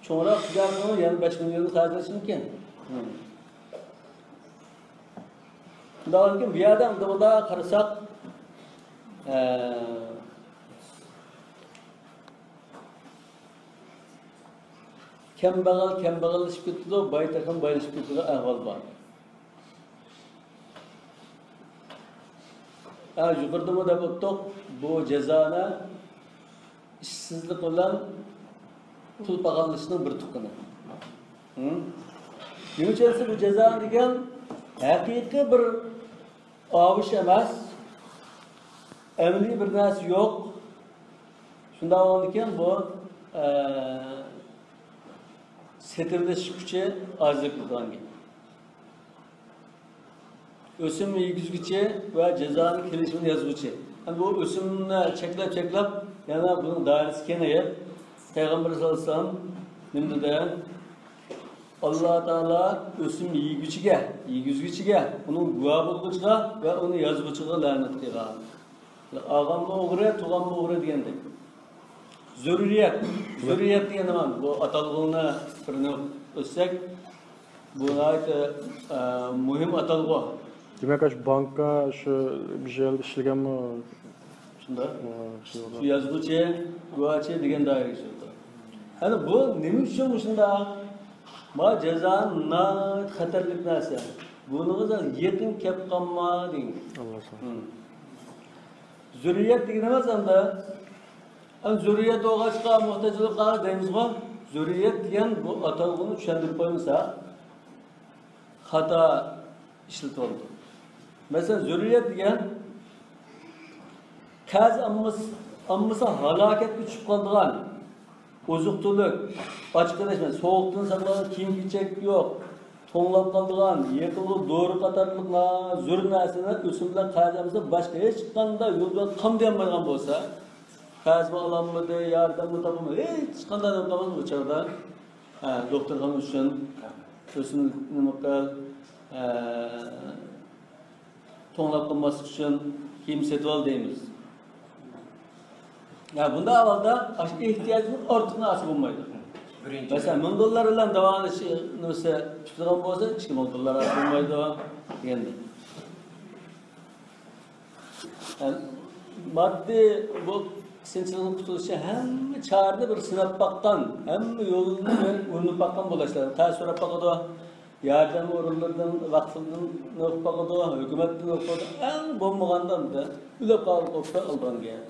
چوڭراق تىجارىتىنىڭ يەنە بەش مىليوننى خەجلەش مۇمكىن. شۇنداقتىن كېيىن بۇ يەردە ئەمدى مۇنداق قارىساق، ئە، كەمبەغەل كەمبەغەللىشىپ كېتىدۇ، باي تېخىمۇ بايلىشىپ كېتىدىغان ئەھۋال بار. ھە، يۇقىرىدىمۇ دەپ ئۆتتۇق، بۇ جازانە ئىشسىزلىق بىلەن پۇل پاخاللىشنىڭ بىر تۇغقىنى. ھە؟ نېمە ئۈچۈن دېسە، بۇ جازانە دېگەن ھەقىقىي بىر ئاۋۇش ئەمەس، ئەمەلىي بىر نەرسە يوق. شۇنداق بولغاندىكىن بۇ، ئە، سېتىۋېلىش كۈچى ئازىيىپ كېتىدىغان گەپ. ئۆسۈم يېگۈزگۈچى ۋە جازانىڭ كېلىشىنى يازغۇچى. يەنى بۇ ئۆسۈمنى چەكلەپ، چەكلەپ، يەنە بۇنىڭ دائىرىسى كېڭىيىپ، پەيغەمبەر سەللەللاھۇ ئەلەيھى ۋەسەللەم نېمە دېدى؟ ئاللا تائالا ئۆسۈم يېگۈچىگە، يېگۈزگۈچىگە، ئۇنىڭ گۇۋاھ بولغۇچىغا ۋە ئۇنى يازغۇچىغا لەنەت قىلغان. ئاغاممۇ ئوغرى، تۇغاممۇ ئوغرى دېگەندەك. زۆرۈرىيەت، زۆرۈرىيەت دېگەن نېمە؟ بۇ ئاتالغۇنى بىرنى ئۆتسەك، بۇ ناھايىتى، ئە، مۇھىم ئاتالغۇ. دېمەك، ئاشۇ بانكا، شۇ بىر يەردە ئىشلىگەنمۇ شۇنداق. شۇ يازغۇچى، گۇۋاچى دېگەن دائىرىگە كىرىدۇ. ئەنە بۇ نېمە ئۈچۈن مۇشۇنداق؟ ما جازا ناھايىتى خەتەرلىك نەرسە. بۇنىڭغا يېقىن كەپ قالما دېگەن. ئاللا ساڭا. زۆرۈرىيەت دېگىنىمىز ئەمدى، ئەمدى زۆرۈرىيەت بولغاچقا موھتاجلىققا دەيمىزغۇ. زۆرۈرىيەت دېگەن بۇ ئاتالغۇنى چۈشەندۈرۈپ قويمىسا، خاتا ئىشلىتىۋالىدۇ. مەسىلەن، زۆرۈرىيەت دېگەن قەرز ئالمىسا، ئالمىسا ھالاكەتكە چۈشۈپ قالىدىغان ئوزۇق-تۈلۈك، ئاچ قېلىش، سوغۇقتىن ساقلانغان كىيىم-كېچەك يوق، توڭلاپ قالىدىغان، يېقىلغۇ دورا قاتارلىق زۆرۈر نەرسىنى ئۆسۈم بىلەن قەرز ئالمىسا، باشقا ھېچقانداق يول بىلەن قامدىيالمايدىغان بولسا، قەرزمۇ ئالالمىدى، ياردەممۇ تاپالمىدى، ھېچقانداق نېمە قىلالمايدۇ ئۇ چاغدا. ھە، دوختۇرخانا ئۈچۈن ئۆسۈم نېمە قىل، ھە، توڭلاپ قالماسلىق ئۈچۈن كىيىم سېتىۋال دەيمىز. ھە، بۇنداق ئەھۋالدا ئاشۇ ئېھتىياجدىن ئارتۇقنى ئالسا بولمايدۇ. بىرىنچى. مەسىلەن، مىڭ دوللار بىلەن داۋالىنىش نېمىسى پۈتىدىغان بولسا، ئىككى مىڭ دوللار ئالسا بولمايدۇ دېگەندەك. يەنى ماددىي بۇ قىسىنچىلىقتىن قۇتۇلۇش ئۈچۈن ھەممە چارىنى بىر سىناپ باققان، ھەممە يولنى ئۇرۇنۇپ باققان بولۇشلار. قەرز سوراپ باقىدۇ، ياردەم ئورۇنلىرىدىن، ۋاقىفلىرىدىن ئوقۇپ باقىدۇ، ھۆكۈمەتتىن ئوقۇپ باقىدۇ. ئەڭ بولمىغاندا ئۆلۈپ قالغان قوپۇپ ئالىدىغان گەپ.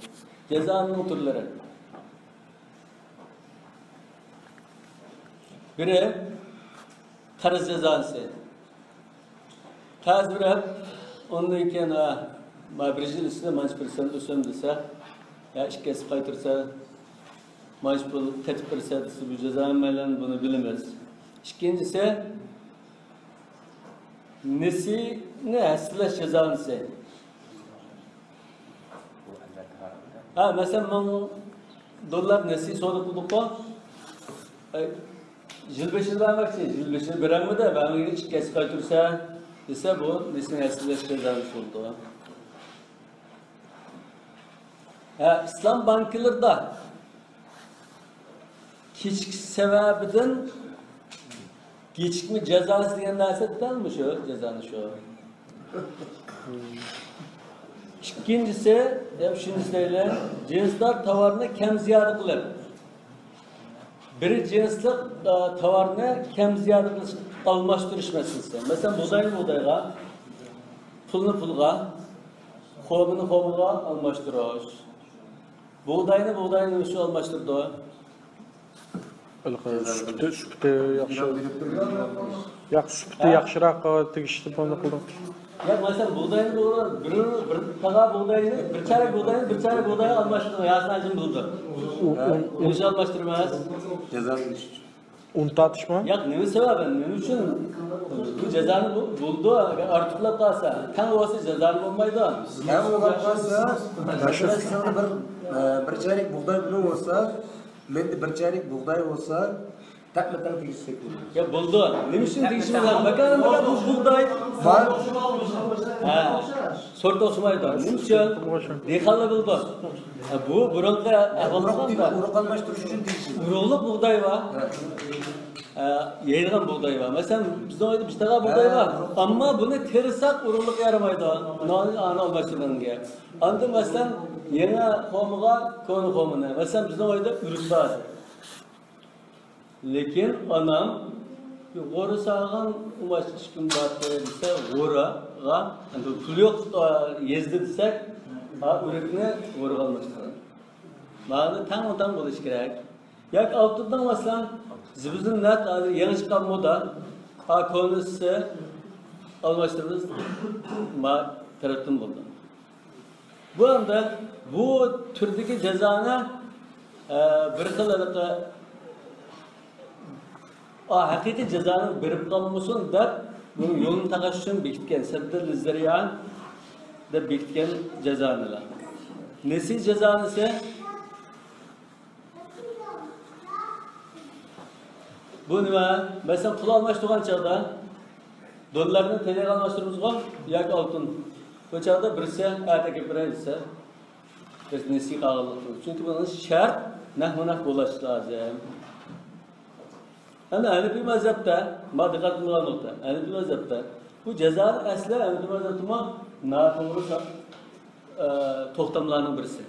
جازانىڭ تۈرلىرى. بىرى، قەرز جازاسى. قەرز بېرىپ، ئۇندىن كېيىن، ھە، ما بىر يىل ئىچىدە مانچە پىرسەنت ئۆسۈم دېسە، يا ئىككى ھەسسە قايتۇرسا، مانچە پۇل قېتىپ بېرىسە دېسە، بۇ جازا مەيلەن، بۇنى بىلىمىز. ئىككىنچىسى، نېسىنى ھەسسىلەش جازاسى. ھە، مەسىلەن، مىڭ دوللار نېسى سودا قىلدۇققۇ. ئەي، يىل بېشىدا بەرمەكچى، يىل بېشىدا بېرەلمىدى، بەرمىگەن ئىككى ھەسسە قايتۇرسا دېسە، بۇ نېسىنى ھەسسىلەش جازاسى بولىدۇ. ھە، ئىسلام بانكىلىرىدا كېچىكىش سەۋەبىدىن كېچىكمە جازاسى دېگەن نەرسە دەل مۇشۇ جازانى شۇ. ئىككىنچىسى، يا ئۈچىنچىسى دەيلى، جىنسلار تاۋارنى كەم زىيادە قىلىپ، بىر جىنسلىق، ئە، تاۋارنى كەم زىيادە قىلىش، ئالماشتۇرۇش مەسىلىسى. مەسىلەن، بۇغداينى بۇغدايغا، پۇلنى پۇلغا، خورمىنى خورمىغا ئالماشتۇرۇش. بۇغداينى بۇغداينى نېمە ئۈچۈن ئالماشتۇرىدۇ؟ ھېلىقى سۈپىتى، سۈپىتى ياخشى. ياق، سۈپىتى ھە؟ ياخشىراق تېگىشلىك بولدى قىلدۇق. ياق، مەسىلەن، بۇغداينى بۇغداي، بىر، بىر تاغا بۇغداينى، بىر چارەك بۇغداينى، بىر چارەك بۇغدايغا ئالماشتۇردۇڭ، ياسىن ھاجىم بىلىدۇ. ئۇ، ئۇ، ئۇ. نېمە ئۈچۈن ئالماشتۇرىمىز؟ جازا بېرىش ئۈچۈن. ئۇنتۇۋېتىشمۇ؟ ياق، نېمە سەۋەبى؟ نېمە ئۈچۈن؟ بۇ جازانى بۇ، بولىدۇ، ئەگەر ئارتۇقلاپ قالسا، تەڭ بولسا جازانى بولمايدۇ. تەڭ بولۇپ قالسا، مەسىلەن، سىزدە بىر، ئە، بىر چارەك بۇغداي پۇلى بولسا، مەندە بىر چارەك بۇغداي بولسا، تەڭمۇ تەڭ تېگىشلىك بولىدۇ. يا بولىدۇ. نېمە ئۈچۈن تېگىشلىك بولىدۇ؟ ماكان، ماكان بۇ بۇغداي. بار. ھە. سورت ئوخشىمايدۇ. نېمە ئۈچۈن؟ دېھقانلار بىلىدۇ. ھە، بۇ بۇرۇنقى ئەھۋالدا ئۇرۇق، ئۇرۇق ئالماشتۇرۇش ئۈچۈن تېگىشلىك. ئۇرۇقلۇق بۇغداي بار. ھە. ئە، يەيدىغان بۇغداي بار. مەسىلەن، بىزنىڭ ئۆيدە بىر تاغا بۇغداي بار. ئەمما بۇنى تېرىساق ئۇرۇقلۇق يارىمايدۇ. نان، ئانى ئالماشتۇرغان گەپ. ئاندىن، مەسىلەن، يېڭى خورمىغا كونا خورمىنى. مەسىلەن، بىزنىڭ ئۆيدە ئۆرۈك بار. لېكىن ئانام غورا سالغان ئۇماچ ئىككى كۈن بارتى دېسە، غوراغا، ئەمدى پۇل يوق، ئا، يېزىدا دېسەك، ئا، ئۆرۈكنى غورىغا ئالماشتۇرغان. مانا تەڭمۇ تەڭ بولۇشى كېرەك. ياكى ئالتۇندىن ئالساڭ، زىبۇزىننەت ھازىر يېڭى چىققان مودا. ھا، كونىسى ئالماشتۇرىمىز. ما تەرەپتىن بولدى. بۇ ئەمدى بۇ تۈردىكى جازانى، ئە، بىر خىل ھېلىقى، ئا، ھەقىقىي جازانى بېرىپ قالمىسۇن دەپ، بۇنىڭ يولىنى تاقاش ئۈچۈن بېكىتكەن، سەددىل لىززەرىئان دەپ بېكىتكەن جازانىلار. نېسى جازانىسى بۇ نېمە؟ مەسىلەن، پۇل ئالماشتۇرغان چاغدا دوللارنى تېلېغا ئالماشتۇرىمىزغۇ ياكى ئالتۇن؟ بۇ چاغدا بىرسى ئەتە ئەكەپ بېرەي دېسە، بىرسى نېسى قالغانلىقتۇر. چۈنكى بۇنىڭ شەرت نەقمۇ نەق بولۇش لازىم. ئەمدى ھەنىپىي مەزھەپتە، ما دىققەت قىلىدىغان نۇقتا، ھەنىپىي مەزھەپتە بۇ جازانىڭ ئەسلى ھەنىپىي مەزھەپتىمۇ ناتوغرا سا-، ئە، توختاملارنىڭ بىرسى.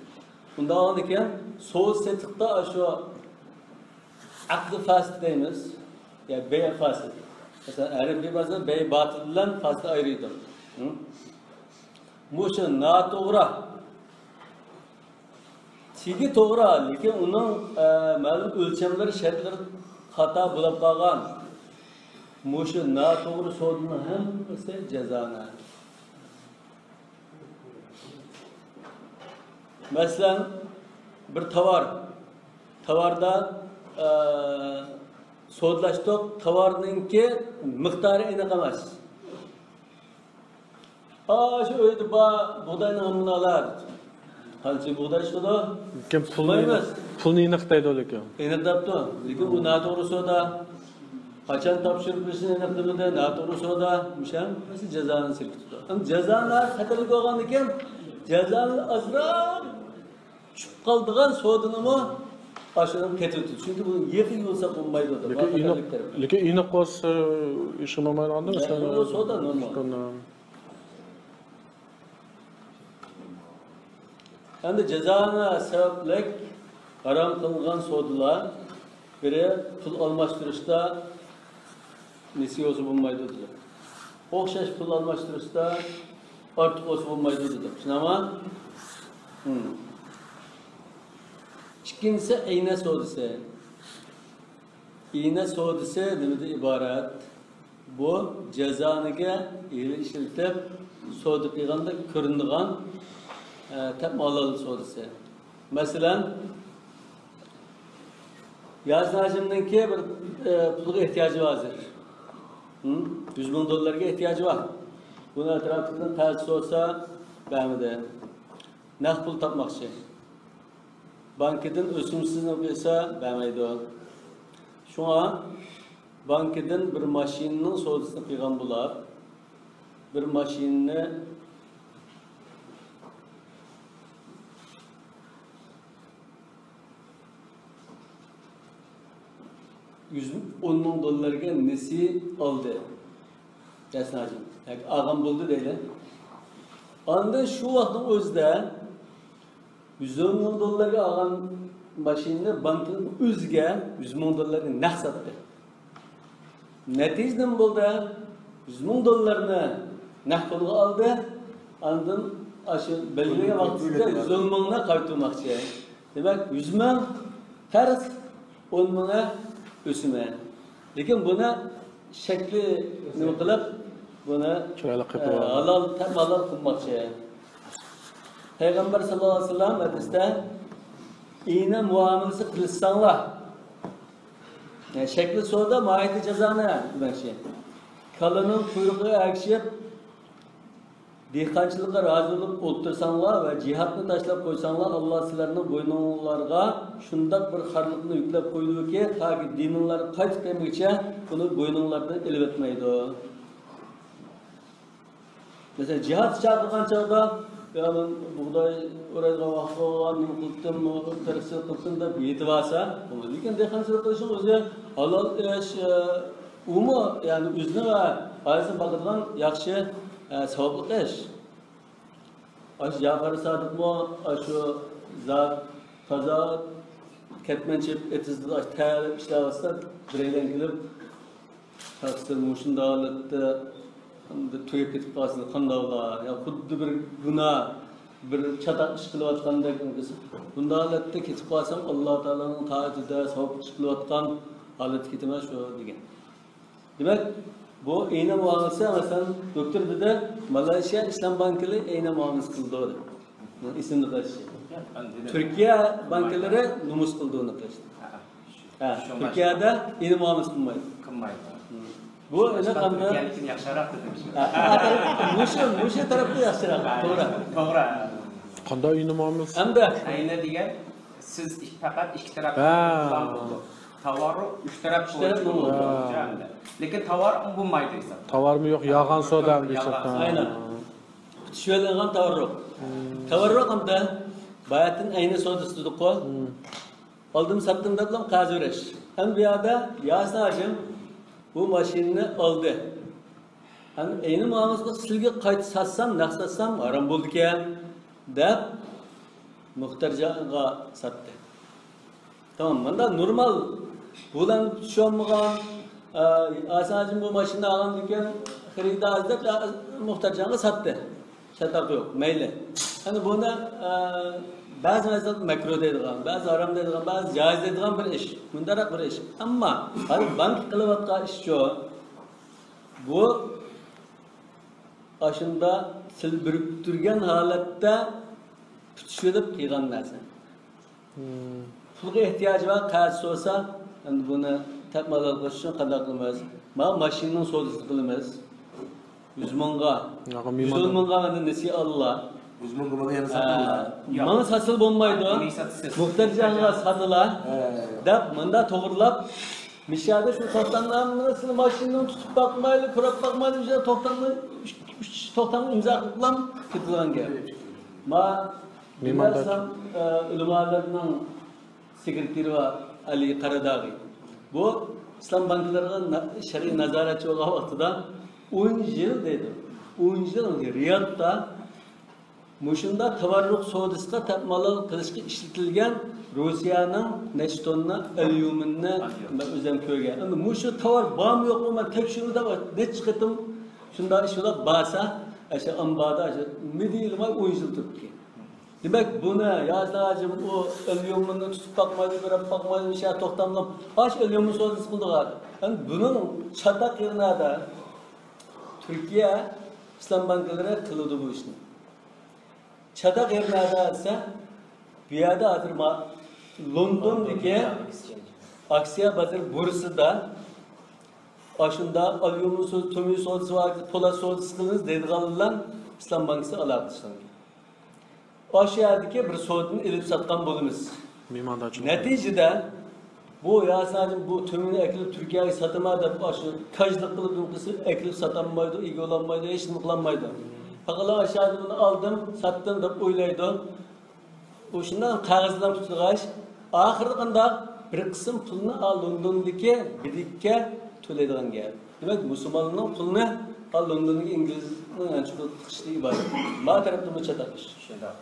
ئۇنداق بولغاندىكىن سودا سېتىقتا شۇ ئەقدى فاسىد دەيمىز، يا بەي فاسىد. مەسىلەن، ئەرەبىي بازار بەي باتىل بىلەن فاسىد ئايرىيدۇ. ھە؟ مۇشۇ ناتوغرا، تېگى توغرا، لېكىن ئۇنىڭ، ئە، مەلۇم ئۆلچەملىرى، شەرتلىرى خاتا بولۇپ قالغان. مۇشۇ ناتوغرا سودىنىڭ ھەممىسى جازانە. مەسىلەن، بىر تاۋار، تاۋاردا، ئە، سودىلاشتۇق، تاۋارنىڭكى مىقدارى ئېنىق ئەمەس. ئا، شۇ ئۆيدە بار بۇغداينىڭ ھەممىنى ئالار. قانچە بۇغداي چىقىدۇ؟ لېكىن پۇلنى، ئېنىق، پۇلنى ئېنىق دەيدۇ لېكىن. ئېنىق دەپتۇ. لېكىن بۇ ناتوغرا سودا. قاچان تاپشۇرۇپ بېرىشنى ئېنىق دېمىدى، ناتوغرا سودا. مۇشۇ ھەممىسى جازانى سىركىتىدۇ. ئەمما جازانى خەتەرلىك بولغاندىكىن، جازانى ئازراق چۈشۈپ قالىدىغان سودىنىمۇ ئاشۇنىڭ قېتىۋېتىدۇ. چۈنكى بۇنى يېقىن يۇلساق بولمايدۇ. لېكىن ئېنىق، لېكىن ئېنىق بولسا، ئىشقا بولمايدىغاندا، مەسىلەن، بۇ سودا نورمال. ئەمدى جازانە سەۋەبلىك ھارام قىلىنغان سودىلار، بىرى پۇل ئالماشتۇرۇشتا نېسى بولسا بولمايدۇ دېدۇق. ئوخشاش پۇل ئالماشتۇرۇشتا ئارتۇق بولسا بولمايدۇ دېدۇق. شۇنداقمۇ؟ ھىم. ئىككىنچىسى ئەينە سودىسى. ئەينە سودىسى نېمىدىن ئىبارەت؟ بۇ جازانىگە ھىيلە ئىشلىتىپ سودا قىلغاندا كۆرۈنىدىغان، ئە، تەپمالال سودىسى. مەسىلەن، ياسىن ھاجىمنىڭكى بىر، ئە، پۇلغا ئېھتىياجى بار ھازىر. ھىم؟ يۈز مىڭ دوللارغا ئېھتىياجى بار. بۇنى ئەتراپىدىن قەرز سورىسا، بەرمىدى. نەق پۇل تاپماقچى. بانكىدىن ئۆسۈمسىزنى قىلسا، بەرمەيدۇ. شۇڭا بانكىدىن بىر ماشىنىنىڭ سودىسىنى قىلغان بولار. بىر ماشىنىنى يۈز ئون مىڭ دوللارغا نېسى ئالدى. ياسىن ھاجىم. ياكى ئالغان بولدى دەيلى. ئاندىن شۇ ۋاقىتنىڭ ئۆزىدە يۈز ئون مىڭ دوللارغا ئالغان ماشىنىنى بانكىنىڭ ئۆزىگە يۈز مىڭ دوللارغا نەق ساتتى. نەتىجە نېمە بولدى؟ يۈز مىڭ دوللارنى نەق پۇلغا ئالدى. ئاندىن ئاشۇ بەلگىلىگەن ۋاقتىدا يۈز ئون مىڭنى قايتۇرماقچى. دېمەك، يۈز مىڭ قەرز، ئون مىڭى ئۆسۈمى. لېكىن بۇنى شەكلى نېمە قىلىپ، بۇنى، چىرايلىق قىلىپ، ئە، ھالال، تەم ھالال قىلماقچى. پەيغەمبەر ساللاللاھۇ ئەلەيھى ۋەسەللەم ھەدىستە، ئىنە مۇئامىلىسى قىلىشساڭلار، يەنى شەكلى سودا، ماھىيىتى جازانە دېمەكچى. كالىنىڭ قۇيرۇقىغا ئەگىشىپ، دېھقانچىلىققا رازى بولۇپ ئولتۇرساڭلار ۋە جىھادنى تاشلاپ قويساڭلار، ئاللا سىلەرنىڭ بوينۇڭلارغا شۇنداق بىر خارلىقنى يۈكلەپ قويىدۇكى، تاكى دىنىڭلارغا قايتىپ كەلمىگۈچە بۇنى بوينۇڭلاردىن ئېلىۋەتمەيدۇ. مەسىلەن، جىھاد چاقىرغان چاغدا، يا مەن بۇغداي ئورايدىغان ۋاقىت بولغان، نېمە قىلدىم، تەرسىل قىلدىم دەپ يېتىۋالسا، لېكىن دېھقانچىلىق قىلىشنىڭ ئۆزى ھالال ئىش، ئۇمۇ، يەنى ئۆزىنىڭ ۋە ئائىلىسىنى باقىدىغان ياخشى، ئە، ساۋابلىق ئىش. ئاشۇ جەپەر سادىقمۇ ئاشۇ زات تازا كەتمەن چېپىپ ئېتىزدا ئاشۇ تەلەپ ئىشلەۋاتسا، بىرەيلەن كېلىپ، تەقسىر مۇشۇنداق ھالەتتە ئەمدى تۈگەپ كېتىپ قالسا قانداقلا؟ يا خۇددى بىر گۇناھ، بىر چاتاق ئىش قىلىۋاتقاندەك. بۇنداق ھالەتتە كېتىپ قالسام، ئاللا تائالانىڭ تائىتىدە ساۋاب ئىش قىلىۋاتقان ھالەتتە كېتىمەن شۇ دېگەن. دېمەك، بۇ ئەينە مۇئامىلىسى، مەسىلەن، دوكتور دېدى، مالايشىيا ئىسلام بانكىلىرى ئەينە مۇئامىلىسى قىلىدۇ دەپ. بۇنى ئېسىمدە قىلىش. تۈركىيە بانكىلىرى نومۇس قىلىدۇ ئۇنى قىلىشنى. ھە، تۈركىيەدە ئەينە مۇئامىلىسى قىلمايدۇ. قىلمايدۇ. بۇ ئېنىق ئەمدى تۈركىيەنىكىنى ياخشىراق دېدىم. ھە، ھە، مۇشۇ، مۇشۇ تەرەپتە ياخشىراق. توغرا. توغرا. قانداق ئەينە مۇئامىلىسى؟ ئەمدى ئەينە دېگەن سىز ئىك-، پەقەت ئىككى تەرەپ ھە. بولىدۇ. تاۋاررۇق ئۈچ تەرەپ ئۈچ تەرەپ بولىدۇ. بولىدۇ. ھە. لېكىن تاۋاررۇق بولمايدۇ ھېساب. تاۋارمۇ يوق، يالغان سودا دېسەك. يالغان. ئاينەن. پۈتۈشۈۋېلىنغان تاۋاررۇق. تاۋاررۇق ئەمدى باياتىن ئەينە سودىسى دېدۇققۇ. ئالدىم ساتتىم دەپلا قەرز بېرىش. ئەمدى بۇ يەردە ياسىن ھاجىم بۇ ماشىنىنى ئالدى. ئەمدى ئەينە مۇئامىلىسىغا سىلگە قايتا ساتسام، نەق ساتسام ھارام بولىدىكەن. دەپ مۇختەرجانغا ساتتى. تامام، ماندا نورمال، بۇلارنى چۈشەنمىگەن، ئە، ئاساسەن بۇ ماشىنا ئالغاندىن كېيىن خېرىدار ئىزدەپ، ئە، مۇختەرجانغا ساتتى. چاتاق يوق، مەيلى. ئەنە بۇنى، ئە، بەزى مەسىلىدە مەكرۇھ دەيدىغان، بەزى ھارام دەيدىغان، بەزى جائىز دەيدىغان بىر ئىش. مۇنداقراق بىر ئىش. ئەمما ھازىر بانكا قىلىۋاتقان ئىش شۇ. بۇ ئاشۇندا تىل بىرىكتۈرگەن ھالەتتە پۈتۈشۈۋېلىپ قىلغان نەرسە. پۇلغا ئېھتىياجى بار، قەرز سورىسا، ئەمدى بۇنى تەپمالال قىلىش ئۈچۈن قانداق قىلىمىز؟ مانا ماشىنىنىڭ سودىسىنى قىلىمىز. يۈز مىڭغا، يۈز ئون مىڭغا مانا نېسى ئاللا. يۈز مىڭغا مانا يەنە ساتىلا. ماڭا ساتسىلا بولمايدۇ. مۇختەرجانغا ساتىلا دەپ مۇندا توغرىلاپ، مىشەدە شۇ توختاملارنى سىز ماشىنىنى تۇتۇپ باقمايلى، پۇراپ باقمايلى، بىر توختامنى، ئۈچ، ئۈچ توختامنى ئىمزا قىلىپلا كېتىدىغان گەپ. ما مېھماندار ئىسلام، ئە، ئۆلىمالىرىنىڭ سېكرېتىرى بار، ئەلى قاراداغى. بۇ ئىسلام بانكىلىرىغا نا-، شەرئىي نازارەتچى بولغان ۋاقتىدا ئون يىل دەيدۇ. ئون يىل رىيادتا مۇشۇنداق تاۋاررۇق سودىسىغا تەپمالال قىلىشقا ئىشلىتىلگەن روسىيەنىڭ نەچچە توننا ئەليۇمىننى مەن ئۆزۈم كۆرگەن. ئەمدى مۇشۇ تاۋار بارمۇ يوقمۇ مەن تەكشۈرمىدىم، نەچچە قېتىم شۇنداق ئىش بولۇپ بارسا، ئاشۇ ئامباردا ئاشۇ مىدىرلىماي ئون يىل تۇرۇپتىكەن. دېمەك، بۇنى ياسىن ھاجىم ئۇ ئەليۇمىننى تۇتۇپ باقمايدۇ، بىرەپ باقمايدۇ، مىشە توختاملىق ئاش ئەليۇمىن سودىسى قىلدىغان. ئەمدى بۇنىڭ چاتاق يېرى نەدە؟ تۈركىيە ئىسلام بانكىلىرى قىلىدۇ بۇ ئىشنى. چاتاق يەر نەدە دېسە، بۇ يەردە ھازىر ما-، لوندوندىكى ئاكسىيە بازىرى بورسىدا ئاشۇنداق ئاليۇمىن سودىسى، تۆمۈر سودىسى بار، پولات سودىسى قىلىمىز دەيدىغانلار بىلەن ئىسلام بانكىسى ئالاقىلىشىدۇ. ئاشۇ يەردىكى بىر سودىنى ئېلىپ ساتقان بولىمىز. مېھماندارچىلىق. نەتىجىدە بۇ ياسىن ھاجىم بۇ تۆمۈرنى ئەكېلىپ تۈركىيەگە ساتىمەن دەپ ئاشۇ كاجلىق قىلىپ نېمە قىلسا ئەكېلىپ ساتالمايدۇ، ئىگە بولالمايدۇ، ھېچنېمە قىلالمايدۇ. پەقەتلا ئاشۇ يەردە بۇنى ئالدىم، ساتتىم دەپ ئويلايدۇ. ئۇ شۇنداق قەغەز بىلەن تۇتۇلغاچ، ئاخىرىدا قانداق؟ بىر قىسىم پۇلنى ئا لوندوندىكى بىدىككە تۆلەيدىغان گەپ. دېمەك، مۇسۇلمانلارنىڭ پۇلىنى ئا لوندوندىكى ئىنگلىزنىڭ يانچۇقىغا تىقىشى ئىبارەت. ما تەرەپتىمۇ چاتاق ئىش. شۇنداق.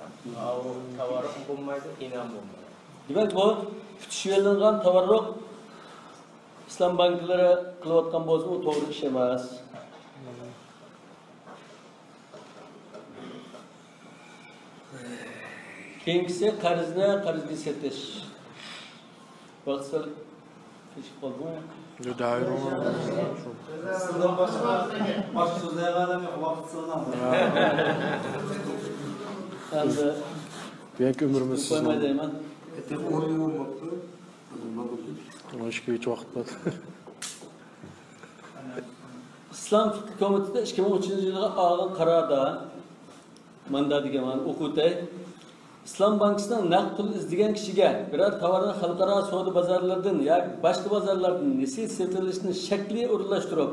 ئاۋۇ تاۋاررۇق بولمايدۇ، ئىنئام بولمايدۇ. دېمەك، بۇ پۈتۈشۈۋېلىنغان تاۋاررۇق ئىسلام بانكىلىرى قىلىۋاتقان بولسىمۇ توغرا ئىش ئەمەس. كېيىنكىسى قەرزنى قەرزگە سېتىش. ۋاقىت سەل كېچىكىپ قالدىمۇ؟ ياق، دائىر بولمىدى. سىزدىن باشقا، باشقا سۆزلەيدىغان ئادەم يوق، ۋاقىت سىزنىڭ. ئەمدى بۇيانكى ئۆمرىمىز سىزنىڭ. قويماي دەيمەن. تېخى ئون يىل بولماپتۇ. ئون ئىككى ۋاقىت بار. ئىسلام فىقھى كومىتېتى ئىككى مىڭ ئۈچىنچى يىلغا ئالغان قاراردا ماندا دېگەن مانا ئوقۇتەي. ئىسلام بانكىسىنىڭ نەق پۇل ئىزدىگەن كىشىگە بىرەر تاۋارنى خەلقئارا سودا بازارلىرىدىن ياكى باشقا بازارلاردىن نېسى سېتىۋېلىشنى شەكلىي ئورۇنلاشتۇرۇپ،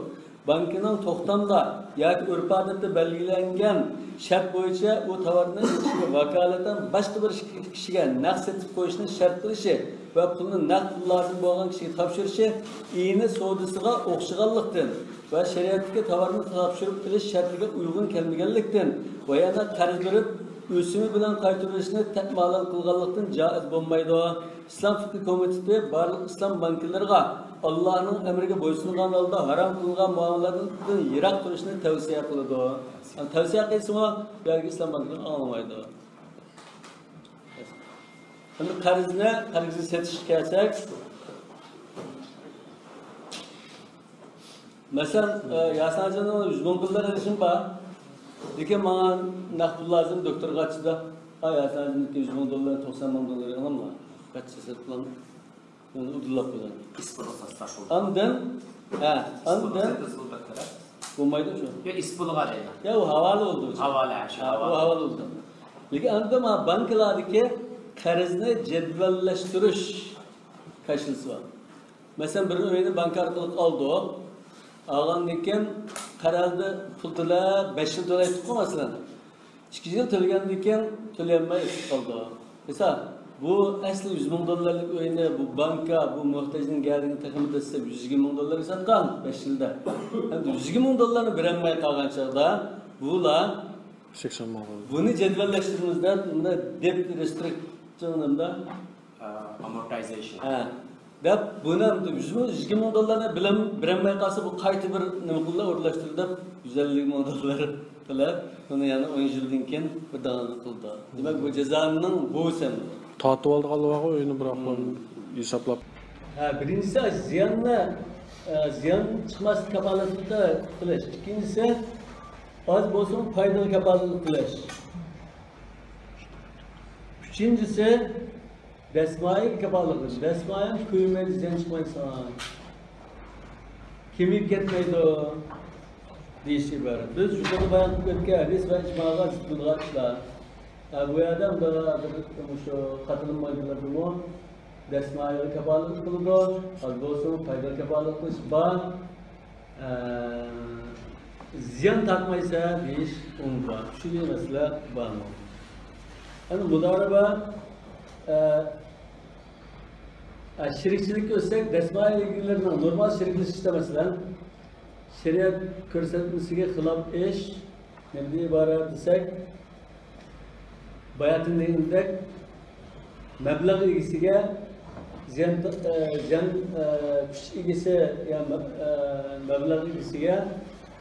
بانكىنىڭ توختامدا ياكى ئۆرپ-ئادەتتە بەلگىلەنگەن شەرت بويىچە ئۇ تاۋارنى كىشىگە ۋاكالىتەن باشقا بىر كىشىگە نەق سېتىپ قويۇشنى شەرت قىلىشى ۋە پۇلنى نەق پۇل لازىم بولغان كىشىگە تاپشۇرۇشى ئىنى سودىسىغا ئوخشىغانلىقتىن ۋە شەرىئەتتىكى تاۋارنى تاپشۇرۇپ ئېلىش شەرتىگە ئۇيغۇن كەلمىگەنلىكتىن ۋە يەنە قەرز بېرىپ، ئۆسۈمى بىلەن قايتۇرۇۋېلىشنى تەپمالال قىلغانلىقتىن جائىز بولمايدۇ. ئىسلام فىقھى كومىتېتى بارلىق ئىسلام بانكىلىرىغا ئاللانىڭ ئەمرىگە بويسۇنغان ھالدا ھارام قىلىنغان مۇئامىلىلەردىن يىراق تۇرۇشنى تەۋسىيە قىلىدۇ. يەنى تەۋسىيە قىلسىمۇ، بۇ يەردىكى ئىسلام بانكىلىرى ئاڭلىمايدۇ. ئەمدى قەرزنى، قەرزنى سېتىشقا كەلسەك، مەسىلەن، ئە، ياسىن ھاجىمنىڭ يۈز مىڭ دوللار ئېلىشىم بار. لېكىن ماڭا نەق پۇل لازىم، دوكتورغا ئاچىدا. ئا، ياسىن ھاجىمنىڭكى يۈز مىڭ دوللار، توقسان مىڭ دوللار ئېلىڭلار. قەتئىي سېتىپ قىلىڭ. يەنى ئۇدۇللاپ قويدۇم. ئىسپاتلىق ساتساق بولىدۇ. ئاندىن، ھە، ئاندىن بولمايدۇ شۇ. يا ئىسپاتلىق دەيدۇ. يا ئۇ ھاۋالە بولدى. ھاۋالە، شۇ ھە، ئۇ ھاۋالە. ھاۋالە بولدى. لېكىن ئاندىن مانا بانكىلاردىكى قەرزنى جەدۋەللەشتۈرۈش كاشىلىسى بار. مەسىلەن، بىر ئۆينى بانكا ئارقىلىق ئالدۇق. ئالغاندىن كېيىن قەرزنى پۇل تۆلەپ، بەش يىل تۆلەيتتۇققۇ، مەسىلەن. ئىككى يىل تۆلىگەندىن كېيىن تۆلىيەلمەي ئۆتۈپ قالدى. مىسال، بۇ ئەسلى يۈز مىڭ دوللارلىق ئۆينى بۇ بانكا، بۇ مۆھتەجنىڭ گەدىنى تېخىمۇ دەسسەپ يۈز يىگىرمە مىڭ دوللارغا ساتقان، بەش يىلدا. ئەمدى يۈز يىگىرمە مىڭ دوللارنى بېرەلمەي قالغان چاغدا، بۇلار سەكسەن مىڭ. بۇنى جەدۋەللەشتۈرىمىز دەپ، بۇنى دېبىت رېسترىكسىيونىدا، ئە، ئامورتايزېيشن. ھە. دەپ، بۇنى يۈز مىڭ، يۈز ئىككى مىڭ دوللارنى بىلەم، بېرەلمەي قالسا، بۇ قايتا بىر نېمە قىلىدۇ، ئورۇنلاشتۇرىدۇ دەپ، يۈز ئەللىك مىڭ دوللار تۆلەپ، بۇنى يەنە ئون يىلدىن كېيىن بىر داڭلىق قىلىدۇ. دېمەك، بۇ جازانىڭ بۇ سەن. تارتىۋالىدىغانلارغا ئۆينى بىراق ھىسابلاپ. ھە، بىرىنچىسى زىياننى، ئە، زىيان چىقماسلىق كاپالىتىنى قىلىش. ئىككىنچىسى، ئاز بولسىمۇ پايدىغا كاپالەتلىك قىلىش. ئۈچىنچىسى، دەسمايە كاپالەتلىك قىلىش. دەسمايەم كۆيمەيدۇ، زىيان چىقمايدۇ ساڭا. كېمىيىپ كەتمەيدۇ دېيىش ئىبارەت. بىز يۇقىرىدا بايان قىلىپ ئۆتكەن ھەدىس ۋە ئىجماغا زىت بولىدىغان ئىشلار. ھە، بۇ يەردە مۇشۇ قاتىلىم بانكىلىرىدىمۇ دەسمايىغا كاپالەتلىك قىلىدۇ، ئاز بولسىمۇ پايدا كاپالەتلىك قىلىش بار. ئە، زىيان تارتمايسەن دېيىش ئۇنىڭدا بار. شۇ مەسىلە بارمۇ؟ ئەنە مۇدارىبە، ئە، ئە، شېرىكچىلىككە ئۆتسەك، دەسمايە ئىگىلىرىنىڭ نورمال شېرىكلىشىشتە، مەسىلەن، شەرىئەت كۆرسەتمىسىگە خىلاپ ئىش نېمىدىن ئىبارەت دېسەك، باياتىن دېگىنىمدەك، مەبلەغ ئىگىسىگە زىيان، ئە، زىيان، ئە، كۈچ ئىگىسى يا مەب-، ئە، مەبلەغ ئىگىسىگە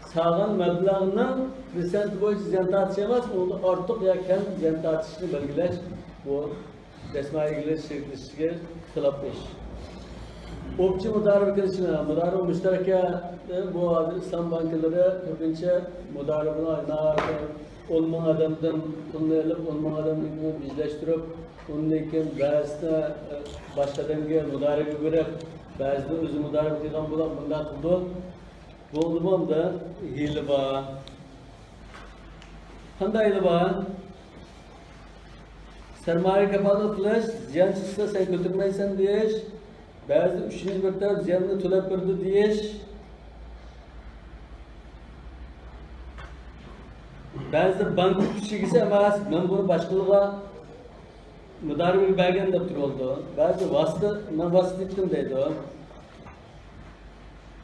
سالغان مەبلەغنىڭ پىرسەنتى بويىچە زىيان تارتىش ئەمەس، ئۇنىڭدىن ئارتۇق يا كەم زىيان تارتىشنى بەلگىلەش، بۇ دەسمايە ئىگىلىرى شېرىكلىشىشىگە خىلاپ ئىش. ئوپچە مۇدارىبە كېلىشىمى، مۇدارىبە مۇشتەرەكە، بۇ ھازىر ئىسلام بانكىلىرى كۆپىنچە مۇدارىبىنى ئون مىڭ ئادەمدىن پۇلنى ئېلىپ، ئون مىڭ ئادەمنىڭ بىرلەشتۈرۈپ، ئۇندىن كېيىن بەزىسىنى باشقا ئادەمگە مۇدارىبە بېرىپ، بەزىدە ئۆزى مۇدارىبە قىلغان بولۇپ، بۇنداق قىلىدۇ. بولدىمۇ ئۇندا ھىيلە بار. قانداق ھىيلە بار؟ سەرمايە كاپالەت قىلىش، زىيان چىقسا سەن كۆتۈرمەيسەن دېيىش، بەزىدە ئۈچىنچى بىر تەرەپ زىياننى تۆلەپ بېرىدۇ دېيىش، بەزىدە بانكا كۈچ ئىگىسى ئەمەس، مەن بۇنى باشقىلارغا مۇدارىبە بەرگەن دەپ تۇرۇۋالىدۇ. بەزىدە ۋاسىتە، مەن ۋاسىتە ئېتىپتىم دەيدۇ.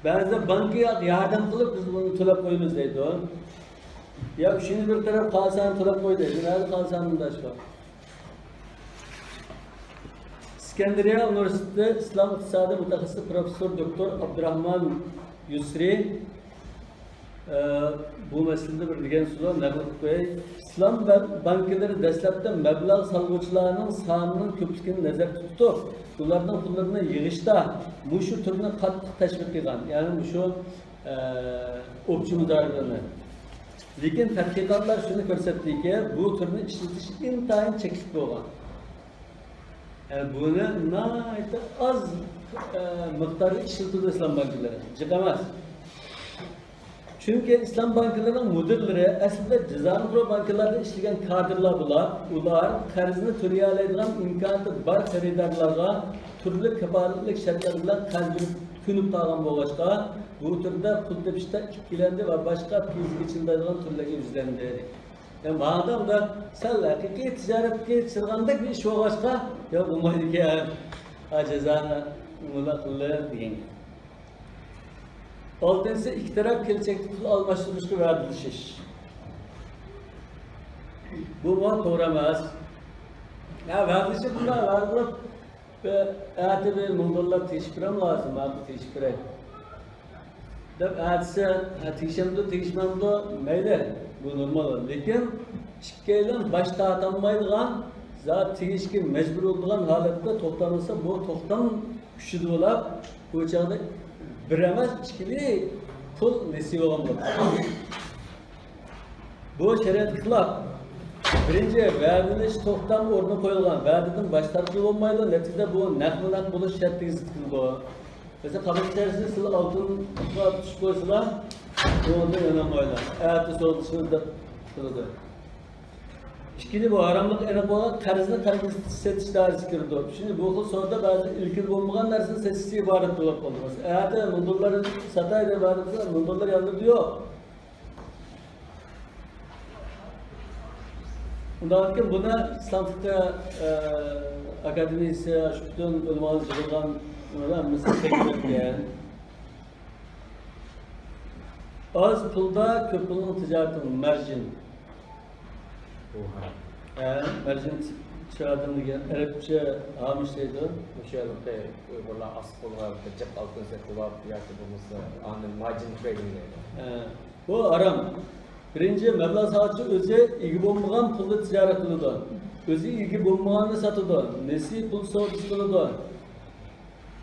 بەزىدە بانكىغا ياردەم قىلىپ، بىز بۇنى تۆلەپ قويىمىز دەيدۇ. يا ئۈچىنچى بىر تەرەپ قالسا تۆلەپ قوي دەيدۇ. نەدە قالسا مۇنداق ئىش بار. ئىسكەندەرىيە ئۇنىۋېرسىتېتى ئىسلام ئىقتىسادى مۇتەخەسسىسى پروفېسسور دوكتور ئابدۇراخمان يۇسرى، ئە، بۇ مەسىلىدە بىر دېگەن سۆزى نەقىل قىلىپ قوياي. ئىسلام بە-، بانكىلىرى دەسلەپتە مەبلەغ سالغۇچىلارنىڭ سانىنىڭ كۆپلۈكىنى نەزەردە تۇتۇپ، ئۇلارنىڭ پۇللىرىنى يىغىشتا مۇشۇ تۈرنى قاتتىق تەشۋىق قىلغان، يەنى مۇشۇ، ئە، ئوپچە مۇدارىبىنى. لېكىن تەتقىقاتلار شۇنى كۆرسەتتىكى، بۇ تۈرنى ئىشلىتىش ئىنتايىن چەكلىك بولغان. ئە، بۇنى ناھايىتى ئاز، ئە، مىقداردا ئىشلىتىدۇ ئىسلام بانكىلىرى. جىق ئەمەس. چۈنكى ئىسلام بانكىلىرىنىڭ مۇدىرلىرى ئەسلىدە جازائىرنىڭ بانكىلاردا ئىشلىگەن كادىرلار بولۇپ، ئۇلار قەرزنى تۆلىيەلەيدىغان ئىمكانىيىتى بار خېرىدارلارغا تۈرلۈك كاپالەتلىك شەرتلەر بىلەن قەرز بېرىپ كۆنۈپ قالغان بولغاچقا، بۇ تۈردە پۇل تېپىشتا ئىككىلەندى ۋە باشقا پىيزىگە چىدىمايدىغان تۈرلەرگە يۈزلەندى. يا ماڭا ئۇنداق سەل ھەقىقىي تىجارەتكە چىدىغاندەك بىر ئىش بولغاچقا، يا بولمايدىكەن، ھا، جازانى مۇنداق قىلىپ دېگەن. ئالتىنچىسى، ئىككى تەرەپ كېلىچەكتە پۇل ئالماشتۇرۇشقا ۋەدىلىشىش. بۇمۇ توغرا ئەمەس. يا ۋەدىلىشىپ، بۇنداق ۋەدە قىلىپ، بىر ئەتە بىر مىڭ دوللار تېگىشىپ بېرەم لازىم، ماقۇل، تېگىشىپ بېرەي دەپ ئەتىسى، ھە، تېگىشەمدۇ، تېگىشمەمدۇ، مەيلى، بۇ نورمال. لېكىن ئىككىيلەن باش تارتالمايدىغان، زادى تېگىشكە مەجبۇر بولىدىغان ھالەتتە توختاملىسا، بۇ توختام كۈچىدە بولۇپ، بۇ چاغدا بىر ئەمەس، ئىككىلى پۇل نېسىۋە بولغان بولىدۇ. بۇ شەرىئەتكە خىلاپ. بىرىنچى، ۋەدىلىشىش توختام ئورنىغا قويۇلغان. ۋەدىدىن باش تارتقىلى بولمايدۇ، نەتىجىدە بۇ نەقمۇ نەق بولۇش شەرتىگە زىت كېلىدۇ. مەسىلەن، قازاق ئىچەرىسىدە سىلەر ئالتۇنغا تۇتۇش قويسىلار، ئۇنىڭدىن يانالمايلا. ئەتە سودىلىشىمىز دەپ قىلىدۇ. ئىككىنچى، بۇ ھاراملىقى ئېنىق بولغان قەرزنى قەرز سېتىش دائىرىسىگە كىرىدۇ. ئۈچىنچى، بۇ خىل سودا بەزى ئىلكىدە بولمىغان نەرسىنى سېتىشتىن ئىبارەت بولۇپ قالىدۇ. مەسىلەن، ئەتە مىڭ دوللار ساتاي دەپ ۋەدە قىلسا، مىڭ دوللار يانلىرىدا يوق. ئۇنداقكەن بۇنى ئىسلام فىقھى، ئە، ئاكادېمىيىسى، شۇ پۈتۈن ئۆلىمالار يىغىلغان، ھەممىسى تەكلىپ قىلغان. ئاز پۇلدا كۆپ پۇلنىڭ تىجارىتى مارجىن. ھە، مەرجىن چىرادىن دېگەن ئەرەبچە ھامىش دەيدۇ. مۇشۇ ھېلىقى ئۇيغۇرلار ئاسىق بولغان جىق ئالتۇن سېتىۋاپ ياكى بولمىسا ئاندىن مارجىن ترېيدىنگ دەيدۇ. ھە، بۇ ھارام. بىرىنچى، مەبلەغ سالغۇچى ئۆزى ئىگە بولمىغان پۇلدا تىجارەت قىلىدۇ. ئۆزى ئىگە بولمىغاننى ساتىدۇ. نېسى پۇل سودىسى قىلىدۇ.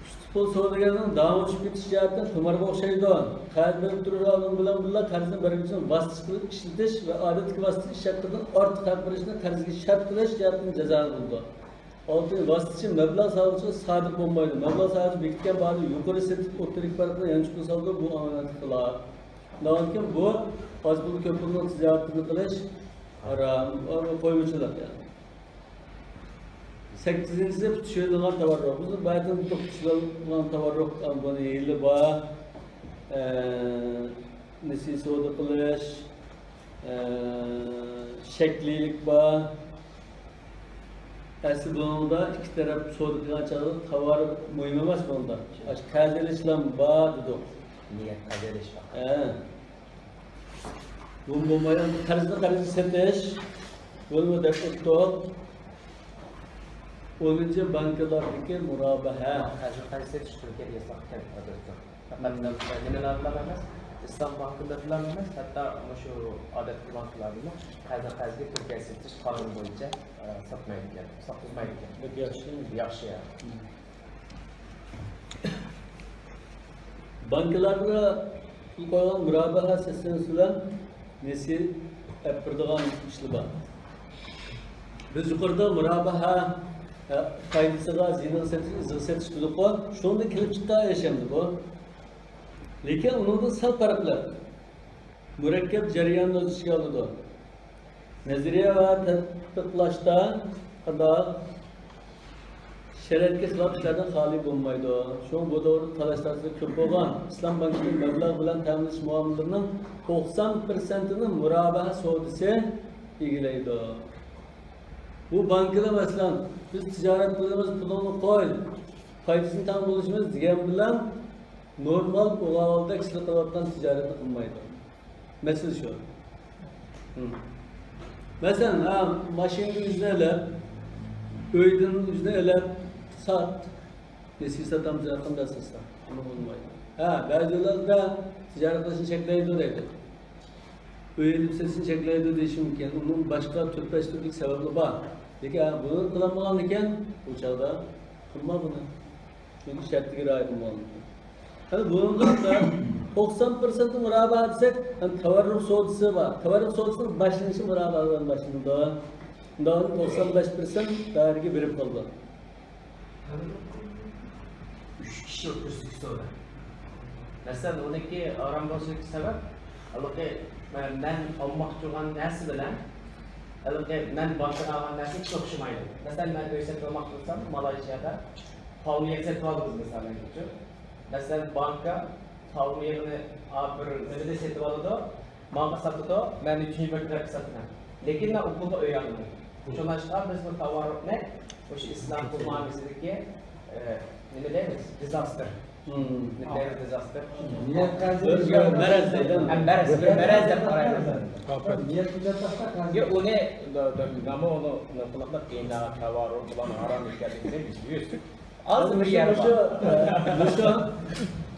ئۇستىپۇل سودىگەرنىڭ داڭى چۈشۈپ كېتىش جەھەتتىن خۇمارغا ئوخشايدۇ. قەرز بېرىپ تۇرۇش ئالدىنىڭ بىلەن بىللە قەرزنى بەرگۈچىنىڭ ۋاسىتىچىلىك ئىشلىتىش ۋە ئادەتتىكى ۋاسىتىچى ئىش ھەققىدىن ئارتۇق ھەق بېرىشنى قەرزگە شەرت قىلىش جەھەتتىن جازالىنىدۇ. ئالتىنچى، ۋاسىتىچى مەبلەغ سالغۇچىغا سادىق بولمايدۇ. مەبلەغ سالغۇچى بېكىتكەن باھادا يۇقىرى سېتىپ ئوتتۇرىدىكى پەرقنى يانچۇققا سالىدۇ، بۇ ئامانەتلىك خىلاپ. ئۇنداقتىن بۇ ئاز پۇل كۆپ پۇلنىڭ تىجارىتىنى قىلىش ھارام، قويمىچىلىق يەنى. سەككىزىنچىسى، پۇتى چۈشۈرۈلىدىغان تاۋاررۇق. بىز بايىقىدىن پۇتى چۈشۈرۈلىدىغان تاۋاررۇق، بۇنى ھىيلە بار، ئە، نېسى سودا قىلىش، ئە، شەكلىيلىك بار. ئەسلى بۇنىڭدا ئىككى تەرەپ سودا قىلغان چاغدا تاۋار مۇھىم ئەمەس بۇنىڭدا. ئاشۇ قەرز ئېلىشلام بار دېدۇق. نىيەت قەرز ئېلىش بار. ھە. بۇ بولمايدۇ. قەرزنى قەرزگە سېتىش، بۇنىمۇ دەپ ئۆتتۇق. ئونىنچى، بانكىلاردىكى مۇرابىھە. قەرزنى قەرزگە سېتىش تۈركىيەدە ياساق ئىكەن، ئادەتتە. پەقەت نېمىلەرلا ئەمەس، ئىسلام بانكىلىرىلا ئەمەس، ھەتتا مۇشۇ ئادەتتىكى بانكىلاردىمۇ قەرزنى قەرزگە تۈركىيەدە سېتىش قانۇن بويىچە، ئە، ساتمايدىكەن، ساتقۇزمايدىكەن. بەك ياخشى. ياخشى، يا. بانكىلاردا پۇل قويغان مۇرابىھە سىستېمىسى بىلەن نېسى ئەپ بېرىدىغان ئىشلار بار. بىز يۇقىرىدا مۇرابىھە، ئە، پايدىسىغا، زىيىنىغا سېتىش، ئىزىغا سېتىش دېدۇققۇ. شۇنىڭدىن كېلىپ چىققان ئىش ئەمدى بۇ. لېكىن ئۇنىڭدا سەل پەرقلىق. مۇرەككەپ جەرياننى ئۆز ئىچىگە ئالىدۇ. نەزەرىيە ۋە تەتبىقلاشتا قانداق شەرىئەتكە خىلاپ ئىشلاردىن خالىي بولمايدۇ. شۇڭا بۇ دەۋردە تالاش-تارتىشلار كۆپ بولغان. ئىسلام بانكىسى مەبلەغ بىلەن تەمىنلەش مۇئامىلىلىرىنىڭ توقسان پىرسەنتىنى مۇرابىھە سودىسى ئىگىلەيدۇ. بۇ بانكىدا، مەسىلەن، بىز تىجارەت قىلىمىز، پۇلۇڭنى قوي، پايدىسىنى تەڭ بولۇشىمىز دېگەن بىلەن نورمال ئۇلاردا كىشىلەر قىلىۋاتقان تىجارەتنى قىلمايدۇ. مەسىلە شۇ. ھىم. مەسىلەن، ھە، ماشىنىدىن ئۆزىنى ئېلىپ، ئۆيدىن ئۆزىنى ئېلىپ، سات. نېسى ساتامسەن، قانداق ساتساڭ، ئۇنى بولمايدۇ. ھە، بەزىلەردە تىجارەت قىلىشنى چەكلەيدۇ دەيدۇ. ئۆي ئېلىپ سېتىشنى چەكلەيدۇ دېيىشى مۇمكىن. ئۇنىڭ باشقا تۆت-بەش تۈرلۈك سەۋەبلىرى بار. لېكىن، ھە، بۇنى قىلالمىغاندىكىن، ئۇ چاغدا قىلما بۇنى. چۈنكى شەرتىگە رىئايە قىلمىغانلىقى. ھەم بۇنىڭدا توقسان پىرسەنت مۇرابىھە دېسەك، ھەم تەۋەررۇك سودىسى بار. تەۋەررۇك سودىسىنىڭ باشلىنىشى مۇرابىھە بىلەن باشلىنىدۇ. شۇنداق توقسان بەش پىرسەنت دائىرىگە بېرىپ قالىدۇ. ئۈچ كىشى ئوتتۇرىسىدىكى سودا. مەسىلەن، ئۇنىڭكى ھارام بولۇشىدىكى سەۋەب، ھېلىقى مەن، مەن ئالماقچى بولغان نەرسە بىلەن، ھېلىقى مەن بانكىدىن ئالغان نەرسە ھېچ ئوخشىمايدۇ. مەسىلەن، مەن ئۆي سېتىپ ئالماقچى بولسام، مالايزىيادا پالما يېغى سېتىپ ئالىمىز، مىسالەن ئۈچۈن. مەسىلەن، بانكا پالما يېغىنى، ئا، بىر نېمىدە سېتىپ ئالىدۇ، ماڭا ساتىدۇ، مەن ئۈچىنچى بىر تەرەپكە ساتىمەن. لېكىن مەن ئۇ پۇلغا ئۆي ئالىمەن. شۇڭلاشقا بىز بۇ تاۋاررۇقنى مۇشۇ ئىسلام پۇل مۇئامىلىسىدىكى، ئە، نېمە دەيمىز؟ دىزاستېر. نېمە دەيمىز؟ دىزاستېر. مەرەز دەيدۇ. ھە، مەرەز، بىر مەرەز دەپ قارايمىز. ياق، ئۇنى، نامۇ ئۇنى، ئۇنى قىلىقلىق دىندا تاۋاررۇق بۇلار ھارام ئىكەنلىكىنى بىز يۈز ئاز بىر يەر بار. مۇشۇ، مۇشۇ، ئە، مۇشۇ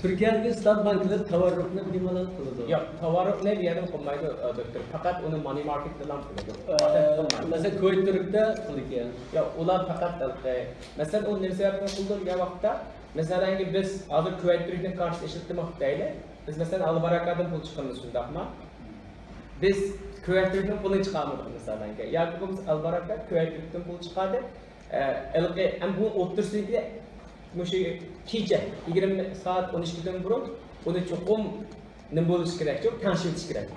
تۈركىيەدىكى ئىسلام بانكىلىرى تاۋاررۇقنى بىمالال قىلىدۇ. ياق، تاۋاررۇقنى بۇ يەردىن قىلمايدۇ، ئە، دوكتور. پەقەت ئۇنى مانى ماركېتتىلا قىلىدۇ. ئە، ئادەتتە قىلمايدۇ. مەسىلەن، كۇۋەيت تۈركتە قىلىدىكەن. ياق، ئۇلار پەقەت، ئە، مەسىلەن، ئۇنى نېمە سەۋەبتىن قىلىدۇ دېگەن ۋاقىتتا، مەسىلەن، بىز ھازىر كۇۋەيت تۈركنى كارتىسى ئىشلىتىمىز دەيلى. بىز، مەسىلەن، ئالباراكادىن پۇل چىقىرىمىز، شۇنداقمۇ؟ بىز كۇۋەيت تۈركنىڭ پۇلىنى چىقارمىدۇق، مىسالەن. ياكى بولمىسا ئالباراكا كۇۋەيت تۈركتىن پۇل چىقاردى. ئە، ھېلىقى، ھەم بۇ ئوتتۇرىسىدىكى مۇشۇ كېچە يىگىرمە سائەت ئون ئىككىدىن بۇرۇن ئۇنى چوقۇم نېمە بولۇشى كېرەك، چوقۇم تەڭشىۋېتىش كېرەك.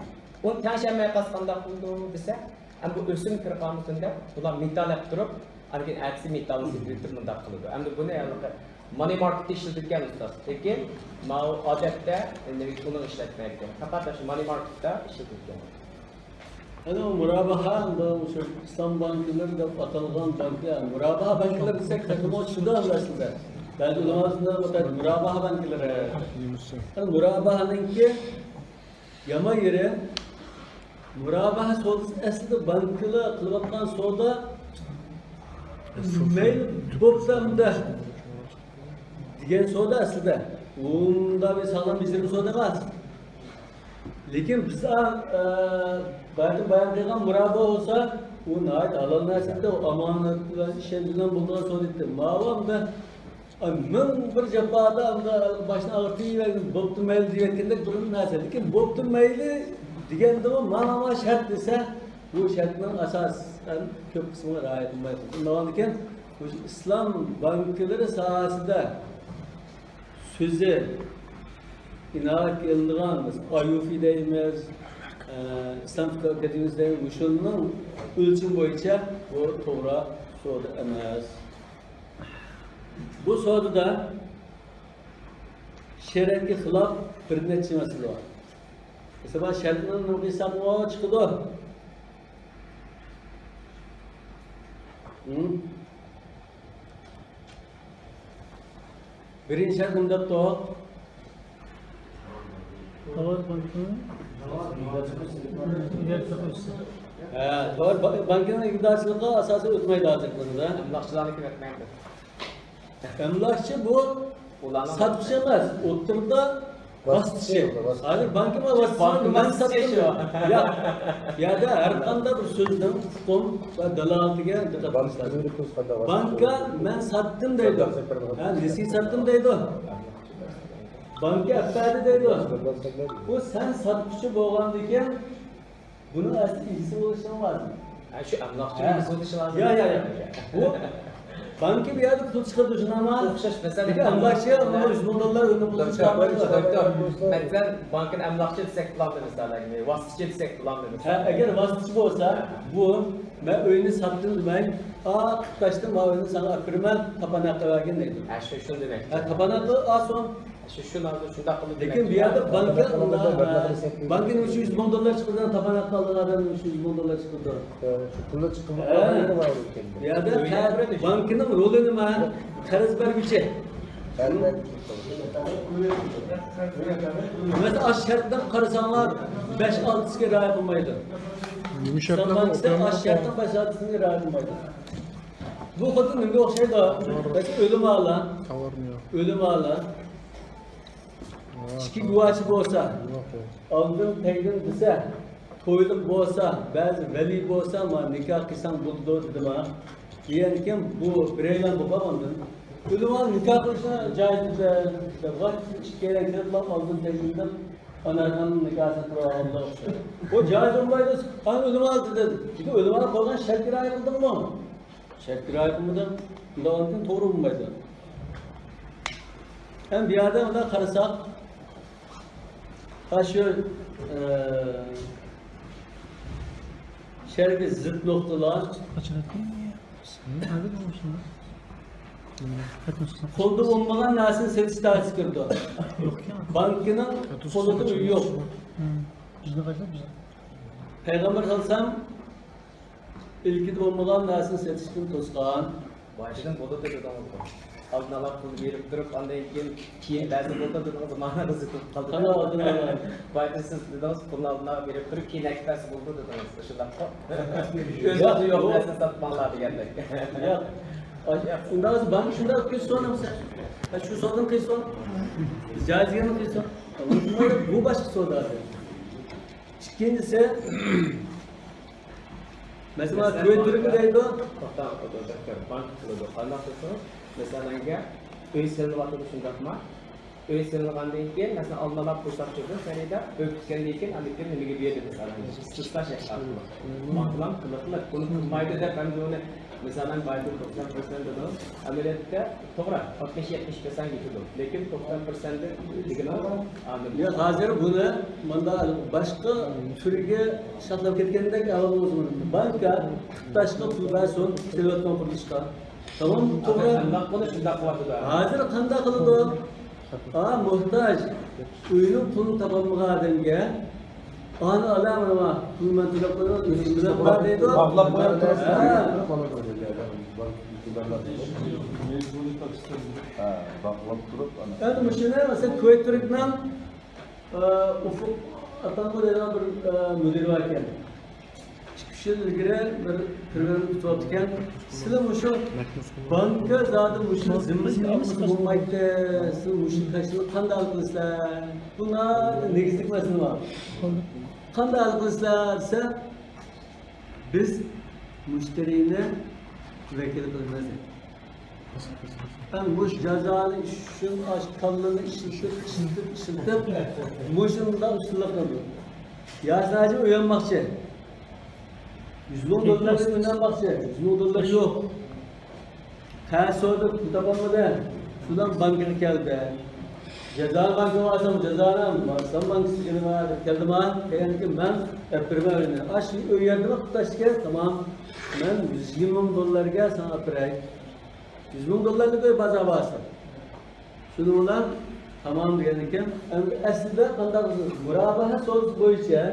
ئۇنى تەڭشەلمەي قالسا قانداق بولىدۇ دېسە، ھەم بۇ ئۆسۈم كىرىپ قالمىسۇن دەپ، بۇلار مېتال ئەپ تۇرۇپ، ئاندىن كېيىن ئەتىسى مېتالنى سېتىۋېتىپ مۇنداق قىلىدۇ. ئەمدى بۇنى ھېلىقى مانى ماركېتتا ئىشلىتىدىكەن ئۇستاز. لېكىن ماۋۇ ئادەتتە نېمە ئۇنى ئىشلەتمەيدىكەن. پەقەت شۇ مانى ماركېتتا ئىشلىتىدىكەن. ئەنە ئۇ مۇرابىھە، ئەمدى شۇ ئىسلام بانكىلىرى دەپ ئاتالغان بانكا، مۇرابىھە بانكىلىرى دېسەك تېخىمۇ چۈشىدۇ ئەسلىدە. بەزى ئۆلىمالار شۇنداق ئاتايدۇ، مۇرابىھە بانكىلىرى. ئەنە مۇرابىھەنىڭكى يامان يېرى، مۇرابىئە سودىسى ئەسلىدە بانكىلار قىلىۋاتقان سودا، مەيلى، بوپتۇ ئەمدى دېگەن سودا ئەسلىدە. ئۇنداق بىر ساغلام بېجىرىم سودا ئەمەس. لېكىن بىز، ئە، بايىقى بايان قىلغان مۇرابىئە بولسا، ئۇ ناھايىتى ھالال نەرسە، ئۇ ئامانەت بىلەن، ئىشەنچ بىلەن بولىدىغان سودا ئىدى. ماۋۇ ئەمدى، ئە، مىڭ بىر جاپادا ئەمدى باشنى ئاغرىتىۋەرگىن، بوپتۇ مەيلى دېيىۋەتكەندەك بىر نەرسە. لېكىن بوپتۇ مەيلى دېگەندىمۇ مانا ما شەرت دېسە، بۇ شەرتنىڭ ئاساسەن كۆپ قىسمىغا رىئايە قىلمايدۇ. شۇنداق بولغاندىكىن، بۇ ئىسلام بانكىلىرى ساھەسىدە سۆزى ئىناۋەتكە ئېلىنىدىغان، مەسىلەن، ئايۇفى دەيمىز، ئە، ئىسلام فىقھى ئاكادېمىيىسى دەيمىز، مۇشۇنىڭ ئۆلچىمى بويىچە بۇ توغرا سودا ئەمەس. بۇ سودىدا شەرئەتكە خىلاپ بىر نەچچە مەسىلە بار. مەسىلەن، شەرتنىڭ نۇرغا ھېسابلىمىغا چىقىدۇ. ھىم؟ بىرىنچى شەرت مۇنداقتۇ. تاۋار بانكىنىڭ ئىگىدارچىلىقى ئۆتسە. ھە، تاۋار با-، بانكىنىڭ ئىگىدارچىلىقى ئاساسەن ئۆتمەيدۇ ھازىرقى كۈندە. ئەملاكچىلارنىڭكى ئۆتمەيدۇ. ئەملاكچى بۇ ئۇلارنىڭ ساتقۇچى ئەمەس، ئوتتۇرىدا ۋاسىتىچى. ۋاسىتىچى. ھازىر بانكا ۋاسىتىچى، بانكا مەن ۋاسىتىچى ساتتىم. شۇ. ياق. بۇ يەردە ھەر قانداق بىر سۆزنىڭ ئۇقۇم ۋە دالالىتىگە دىققەت قىلىش لازىم. بانكا مەن ساتتىم دەيدۇ. ھە، نېسى ساتتىم دەيدۇ. بانكا ئەپ بەردى دەيدۇ. بۇ سەن ساتقۇچى بولغاندىكىن، بۇنىڭ ئەسلى ئىگىسى بولۇشىڭ لازىم. ھە، شۇ ئەملاكچىنىڭ ھە. ئىگىسى بولۇشى لازىم. يا، يا، يا. بۇ بانكا بۇ يەردە پۇل چىقىرىدۇ، شۇنداقمۇ؟ ئوخشاش مەسىلە. لېكىن ئەملاكچى ئۇنىڭ يۈز مىڭ دوللار ئۆنۈم پۇلىنى دوكتور، چىقارمايدۇ. دوكتور، مەسىلەن، بانكىنى ئەملاكچى دېسەك بولامدۇ مىسال، يەنى ۋاسىتىچى دېسەك بولامدۇ مىسال؟ ھە، ئەگەر ۋاسىتىچى بولسا، بۇ مەن ئۆينى ساتتىم دېمەي، ئا، قىرىق تاشتىن مانا ئۆينى ساڭا ئەپ بېرىمەن، تاپان ھەققى بەرگىن دەيدۇ. ھە، شۇ، شۇنى دېمەكچى. ھە، تاپان ھەققى ئالسۇن. شۇ، شۇ نازۇ شۇنداق قىلدى لېكىن دېمەكچى. بۇ يەردە بانكا، بانكىنىڭ ئۈچ يۈز مىڭ دوللار چىقىرىدىغان، تاپان ھەققى ئالىدىغان ئادەمنىڭ ئۈچ يۈز مىڭ دوللار چىقىرىدۇ. شۇ پۇلنى چىقىرىپ ھە. بۇ يەردە بانكىنىڭ رولى نېمە؟ قەرز بەرگۈچى. مەسىلەن، ئاشۇ شەرتنى قارىساڭلار، بەش ئالتىسىگە رىئايە قىلمايدۇ. ئىسلام بانكىسى ئاشۇ شەرتنىڭ بەش ئالتىسىگە رىئايە قىلمايدۇ. بۇ خۇددى نېمىگە ئوخشايدۇ؟ مەسىلەن، ئۆلىمالار. ئۆلىمالار. ئىككى گۇۋاھچى بولسا، ئالدىن تەگدىن دېسە، تويلۇق بولسا، بەزى ۋەلىي بولسا، ما نىكاھ قىلساڭ بولىدۇ دېدىما؟ دېگەنكىن بۇ بىرەيلەن بولغان ئاندىن. ئۆلىمالار نىكاھ قىلىشنى جايىز دېدى. ئىككىيلەن كېلىپلا ئالدىن تەگدىن دەپ ئانارخاننىڭ نىكاھىنى قىلىۋالغانلىق. بۇ جايىز بولمايدۇ. قانداق ئۆلىمالار دېدى؟ چۈنكى ئۆلىمالار قويغان شەرتكە رىئايە قىلدىڭمۇ؟ شەرتكە رىئايە قىلمىدىڭ، ئۇنداق بولغاندىكىن توغرا بولمايدۇ. ھەم بۇ يەردە مۇنداق قارىساق، ھە، شۇ، ئە، شەرتكە زىت نۇقتىلار. قولدا بولمىغان نەرسىنى سېتىش دائىرىسىگە كىرىدۇ. بانكىنىڭ قولىدا ئۆي يوق. پەيغەمبەر ئەلەيھىسسالام ئىلكىدە بولمىغان نەرسىنى سېتىشتىن توسقان. بايىتىدىن بولىدۇ دېدىڭىزغۇ. ئالدىن ئالا پۇل بېرىپ تۇرۇپ، ئاندىن كېيىن، كېيىن بەزى بولىدۇ دېدىڭىز، مانا بىزنى تۇتۇپ قالدى. قانداق ئالدىن ئالا؟ بايىتىدىن سىز دېدىڭىز، پۇلنى ئالدىن ئالا بېرىپ تۇرۇپ، كېيىن ئەكىپ بەرسە بولىدۇ دېدىڭىز. شۇنداققۇ؟ ئۆزىڭىزدە يوق نەرسىنى ساتماڭلار دېگەندەك. ياق. ئۇنداق بولسا بانكا شۇنداق قىلسۇن، شۇ سودىنى قىلسۇن. جايىز دېگەننى قىلسۇن. بۇ باشقا سودا. ئىككىنچىسى، مەسىلەن، كۇۋەيت تۈركى دەيدۇ. توختاڭ، بانكا قىلىدۇ. قانداق قىلسىڭىز، مەسىلەنگە، ئۆي سېلىنىۋاتىدۇ، شۇنداقمۇ؟ ئۆي سېلىنغاندىن كېيىن، مەسىلەن، ئالدىن ئالا پۇل تاپشۇرىدۇ خېرىدار، ئۆي پۈتكەندىن كېيىن ئاندىن كېيىن نېمىگە بېرىدۇ، مەسىلەن، ئىستىسنا شەرت ئارقىلىق. بانكىلار قىلىقلىق، بۇنى قىلمايدۇ دەپ، ئەمدى ئۇنى، مەسىلەن، بايىتىدىن توقسان پىرسەنت دېدىڭىز. ئەمەلىيەتتە توغرا، ئاتمىش يەتمىش پىرسەنت يېتىدۇ. لېكىن توقسان پىرسەنت دېگىنىڭىز ئادىل. ياق، ھازىر بۇنى مۇنداق باشقا تۈرگە ساقلاپ كەتكەندەك ئەھۋال بولسۇن. بانكا قىرىق تاشقا پۇل بەرسۇن، سېلىۋاتقان قۇرۇلۇشقا. تامام، توغرا. قانداق بولۇش شۇنداق قىلىۋاتىدۇ. ھازىر قانداق قىلىدۇ؟ ئا، موھتاج، ئۆينىڭ پۇلىنى تاپالمىغان ئادەمگە، ئانى ئالا، مانا، پۇلنى مەن تۆلەپ قويدۇم، ئۆزۈم بىلەن بار دەيدۇ. باغلاپ قويۇپ تۇرۇپ، ھە. ھە، باغلاپ تۇرۇپ، ئەنە. ئەمدى مۇشۇنى، مەسىلەن، كۇۋەيت تۈركنىڭ، ئە، ئۇفۇق ئاتامغۇ دەيدىغان بىر، ئە، مۇدىرى بار ئىكەن. ئۈچ يىل ئىلگىرى بىر پىرۋەرىنى كۈتۈۋاپتىكەن. سىلەر مۇشۇ بانكا زادى مۇشۇنى زىممىسىگە ئالمىسا بولمايتتى. سىلەر مۇشۇ كاشىنى قانداق ھەل قىلىسىلەر؟ بۇ نېگىزلىك مەسىلە بار. قانداق ھەل قىلىسىلەر دېسە، بىز مۇشتەرىنى ۋەكىل قىلىمىز. ئەمدى مۇشۇ جازانى ئۈچۈن ئاشۇ كاللىنى ئىشلىتىپ، ئىشلىتىپ، ئىشلىتىپ، مۇشۇنداق ئۈستۈنلۈك قىلدى. ياسىن ھاجىم ئۆيلەنمەكچى. يۈز مىڭ دوللار ئۆيلەنمەكچى. يۈز مىڭ دوللار يوق. قەرز سورىدى، پۇل تاپالمىدى. شۇنداق بانكىغا كەلدى. جازانى بانكىغا بارسام، جازانى ئىسلام بانكىسىغا كېلىمەن دەپ كەلدىما، كەلگەندىن كېيىن مەن ئەپ بېرىمەن ئۆينى. ئاشۇ ئۆي يەردىمۇ پۇتاشكە، تامام. مەن يۈز يىگىرمە مىڭ دوللارغا ساڭا ئەپ بېرەي. يۈز مىڭ دوللارنى بېرىپ بازار بارسا. شۇنىڭ بىلەن تامام دېگەندىكىن، ئەمدى ئەسلىدە قانداق مۇرابىھە سودىسى بويىچە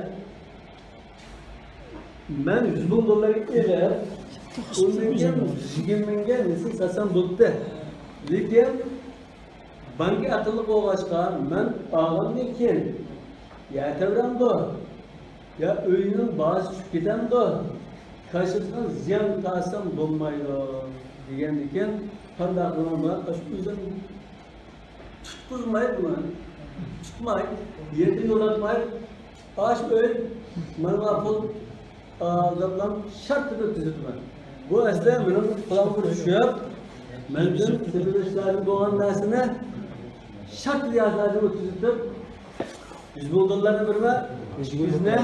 مەن يۈز مىڭ دوللارنى ئېلىپ، ئۇندىن كېيىن يۈز يىگىرمە مىڭگە نېسى ساتسام بولدى. لېكىن بانكا ئەقىللىق بولغاچقا، مەن ئالغاندىن كېيىن يەر تەۋرەمدۇ؟ يا ئۆينىڭ باھاسى چۈشۈپ كېتەمدۇ؟ كاشىغا زىيان تارتسام بولمايدۇ دېگەندىكىن، قانداق قىلىمەن؟ ئاشۇ ئۆزۈم تۇتقۇزماي بۇنى، تۇتماي، يەردىن يولاتماي، ئاشۇ ئۆي مانا پۇل ئالدىمدىن شارت دەپ تۈزىتىمەن. بۇ ئەسلى مېنىڭ پۇلامغا چۈشۈپ، مەندىن سېتىۋېلىشلەردىن بولغان نەرسىنى شارت ياسىنى ئۆتكۈزۈپ، يۈز مىڭ دوللارنى بېرىمەن، يۈزنى،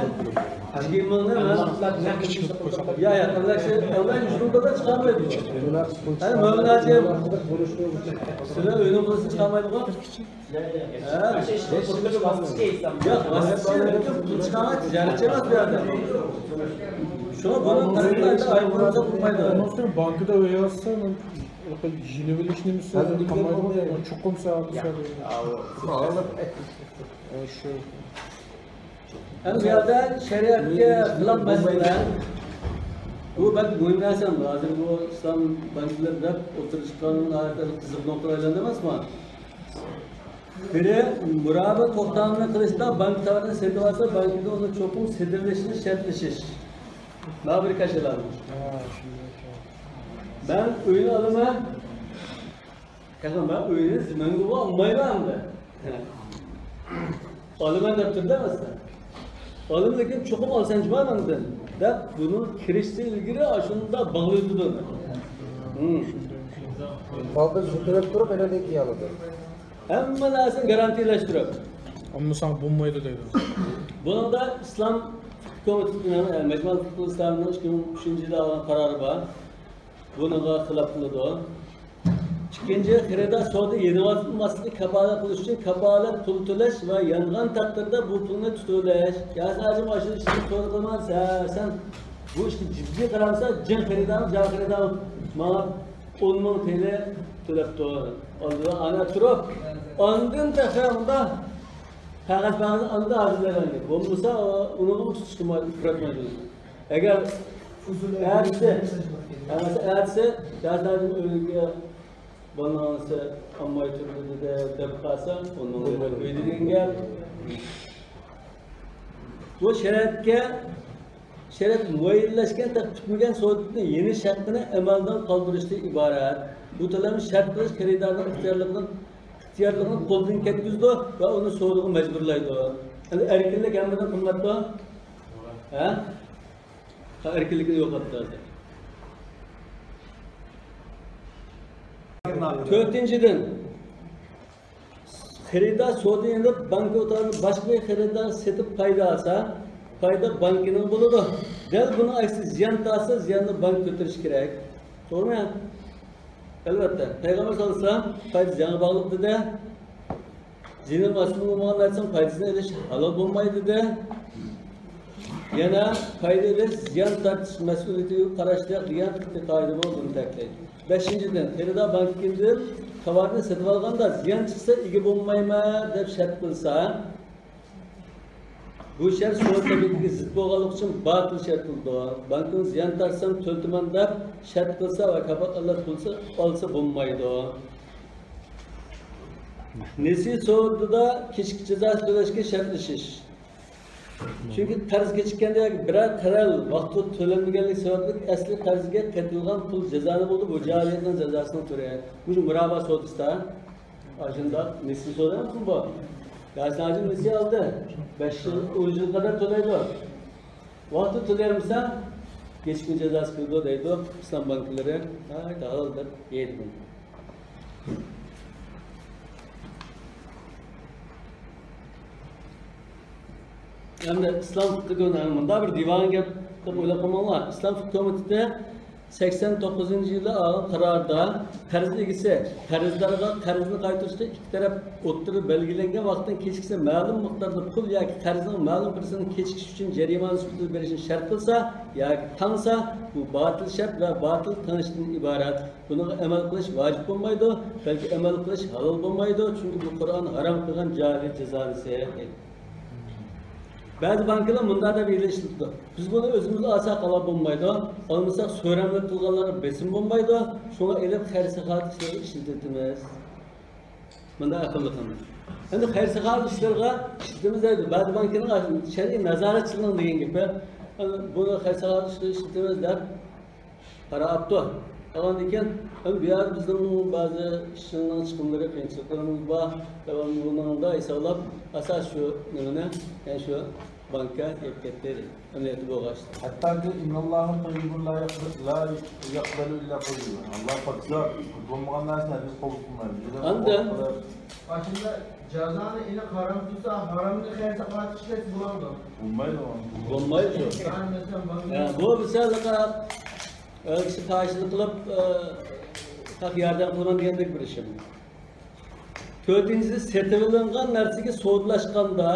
يىگىرمە مىڭنى مەن. يا، يا، قانداق شۇ، ئەۋلاد يۈز مىڭ دوللار چىقارمايدۇ. ھە، مۆمىن ھاجى، سىلەر ئۆينىڭ پۇلىنى چىقارمايدىغۇ؟ ھە؟ ياق، ۋاسىتە، پۇل چىقارغان تىجارەتچى ئەمەس بۇ يەردە. شۇڭا بۇنىڭ قىزىقلاردا ئايرىم بولمايدۇ. ئۇنىڭ ئۈچۈن بانكىدا ئۆي ئالسا، يېنىۋېلىش نېمىسى قالمايدۇ، چوقۇم ساغلىق. شۇ. ئەمدى بۇ يەردە شەرىئەتكە خىلاپ مەسىلە. بۇ بەك مۇھىم نەرسە. ھازىر بۇ ئىسلام بانكىلىرى دەپ ئوتتۇرىغا چىققان ناھايىتى قىزىق نۇقتىغا ئايلاندى ئەمەسمۇ؟ بىرى، مۇرابىئە توختامىنى قىلىشتا بانكا تاۋارنى سېتىۋالسا، بانكىدا ئۇنى چوقۇم سېتىۋېلىشنى شەرتلىشىش. مانا بىر كاشىلار. مەن ئۆينى ئالىمەن. تېخى مەن ئۆينى زىممەمگە ئالمايمەن ئەمدى. ئالىمەن دەپ تۇردى مەسىلەن. ئالىمەن، لېكىن چوقۇم ئالسام جۇما مەندىن دەپ، بۇنىڭ كىرىشتىن ئىلگىرى ئاشۇنداق باغلىۋېتىدۇ. بالدۇر سېتىۋېلىپ تۇرۇپ، ئەنە كېيىن ئالىدۇ. ھەممە نەرسىنى گارانتىيلاشتۇرۇپ. ئەمما ساڭا بولمايدۇ دەيدۇ. بۇنىڭدا ئىسلام كومىتېتىنىڭ، مەجمۇئە فىقھۇل ئىسلامنىڭ ئىككى مىڭ ئۈچىنچى يىلدا ئالغان قارارى بار. بۇنىڭغا خىلاپ قىلىدۇ. ئىككىنچى، خېرىدار سودا يېنىۋاتماسلىقىنى كاپالەت قىلىش ئۈچۈن كاپالەت پۇل تۆلەش ۋە يانغان تەقدىردە بۇ پۇلنى تۆلەش. ياسىن ھاجىم ئاشۇ ئىشنى سودا قىلماڭ، سەن، سەن بۇ ئىشقا جىددىي قارامسەن، جىن خېرىدارمۇ، جان خېرىدار ماڭا ئون مىڭ تېلى تۆلەپتۇ. ئالدىدا ئانا تۇرۇپ، ئاندىن تېخى ئۇندا قەغەز، قەغەز ئاندا ھازىرلايدۇ. بولمىسا ئۇنىڭغا تۇتۇشقا ئۇقتۇرمايدۇ. ئەگەر ئەتىسى، ئەتىسى، ئەتىسى ياسىن ھاجىم ئۆيگە بالىنىڭ ئانىسى ئالماي تۇردى دېدى دەپ قالسا، ئۇنىڭ ئۆيدە دېگەن گەپ. بۇ شەرەتكە، شەرەت مۇئەييەنلەشكەن تېخى پۈتمىگەن سودىنى يېنىش ھەققىنى ئەمەلدىن قالدۇرۇشتىن ئىبارەت. بۇ تۆلەمنى شەرت قىلىش خېرىدارنىڭ ئىختىيارلىقىنى، ئىختىيارلىقىنى قولدىن كەتكۈزىدۇ ۋە ئۇنى سودىغا مەجبۇرلايدۇ. ئەمدى ئەركىنلىك ھەممىدىن قىممەتتۇ؟ ھە؟ ئەركىنلىكنى يوقاتتى ھازىر. تۆتىنچىدىن، خېرىدار سودىنى ئېلىپ، بانكا ئوتتۇرىدا باشقا بىر خېرىدار سېتىپ پايدا ئالسا، پايدا بانكىنىڭ بولىدۇ. دەل بۇنىڭ ئەكسىچە زىيان تارتسا، زىياننى بانكا كۆتۈرۈشى كېرەك. توغرىمۇ؟ ئەلۋەتتە، پەيغەمبەر ساللاللاھۇ ئەلەيھى ۋەسەللەم پايدا زىيانغا باغلىق دېدى. زىيىنى ماسلىقى بولمىغان نەرسىنىڭ پايدىسىنى ئېلىش ھالال بولمايدۇ دېدى. يەنە پايدا ئېلىش، زىيان تارتىش مەسئۇلىيىتىگە قاراشلىق دېگەن قائىدە بولۇپ بۇنى تەكىتلەيدۇ. بەشىنچىدىن، خېرىدار بانكىدىن تاۋارنى سېتىۋالغاندا زىيان چىقسا ئىگە بولمايمەن دەپ شەرت قىلسا، بۇ شەرت سودا تەبىئىتىگە زىت بولغانلىقى ئۈچۈن باتىل شەرت قىلىدۇ. بانكىدىن زىيان تارتسام تۆلىتىمەن دەپ شەرت قىلسا ۋە كاپالەت قىلسا، ئالسا بولمايدۇ. نېسى سودىدا كېچىكىش جازاسى تۆلەشكە شەرتلىشىش. چۈنكى قەرز كېچىككەندە ياكى بىرەر قەرەل ۋاقتىدا تۆلەنمىگەنلىكى سەۋەبلىك ئەسلى قەرزگە قېتىلغان پۇل جازانى بولىدۇ. بۇ جاھىلىيەتنىڭ جازاسىنىڭ تۈرى. مۇشۇ مۇرابا سودىسىدا ئاشۇنداق نېسى سودا ئەمەسمۇ بۇ؟ ياسىن ھاجىم نېسى ئالدى. بەش يىل، ئون يىل قەدەر تۆلەيدۇ. ۋاقتىدا تۆلىيەلمىسە، كېچىكمە جازاسى كىرىدۇ دەيدۇ. ئىسلام بانكىلىرى ناھايىتى ھالال دەپ يەيدۇ بۇنى. ئەمدى ئىسلام فىقھى كۆمىتى، مۇنداق بىر دىۋان گەپ دەپ ئويلاپ قالماڭلار. ئىسلام فىقھى كۆمىتى سەكسەن توققۇزىنچى يىلى ئالغان قاراردا، قەرز ئىگىسى قەرزدارغا قەرزنى قايتۇرۇشتا ئىككى تەرەپ ئوتتۇرىدا بەلگىلەنگەن ۋاقىتتىن كېچىكسە، مەلۇم مىقداردا پۇل ياكى قەرزنىڭ مەلۇم بىر قىسمىنى كېچىكىش ئۈچۈن جەرىمانە سۈپىتىدە بېرىشنى شەرت قىلسا ياكى تاڭسا، بۇ باتىل شەرت ۋە باتىل تېڭىشتىن ئىبارەت. بۇنىڭغا ئەمەل قىلىش ۋاجىپ بولمايدۇ، بەلكى ئەمەل قىلىش ھالال بولمايدۇ، چۈنكى بۇ قۇرئان ھارام قىلغان جاھىلىيەت جازاسى. بەزى بانكىلار مۇنداق دەپ ھىيلە ئىشلىتىدۇ، بىز بۇنى ئۆزىمىز ئالساق ھالال بولمايدۇ، ئالمىساق سۆرەملىك قىلغانلارغا بېسىم بولمايدۇ، شۇڭا ئېلىپ خەير-ساخاۋەت ئىشلىرىغا ئىشلىتىۋېتىمىز. مۇنداق ئەقىللىق ئەمەس. ئەمدى خەير-ساخاۋەت ئىشلىرىغا ئىشلىتىمىز دەيدۇ. بەزى بانكىنىڭ شەرئىي نازارەتچىلىرىنىڭ دېگەن گېپى، بۇنى خەير-ساخاۋەت ئىشلىرىغا ئىشلىتىمىز دەپ قاراپتۇ. ئاندىن كېيىن، ئەمدى بۇ يەردە بىزنىڭ بەزى ئىشلارنىڭ چىقىملىرى، قىيىنچىلىقلىرىمىز بار. داۋاملىق بۇنىڭدا ھېسابلاپ، ئاساس شۇ نېمىنى، يەنى شۇ بانكا يەپ كەتتى دەيدۇ. ئەمەلىيەتتە بولغاچ. ھەتتاكى، «ئىنناللاھە تەييىبۇن لا يەقبەلۇ ئىللا تەييىبا.» ئاللا پاكىزدۇر، بولمىغان نەرسىنى ھەرگىز قوبۇل قىلمايدۇ. ئاندىن ئاشۇنداق جازانى ئېنىق ھارام تۇتسا، ھارامنى خەير-ساخاۋەتكە ئىشلەتسە بولامدۇ؟ بولمايدۇ. بولمايدۇ. يا، بۇ مىسالغا، ئە، كىشى قارشىلىق قىلىپ، ئە، ياردەم قىلىمەن دېگەندەك بىر ئىش. تۆتىنچىسى، سېتىۋېلىنغان نەرسىگە سودىلاشقاندا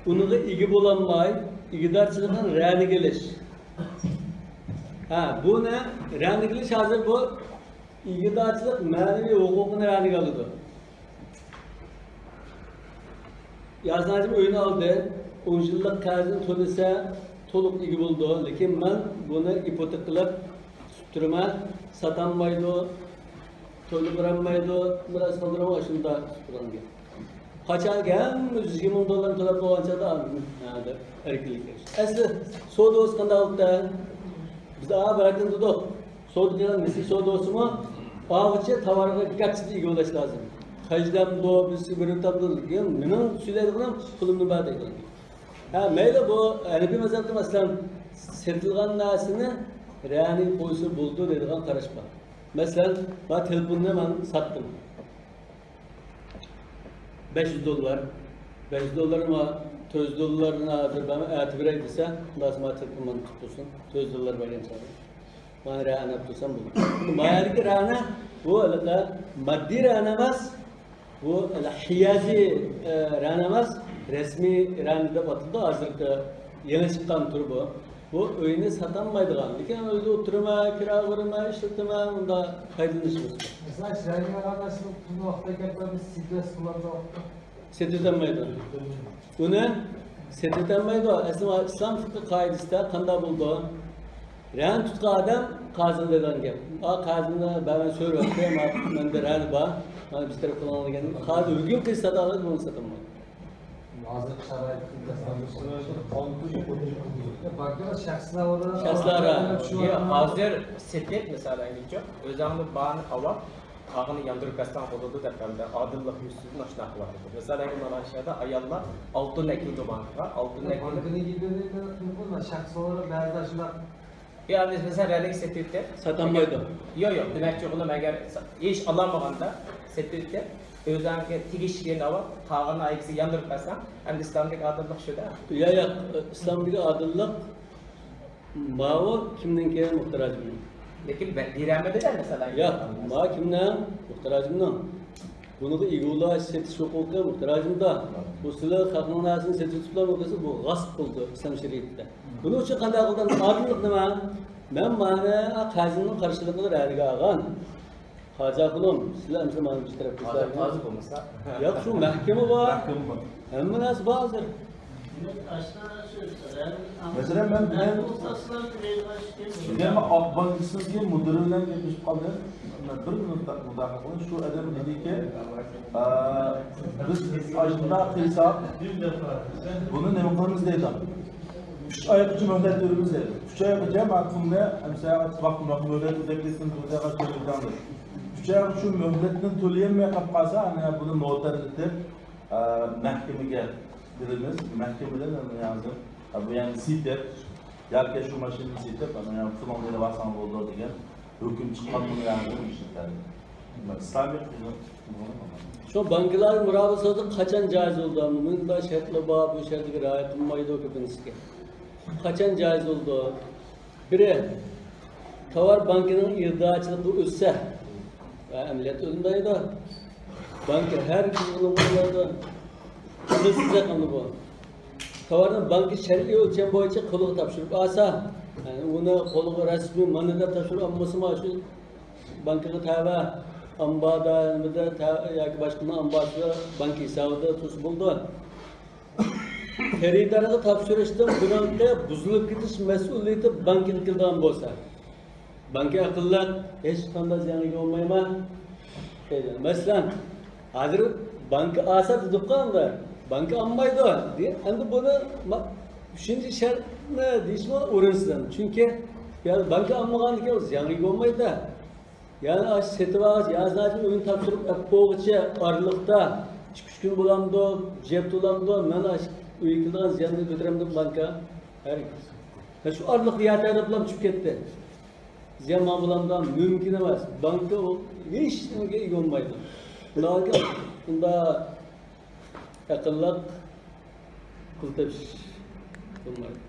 ئۇنىڭغا ئىگە بولالماي، ئىگىدارچىلىقنى رەنىگە ئېلىش. ھە، بۇ نە؟ رەنىگە ئېلىش ھازىر بۇ ئىگىدارچىلىق مەنىۋى ھوقۇقىنى رەنىگە ئالىدۇ. ياسىن ھاجىم ئۆينى ئالدى، ئون يىللىق قەرزىنى تۆلىسە تولۇق ئىگە بولىدۇ، لېكىن مەن بۇنى ئىپوتېكا قىلىپ تۇتۇپ تۇرىمەن، ساتالمايدۇ، تۆلەپ بېرەلمەيدۇ، مىراس قالدۇرۇڭ، ئاشۇنداق تۇتۇپ تۇرغان گەپ. قاچانكى ھەممە يۈز يىگىرمە مىڭ دوللارنى تۆلەپ بولغان چاغدا ئاندىن، ھە، دەپ ئەركىنلىك بېرىش. ئەسلى سودىسى قانداق بولدى؟ بىز ئا بىر ئايدىن دېدۇق. سودا قىلغان مىسلى سودىسىمۇ ئاغىچى تاۋارغا گاچچىدە ئىگە بولۇش لازىم. خەجلەمدۇ، بىرسى بېرىۋېتەمدۇ، مېنىڭ سۈيلەيدىغىنىم پۇلۇمنى بەر دەيدۇ. ھە، مەيلى، بۇ ھەنىپىي مەزھەپتە مەسىلەن سېتىلغان نەرسىنى رەنىگە قويسا بولىدۇ دەيدىغان قاراش بار. مەسىلەن، مانا تېلېفوننى مەن ساتتىم. بەش يۈز دوللار. بەش يۈز دوللارنى مانا تۆت يۈز دوللارنى ھازىر بەرمەي، ئەتە بېرەي دېسە، ئۇنداق مانا تېلېفون مانا تۇتۇپ تۇرسۇن. تۆت يۈز دوللار بەرگەن چاغدا. مانا رەنە ئەپ تۇرسام بولىدۇ. ما يەردىكى رەنە بۇ ھېلىقى ماددىي رەنە ئەمەس، بۇ ھېلى ھىيازىي، ئە، رەنە ئەمەس، رەسمىي رەنە دەپ ئاتىلىدۇ. ھازىرقى يېڭى چىققان تۈرى بۇ. بۇ ئۆينى ساتالمايدىغان، لېكىن ئۆيدە ئولتۇرىمەن، كىرا بېرىمەن، ئىشلىتىمەن، ئۇنداق پايدىلىنىشىمىز. مەسىلەن، شەرئىي ئاغاچنىڭ پۇلىنى ۋاقتىدا كەلتۈرمىسە، سېتىۋەتسە بولامدۇ؟ سېتىۋېتەلمەيدۇ. ئۇنى سېتىۋېتەلمەيدۇ. ئەسلى ئىسلام فىقھى قائىدىسىدە قانداق بولىدۇ؟ رەھىنە تۇتقان ئادەم قازىغا دەيدىغان گەپ. ئا، قازىنى بەرمەي سۆرىۋەتتى، مانا مەندە رەھىنە بار، مانا بىز تەرەپ قىلىڭ دېگەن. قازى ھۆكۈم قىلسا ساتا ئالىدۇ، بولمىسا ساتالمايدۇ. ھازىرقى شارائىتتا بانكىلار شەخسلەر ئارا. شەخسلەر ئارا. يا، ھازىر سېتىپ، مىسالەن، ئۆزۈڭنىڭ بارىنى ئاۋاپ، قالغىنىنى ياندۇرۇپ بەرسەڭ بولىدۇ دەپ، ھەمدە ئادىللىق يۈزىسىدىن ئاشۇنداق قىلىۋاتىدۇ. مىسالەن، مالايشىيادا ئاياللار ئالتۇن ئەكېلىدۇ بانكىغا، ئالتۇن ئەكېلىپ. بانكىنىڭ گېپىنى شەخس ئارا بەزىدە شۇنداق يا، مەسىلەن، رەنىگە سېتىۋېتىپ. ساتالمايدۇ. ياق، ياق، دېمەكچى بولغىنىم، ئەگەر ھېچ ئالالمىغاندا سېتىۋېتىپ، ئۆزۈڭگە تېگىشلىك يەرنى ئاۋاپ، قالغىنىنى ئايىگىسىگە ياندۇرۇپ بەرسەڭ، ئەمدى ئىسلامدىكى ئادىللىق شۇ-دە. يا، ياق، ئىسلامدىكى ئادىللىق ماۋۇ كىمنىڭكى؟ مۇھتاجىمنىڭ. لېكىن بە-، بېرەلمىدى-دە، مەسىلەن. ياق، ما كىمنىڭ؟ مۇھتاجىمنىڭ. بۇنىڭغا ئىگە بولاش، سېتىش ھوقۇقى مۇھتاجىمدا. بۇ سىلەر خەقنىڭ نەرسىنى سېتىۋېتىپلا بولسا، بۇ غەسىپ بولىدۇ ئىسلام شەرىئىتىدە. بۇنىڭ ئۈچۈن قانداق قىلدىم؟ ئادىللىق نېمە؟ مەن مانا قازىنىڭ قارشىلىقىدا رەنىگە ئالغان. قازى ئاخۇنۇم، سىلەر ئەمسە مانا بىز تەرەپ قىلساڭلار. قازى بولمىسا. ياق، شۇ مەھكىمە بار. مەھكىمە بار. ھەممە نەرسە بار ھازىر. مەسىلەن، مەن، مەن، مەن ئاق بانكىسىدىكى مۇدىرى بىلەن گەپلىشىپ قالدىم. مەن بىر مۇداخىلە قىلىپ، شۇ ئادەم دېدىكى، ئە، بىز ئاشۇنداق قىلساق، بۇنى نېمە قىلىمىز دەيدۇ. ئۈچ ئايغىچە مۆھلەت بېرىمىز دەيدۇ. ئۈچ ئايغىچە مەن پۇلنى ئەمسە ۋاقىت مۆھلەت ئۆتەپ كەتسۇن، بۇ جايغا كۆرۈلگەندۇر. ئۈچ ئايغىچە شۇ مۆھلەتنى تۆلىيەلمەي قاپ قالسا، ئەنە بۇنى نوتارلىتىپ، ئە، مەھكىمىگە بېرىمىز. مەھكىمىدىن ئەنە ھازىر، ئە، بۇ يەرنى سېتىپ ياكى شۇ ماشىنىنى سېتىپ، ئەنە پۇلۇڭنى ئېلىۋالساڭ بولىدۇ دېگەن ھۆكۈم چىققاندىن بۇيان مۇشۇ ئىشلار. ئىسلامىي قىزىق. شۇ بانكىلار مۇرابىتىسىدە قاچان جايىز بولىدۇ؟ مۇنداق شەرتلەر بار، بۇ شەرتلەرگە رىئايە قىلمايدۇ كۆپىنچىسى. قاچان جايىز بولىدۇ؟ بىرى، تاۋار بانكىنىڭ ئىگىدارچىلىقى ئۆتسە، ئەمەلىيەتتە ئۆتمەيدۇ. بانكا ھەرگىز ئۇنى قىلمايدۇ. قىلسىز قىلىدۇ بۇ. تاۋارنى بانكا شەرئىي ئۆلچەم بويىچە قولىغا تاپشۇرۇپ ئالسا، يەنى ئۇنى قولىغا رەسمىي مانا دەپ تاپشۇرۇپ ئالمىسىمۇ، شۇ بانكىغا تەۋە ئامباردا، نېمىدە تەۋە ياكى باشقىنىڭ ئامبارىدا بانكا ھېسابىدا تۇرسا بولىدۇ. خېرىدارغا تاپشۇرۇشتىن بۇرۇنقى بۇزۇلۇپ كېتىش مەسئۇلىيىتى بانكىغا كېلىدىغان بولسا، بانكا ئەقىللىق، ھېچقانداق زىيانغا ئىگە بولمايمەن دەيدۇ. مەسىلەن، ھازىر بانكا ئالسا دېدۇققۇ ئەمدى، بانكا ئالمايدۇ. ئەمدى بۇنى ما-، ئۈچىنچى شەرتنى دېيىشمۇ ئورۇنسىز. چۈنكى يا بانكا ئالمىغاندىكىن زىيانغا ئىگە بولمايدۇ. يەنى ئاشۇ سېتىۋالغۇچى يازداچى ئۆينى تاپشۇرۇپ ئەپ بولغۇچە ئارىلىقتا ئىككى ئۈچ كۈن بولامدۇ، بىر ھەپتە بولامدۇ، مەن ئاشۇ ئۆيگە كېلىدىغان زىياننى كۆتۈرەمدۇ بانكا؟ ھەرگىز. مەن شۇ ئارىلىقتا يەر تەۋرەپلا چۈشۈپ كەتتى. زىيان ماڭا بولامدۇ؟ مۇمكىن ئەمەس. بانكا ئۇ ھېچ نېمىگە ئىگە بولمايدۇ. ئۇنداق ئەقىللىق پۇل تېپىش بولمايدۇ.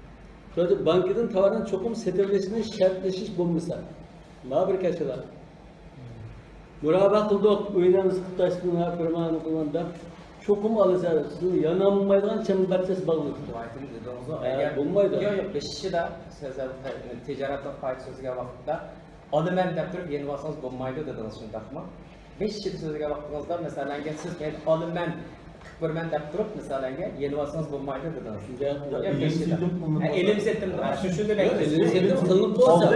شۇنىڭ ئۈچۈن بانكىدىن تاۋارنى چوقۇم سېتىۋېلىشنى شەرتلىشىش بولمىسا، مانا بىر كەشىلا. مۇرابىئە قىلدۇق، ئۆينى سېتىپ تاشلىدىڭ، ھە، پىرمانە قىلغان دەپ، چوقۇم ئالىسەن، سىزنى يانالمايدىغان چەمبەرچەس باغلىدۇق. ۋايتىم دېدىڭىزغۇ، ھە، ئەگەر بولمايدۇ. ياق، ياق، بېشىدا سىز تىجارەتنىڭ پايدا سۆزلىگەن ۋاقىتتا، ئالىمەن دەپ تۇرۇپ يېنىۋالسىڭىز بولمايدۇ دېدىڭىز، شۇنداقمۇ؟ بېشىدا سۆزلىگەن ۋاقتىڭىزدا، مەسىلەنگە، سىز مەن ئالىمەن، ئۇقۇپ بېرىمەن دەپ تۇرۇپ، مەسىلەنگە، يېنىۋالسىڭىز بولمايدۇ دېدىڭىز. شۇنداق. يا، بېشىدا. ھە، ئېلىم سېتىم. ھە، شۇ، شۇنى دەيمەن. ئېلىم سېتىم قىلىنىپ بولسا.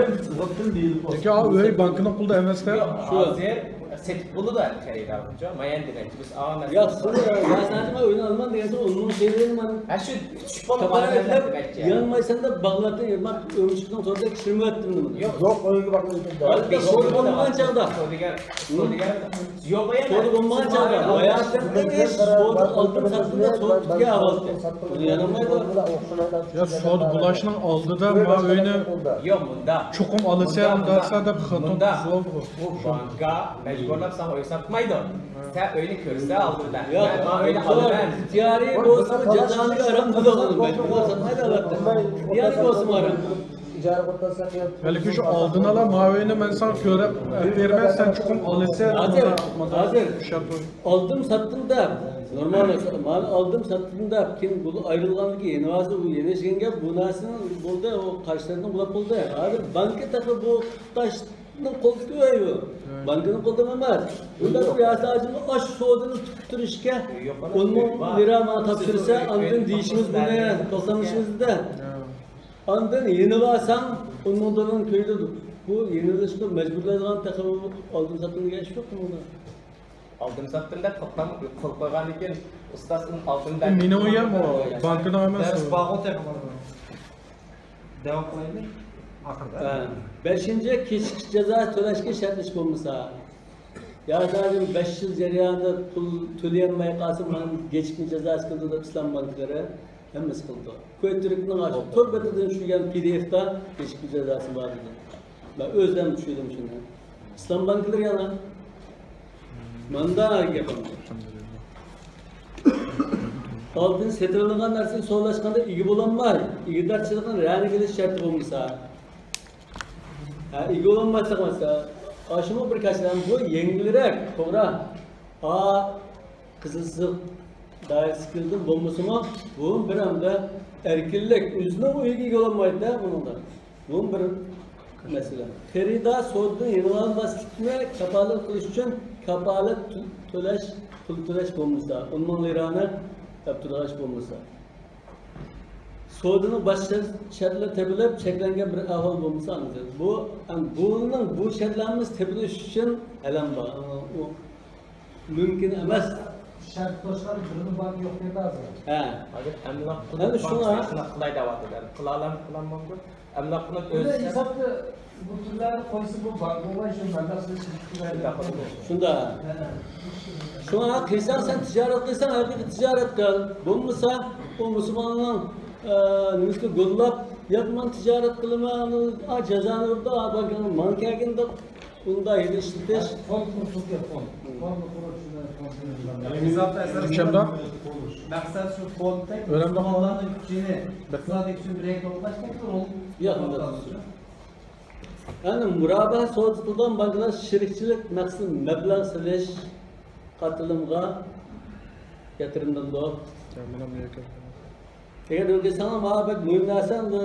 لېكىن ئا ئۆي بانكىنىڭ قولىدا ئەمەس-دە. ياق، شۇ. ھازىر سېتىپ بولىدۇ ئەمدى خېرىدارغىچۇ. مايان دېمەكچى. بىز ئا مەسىلە. ياق، سىز، يا سەن ئۆينى ئالىمەن دېگەنسىز، ئۇنىڭ سېرىنى مەن كۈتۈشۈپ بولمايمەن دېمەكچى. يانمايسەن دەپ باغلاتتىم، يانماي ئۆمۈچۈكنىڭ تورىدا چىرمىۋەتتىم نېمىنى. ياق. يوق، ئۆيگە باقمىدىم. سودا بولمىغان چاغدا. سودىگەر، سودىگەر يوق ئەمەس. سودا بولمىغان چاغدا. باياتىن ئىش سودا ئالدىن ساتتىم دەپ سودا پۈتكەن ئەھۋالدا. بۇنى يانمايدۇ. يا سودا بولۇشنىڭ ئالدىدا ما ئۆينى يوق، مۇندا. چوقۇم ئالىسەن دەسە دەپ خېتىم قىزىۋالدىغۇ. بۇ بانكا مەجبۇرلاپ ساڭا ئۆي ساتمايدۇ. سەن ئۆينى كۆرسە ئالدىدا. ياق، مەن ما ئۆينى ئالىمەن. ئىختىيارىي بولسىمۇ جازانى ھارام قىلىدۇ. مەجبۇرلاپ ساتمايدۇ ئەلۋەتتە. ئىختىيارىي بولسىمۇ ھارام. بەلكى شۇ ئالدىن ئالا ما ئۆينى مەن ساڭا كۆرۈپ ئەپ بېرىمەن، سەن چوقۇم ئالىسەن. ھازىر، ھازىر ئالدىم ساتتىم دەپ، نورمال مەسىلە. مانا ئالدىم ساتتىم دەپ، كېيىن بۇ ئايرىلغاندىن كېيىن يەنە ھازىر ئۇ يەنە ئىشلەنگەن بۇ نەرسىنىڭ بولدى، ئۇ قارشىلىرىنىڭ بولۇپ بولدى. ھازىر بانكا تېخى بۇ تاش نىڭ قولىدىكى ئۆي بۇ. بانكىنىڭ قولىدا ئەمەس. بۇنداق بىر ياساجىمۇ ئاشۇ سودىنى تۇتۇپ تۇرۇشكە ئون مىڭ لىرا ماڭا تاپشۇرسا، ئاندىن دېيىشىمىز بۇنى توختىمىشىمىزدە. ئاندىن يېنىۋالساڭ، ئون مىڭ دوللارنى كۆيدۈرىدۇ. بۇ يېنىۋېلىشقا مەجبۇرلايدىغان تېخى ئالدىن ساتقىنىغا ئىش يوق بۇنىڭدا. ئالدىن ساتتىم دەپ توختام قىلىپ قويغاندىن كېيىن ئۇستاز ئالدىن دەپ. مېنىڭ ئۆيۈم ئۇ، بانكىنىڭ ئەمەس. دەرس بارغۇ تېخى. داۋام قىلايلى. ئاخىردا. ھە. بەشىنچى، كېچىكىش جازاسى تۆلەشكە شەرتلىشىش بولمىسا. يا زادىم بەش يىل جەريانىدا پۇل تۆلىيەلمەي قالسا، مانا گېچىكمە جازاسى كېلىدۇ دەپ ئىسلام بانكىلىرى ھەممىسى قىلىدۇ. كويترىكنىڭ ئاشۇ تور بېتىدىن چۈشۈرگەن پى دى ئېفتا گېچىكمە جازاسى بار دېدى. مەن ئۆزۈم چۈشۈردۈم شۇنى. ئىسلام بانكىلىرى يەنە ماندا گەپ. ئالدىن سېتىۋېلىنغان نەرسىنى سودىلاشقاندا ئىگە بولالماي، ئىگىدارچىلىقنى رەنە ئېلىش شەرتى بولمىسا. ھە، ئىگە بولالماسلىق مەسىلە. ئاشۇمۇ بىر كەسىلەن، بۇ يەڭگىلرەك، توغرا. ئا، قىزىل سىزىق دائىرىسىگە كىردىم، بولمىسىمۇ، بۇ بىر ئەمدى ئەركىنلىك، ئۆزىنىڭ ئۆيىگە ئىگە بولالمايدۇ-دە بۇنىڭدا. بۇ بىر مەسىلە. خېرىدار سودىدىن يېنىۋالماسلىقنى كاپالەت قىلىش ئۈچۈن كاپالەت تۆ-، تۆلەش، پۇل تۆلەش بولمىسا، ئون مىڭ لىرانى دەپ تۆلەش بولمىسا. سودىنىڭ باشقا شەرتلىرى تېپىلىپ، چەكلەنگەن بىر ئەھۋال بولمىسا ئاڭلىتىدۇ. بۇ، بۇنىڭ، بۇ شەرتلەرنىڭ تېپىلىش ئۈچۈن ئەلەم بار. ئۇ مۇمكىن ئەمەس. شەرت قوشقان بىرمۇ بانك يوق دەيدۇ ھازىر. ھە. ھازىر ئەملاق ئەنە شۇڭا شۇنداق قىلاي دەۋاتىدۇ. ئەنە قىلالام-، قىلالمامدۇ؟ ئەملاق بۇنى ئۆزى ھېسابتا بۇ تۈرلەرنى قويسا بۇ بانك بولماي شۇ مەبلەغ سېلىش شۇنداق. شۇڭا قىلساڭ سەن تىجارەت قىلساڭ ھەقىقىي تىجارەت قىل. بولمىسا ئۇ مۇسۇلماننىڭ، ئە، نېمىسىنى گوللاپ، ياق مەن تىجارەت قىلىمەن، ئا، جازانى ئۇرىدۇ، ئا، بانكىنىڭ ماڭا كەلگىن دەپ ئۇنداق ھىيلە ئىشلىتىش. فوند قۇرۇلسۇن، فوند. فوند قۇرۇش، فوند. مەقسەت شۇ فوند تەك مۇسۇلمانلارنىڭ كۈچىنى، ئىقتىسادىي كۈچىنى بىر يەرگە توپلاش تەك. ياق، ئۇنداق. يەنى مۇرابىھە سودىسى قىلىدىغان بانكىلار شېرىكچىلىك مەقسىتىدە مەبلەغ سېلىش قاتلىمىغا ياتۇرۇلىدۇ. ئەگەر ئۇنى قىلساڭلار ماڭا بەك مۇھىم نەرسە ئەمدى.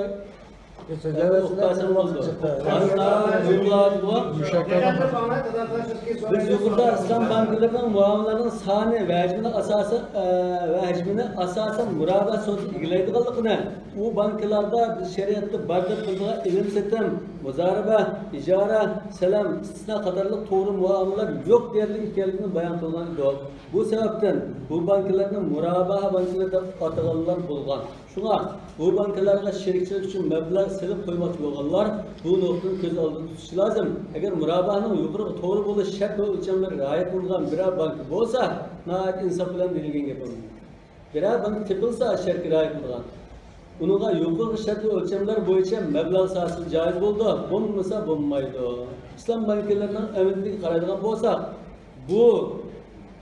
بىز يۇقىرىدا ئىسلام بانكىلىرىنىڭ مۇئامىلىلىرىنىڭ سانى ۋە ھەجمىنى ئاساسەن، ئە، ۋە ھەجمىنى ئاساسەن مۇرابىھە سودىسى ئىگىلەيدىغانلىقىنى، ئۇ بانكىلاردا بىز شەرىئەتتە بار دەپ بىلىدىغان ئېلىم-سېتىم، مۇزارىبە، ئىجارە، سەلەم، ئىستىسنا قاتارلىق توغرا مۇئامىلىلەر يوق دېيەرلىك ئىكەنلىكىنى بايان قىلغان ئىدۇق. بۇ سەۋەبتىن بۇ بانكىلارنى مۇرابىھە بانكىلىرى دەپ ئاتىغانلار بولغان. شۇڭا بۇ بانكىلارغا شېرىكچىلىك ئۈچۈن مەبلەغ سېلىپ قويماقچى بولغانلار بۇ نۇقتىنى كۆز ئالدىدا تۇتۇشى لازىم. ئەگەر مۇرابىھەنىڭ يۇقىرىقى توغرا بولۇش شەرت ۋە ئۆلچەملىرى رىئايە قىلىنغان بىرەر بانكا بولسا، ناھايىتى ئىنساپ بىلەن دېيىلگەن گەپ بۇ. بىرەر بانكا تېپىلسا شەرتكە رىئايە قىلىدىغان، ئۇنىڭغا يۇقىرىقى شەرت ۋە ئۆلچەملەر بويىچە مەبلەغ سالسا جايىز بولىدۇ، بولمىسا بولمايدۇ. ئىسلام بانكىلىرىنىڭ ئەمەلىيىتىگە قارايدىغان بولساق، بۇ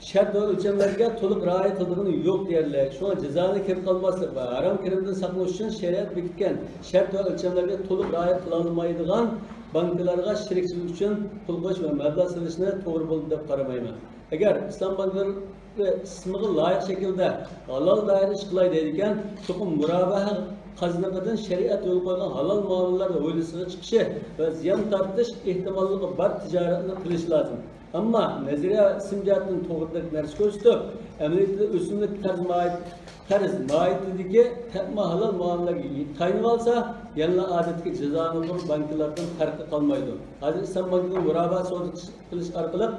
شەرت ۋە ئۆلچەملەرگە تولۇق رىئايە قىلىدىغىنى يوق دېيەرلىك. شۇڭا جازانى كىرىپ قالماسلىق ۋە ھارام كىرىمدىن ساقلىنىش ئۈچۈن شەرىئەت بېكىتكەن شەرت ۋە ئۆلچەملەرگە تولۇق رىئايە قىلالمايدىغان بانكىلارغا شېرىكچىلىك ئۈچۈن پۇل قويۇش ۋە مەبلەغ سېلىشنى توغرا بولىدۇ دەپ قارىمايمەن. ئەگەر ئىسلام بانكىلىرى ئىسمىغا لايىق شەكىلدە ھالال دائىرە ئىش قىلاي دەيدىكەن، چوقۇم مۇرابىھە قازنىقىدىن شەرىئەت يولغا قويغان ھالال مۇئامىلىلەر ھويلىسىغا چىقىشى ۋە زىيان تارتىش ئېھتىماللىقى بار تىجارەتنى قىلىشى لازىم. ئەمما نەزەرىيە ئىسىم جەھەتتىن توغرىدەك نەرسە كۆرسىتىپ، ئەمەلىيەتتە ئۆسۈملۈك قەرز ماھىيەت-، قەرز ماھىيىتىدىكى تەپمە ھالال مۇئامىلىلەرگە تايىنىۋالسا، يەنىلا ئادەتتىكى جازانىخور بانكىلاردىن پەرقى قالمايدۇ. ھازىر ئىسلام بانكىنىڭ مۇرابىھە سودىسى قىلىش ئارقىلىق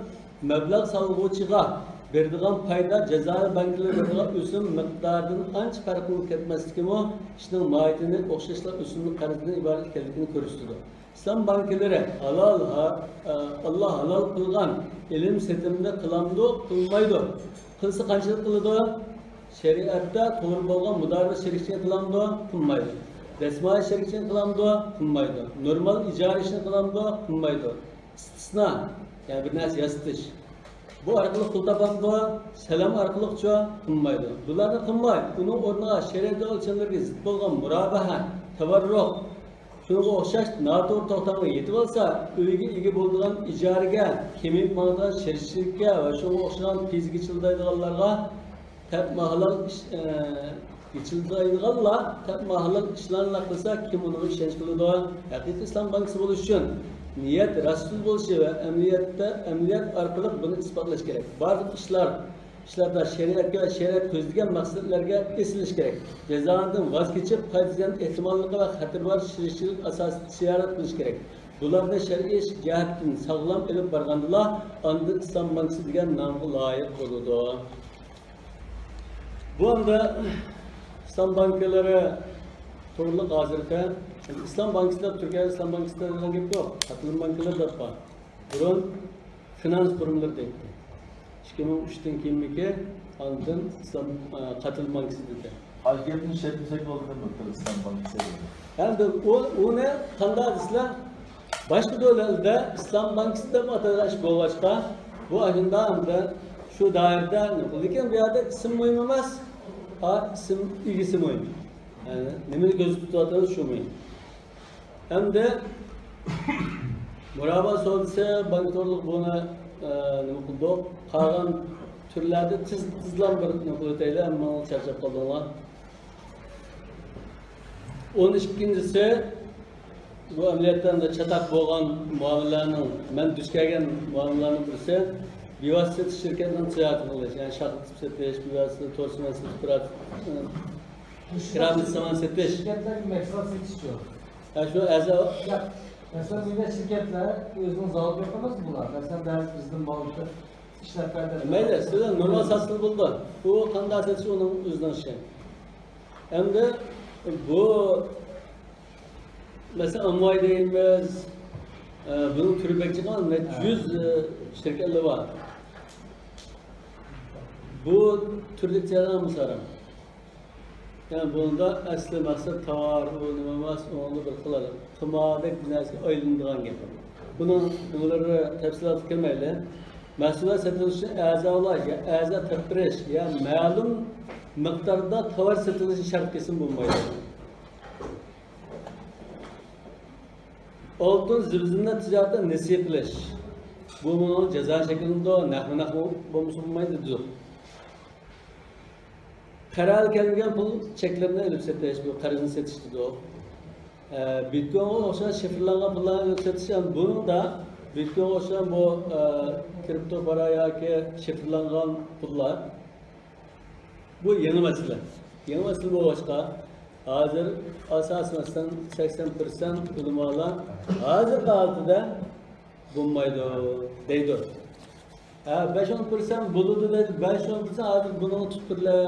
مەبلەغ سالغۇچىغا بېرىدىغان پايدا جازانە بانكىلار بېرىدىغان ئۆسۈم مىقدارىدىن ئانچە پەرقلىنىپ كەتمەسلىكىمۇ ئىشنىڭ ماھىيىتىنى ئوخشاشلا ئۆسۈملۈك قەرزدىن ئىبارەت ئىكەنلىكىنى كۆرسىتىدۇ. ئىسلام بانكىلىرى ھالال، ھا-، ئاللا ھالال قىلغان ئېلىم سېتىمنى قىلامدۇ، قىلمايدۇ؟ قىلسا قانچىلىك قىلىدۇ؟ شەرىئەتتە توغرا بولغان مۇدارىبە شېرىكچىلىكى قىلامدۇ؟ قىلمايدۇ. دەسمايە شېرىكچىلىكى قىلامدۇ؟ قىلمايدۇ. نورمال ئىجارە ئىشىنى قىلامدۇ؟ قىلمايدۇ. ئىستىسنا، يەنى بىر نەرسە ياسىتىش. بۇ ئارقىلىق پۇل تاپامدۇ؟ سەلەم ئارقىلىقچۇ؟ قىلمايدۇ. بۇلارنى قىلماي، ئۇنىڭ ئورنىغا شەرىئەت ئۆلچەملىرىگە زىت بولغان مۇرابىھە، تەۋەررۇق، شۇنىڭغا ئوخشاش ناتوغرا توختامغا يېتىۋالسا، ئۆيگە ئىگە بولىدىغان ئىجارىگە، كېمىيىپ ماڭىدىغان شېرىكچىلىككە ۋە شۇنىڭغا ئوخشىغان پىزىكا چىلدايدىغانلارغا تەپمە ھالال ئىش، ئە، ئېچىلىدىغانلار تەپمە ھالال ئىشلارنىلا قىلسا، كىم ئۇنىڭغا ئىشەنچ قىلىدۇ؟ ھەقىقىي ئىسلام بانكىسى بولۇش ئۈچۈن نىيەت راستچىل بولۇشى ۋە ئەمەلىيەتتە، ئەمەلىيەت ئارقىلىق بۇنى ئىسپاتلاش كېرەك. بارلىق ئىشلار، ئىشلاردا شەرىئەتكە ۋە شەرىئەت كۆزلىگەن مەقسەتلەرگە ئېسىلىش كېرەك. جازانىدىن ۋاز كېچىپ، پايدا زىيان ئېھتىماللىقى ۋە خەتىرى بار شېرىكچىلىك ئاساسىدا تىجارەت قىلىش كېرەك. بۇلارنى شەرئىي جەھەتتىن ساغلام ئېلىپ بارغاندىلا، ئاندىن ئىسلام بانكىسى دېگەن نامغا لايىق بولىدۇ. بۇ ئەمدى ئىسلام بانكىلىرى توغرىلىق ھازىرقى ئىسلام بانكىسى دەپ، تۈركىيەدە ئىسلام بانكىسى دەيدىغان گەپ يوق. قاتىلىم بانكىلىرى دەپ بار. بۇرۇن فىنانس قۇرۇملىرى دەيتتى. ئىككى مىڭ ئۈچتىن كېيىنمىكى، ئاندىن ئىسلام، ئە، قاتىلىم بانكىسى دېدى. ھازىر گەپنى ئىشلەتمىسەك بولىدىكەنمۇ، ئىسلام بانكىسى دېدى. ئەمدى ئۇ، ئۇنى قانداق دېسىلە، باشقا دۆلەتلەردە ئىسلام بانكىسى دەپ ئاتالغان ئىش بولغاچقا، بۇ ئاشۇنداق ئەمدى شۇ دائىرىدە، لېكىن بۇ يەردە ئىسىم مۇھىم ئەمەس، ئا، ئىسىم ئىگىسى مۇھىم. يەنى نېمىنى كۆزدە تۇتۇۋاتىمىز، شۇ مۇھىم. ئەمدى مۇرابىئە سودىسى، بانكىتورلۇق بۇنى، ئە، نېمە قىلدۇق؟ قالغان تۈرلەردە تېز، تېزلا بىر نېمە قىلىۋېتەيلى، ھەممىڭلار چارچاپ قالدىڭلار. ئون ئىككىنچىسى، بۇ ئەمەلىيەتتە ئەمدى چاتاق بولغان مۇئامىلىلەرنىڭ، مەن دۇچ كەلگەن مۇئامىلىلەرنىڭ بىرسى، بىۋاسىتە شىركەتنىڭ تىجارىتىنى قىلىش، يەنى شاخلىتىپ سېتىش، بىۋاسىتە تورسىمەن سېتىپ تۇرۇش، كىرا سامان سېتىش. شىركەتلەرگە مەھسۇلات سېتىشچۇ؟ ھە، شۇ ئەزا. ياق. مەسىلەن، بۇ يەردە شىركەتلەر ئۆزىنىڭ زاۋۇتى يوق ئەمەسمۇ بۇلار؟ مەسىلەن، بەزى بىزدىن مال ئىشلەپ بەردى. مەيلى، سىلەر نورمال ساتسىلا بولىدۇ. ئۇ قانداق سېتىش ئۇنىڭ ئۆزىنىڭ ئىشى. ئەمدى بۇ، مەسىلەن، ئامۋاي دەيمىز، ئە، بۇنىڭ تۈرى بەك جىق، نەچچە يۈز، ئە، شىركەتلەر بار. بۇ تۈرلۈك جەريان مىسالى. يەنى بۇندا ئەسلى مەقسەت تاۋار، ئۇ نېمە ئەمەس، ئۇنىڭدا بىر خىل قىماردەك بىر نەرسىگە ئايلىنىدىغان گەپ. بۇنىڭ، بۇلارنى تەپسىلاتقا كىرمەيلى. مەھسۇلات سېتىلىش ئۈچۈن ئەزالار يا ئەزا تەپتىرىش يا مەلۇم مىقداردا تاۋار سېتىلىشى شەرت قىلسىمۇ بولمايدۇ. ئالتۇن زىبۇ-زىننەت تىجارىتىنى نېسى قىلىش. بۇ مۇنۇ جازا شەكلىدە نەقمۇ نەق بولمىسا بولمايدۇ دېدۇق. قەرەلگە كەلمىگەن پۇل چېكلىرىنى ئېلىپ سېتىش، بۇ قەرزنى سېتىش دېدۇق. ئە، بىتكوينغا ئوخشاش شىفىرلانغان پۇللارنى ئېلىپ سېتىش، يەنى بۇنىڭدا بىتكوينغا ئوخشىغان بۇ، ئە، كرىپتو پارا ياكى شىفىرلانغان پۇللار. بۇ يېڭى مەسىلە. يېڭى مەسىلە بولغاچقا، ھازىر ئاساسەن سەكسەن پىرسەنت ئۆلىمالار ھازىرقى ھالىتىدە بولمايدۇ دەيدۇ. ھە، بەش ئون پىرسەنت بولىدۇ دەيدۇ. بەش ئون پىرسەنت ھازىر بۇنىڭغا تۇتۇپ تۇرۇلە.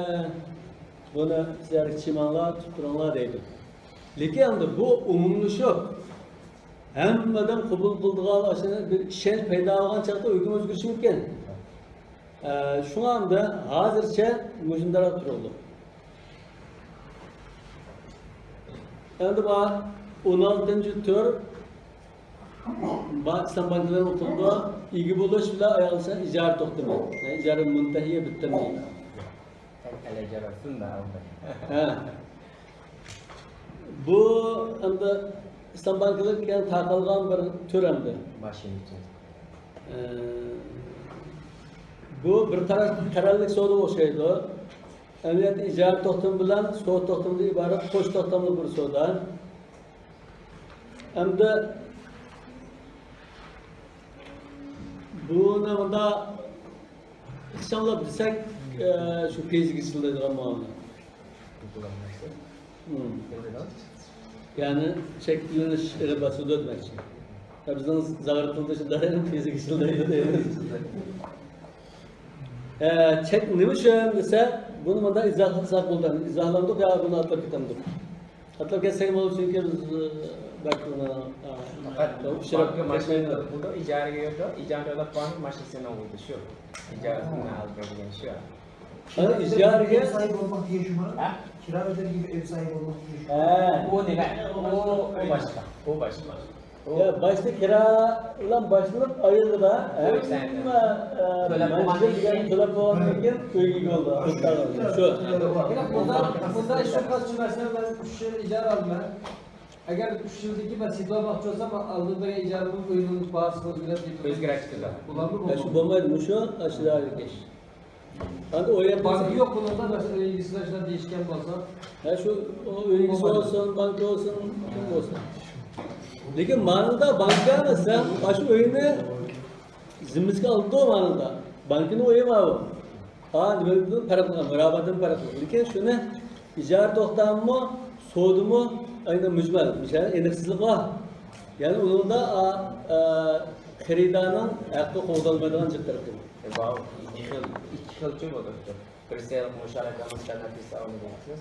بۇنى سىلەر ئىچىمەڭلار، تۇتۇپ تۇرۇڭلار دەيدۇ. لېكىن ئەمدى بۇ ئومۇملىشىپ، ھەممە ئادەم قوبۇل قىلىدىغان، ئاشۇنداق بىر ئىشەنچ پەيدا بولغان چاغدا ھۆكۈم ئۆزگىرىشى مۇمكىن. ئە، شۇڭا ئەمدى ھازىرچە مۇشۇنداق تۇرۇلدۇق. ئەمدى بار ئون ئالتىنچى تۈر بار ئىسلام بانكىلىرى قىلىدۇ. ئىگە بولۇش بىلەن ئاياغلىشىدىغان ئىجارە توختىمى. يەنى ئىجارە مۇنتەھىيە بىتتىمى. ھە. بۇ ئەمدى ئىسلام بانكىلىرى كەڭ تارقالغان بىر تۈر ئەمدى. ماشىنا ئۈچۈن. ئە، بۇ بىر قەرەل، قەرەللىك سودا ئوخشايدۇ. ئەمەلىيەتتە ئىجارە توختىمى بىلەن سودا توختىمىدىن ئىبارەت قوش توختاملىق بىر سودا. ئەمدى بۇنى مۇنداق ئىخچاملاپ دېسەك، ئە، شۇ پەيزىگە چىللايدىغان مۇئامىلە. مم. يەنى شەكىللىنىش ئېلىپ باشلىدى دېمەكچى. يا بىزنىڭ زاغرا تىلدا شۇنداق، يەنى پەيزىگە چىللايدۇ دەيمىز. ئە، چەك نېمە ئۈچۈن دېسە، بۇنى مۇنداق ئىزاھلىساق بولىدۇ. ئىزاھلاندۇق يا بۇنى ئاتلاپ كېتەمدۇق. ئاتلاپ كەتسەك بولىدۇ، چۈنكى بىز، ئە، بەك بۇنى، ئە، پەقەت ئۇچراپ بانكا ماشىنا كەتمەيدۇ. بولىدۇ، ئىجارىگە بېرىدۇ، ئىجارە ئېلىپ بارماق ماشىنىسىنى ئالىدۇ، شۇ. ئىجارىسىنى ئالىدۇ دېگەن شۇ. ئەنە ئىجارىگە ئەيىب ساھىبى بولماق دېگەن شۇمۇ؟ ھە؟ كىرا ئۆتەرگە ئەيىب ساھىبى بولماق دېگەن شۇمۇ؟ ھە. ئۇ نېمە؟ ئۇ، ئۇ باشقا. ئۇ باشقا. يا، باشتا كىرا بىلەن باشلىنىپ ئايرىلىدۇ. ھەممە، ئە، تۆلەپ بولغاندىن مەنزىل كېيىن، تۆلەپ بولغاندىن كېيىن ئۆيگە ئىگە بولىدۇ. شۇ. بۇندا، بۇندا شۇ خىل مەسىلە، مەن ئۈچ يىل ئىجارە ئالىمەن. ئەگەر ئۈچ يىلدىكى مەن سېتىۋالماقچى بولسام، ئالدىن بەرگەن ئىجارىمنىڭ ئۆينىڭ باھاسى ئۆزگىرەپ كېتىدۇ. ئۆزگىرىپ كېتىدۇ. بولامدۇ، يا، شۇ بولمايدۇ، مۇشۇ ئاشۇنداق ئىش. ئەمدى ئۇ يەردە بانكا يوق بۇنىڭدا، مەسىلەن، ئۆيگە سىلەر شۇنداق دېيىشكەن بولسا. ھە، شۇ، ئۇ ئۆيگىسى بولسۇن، بانكا بولسۇن، كىم بولسۇن. لېكىن مانىدا بانكا دېسە، ئاشۇ ئۆينى زىممىسىگە ئالىدۇ مانىدا. بانكىنىڭ ئۆيى ماۋۇ. ھا، نېمىدىن پەرق قىلغان، مۇراباتتىن پەرق قىلغان. لېكىن شۇنى ئىجارە توختامىمۇ، سودىمۇ، ئەينى مۇجمەل، مۇشۇ ئېنىقسىزلىق بار. يەنى ئۇنىڭدا، ئا، ئا، خېرىدارنىڭ ھەققى قوغدالمايدىغان جىق تەرىپى بار. ئە، بار. ئىككى خىل، ئىككى خىلچە بولىدۇ. بىرسى مۇشارەكە مۇستەنەفىس ئالىدۇ دەيسىز.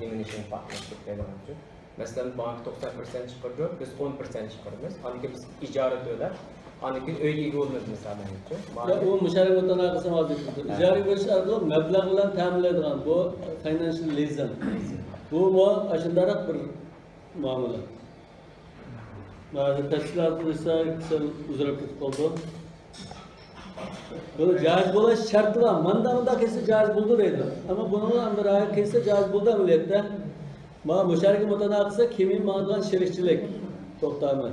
دىمىنىشىڭ پارتنېرشىپ دەيدىغانچۇ. مەسىلەن، بانكا توقسان پىرسەنت چىقىرىدۇ، بىز ئون پىرسەنت چىقىرىمىز. ئاندىن كېيىن بىز ئىجارە تۆلەپ، ئاندىن كېيىن ئۆيگە ئىگە بولىمىز مىسالەنچۇ. يا، ئۇ مۇشارەكە مۇتاناقىسى ھازىر كېلىدۇ. ھە. ئىجارىگە بېرىش ئارقىلىق مەبلەغ بىلەن تەمىنلەيدىغان بۇ فاينانشال لىزىنگ. بۇمۇ ئاشۇنداقراق بىر مۇئامىلە. ھازىر تەپسىلاتى دېسە سەل ئۇزىراپ كېتىپ قالىدۇ. بۇنى جائىز بولۇش شەرتى بار. مانداق، مانداق قىلسا جائىز بولىدۇ دەيدۇ. ئەمما بۇنىڭغا ئەمدى رىئايە قىلسا جائىز بولىدۇ ئەمەلىيەتتە. مانا مۇشارىكە مۇتاناقىسى كېمىيىپ ماڭىدىغان شېرىكچىلىك توختامى.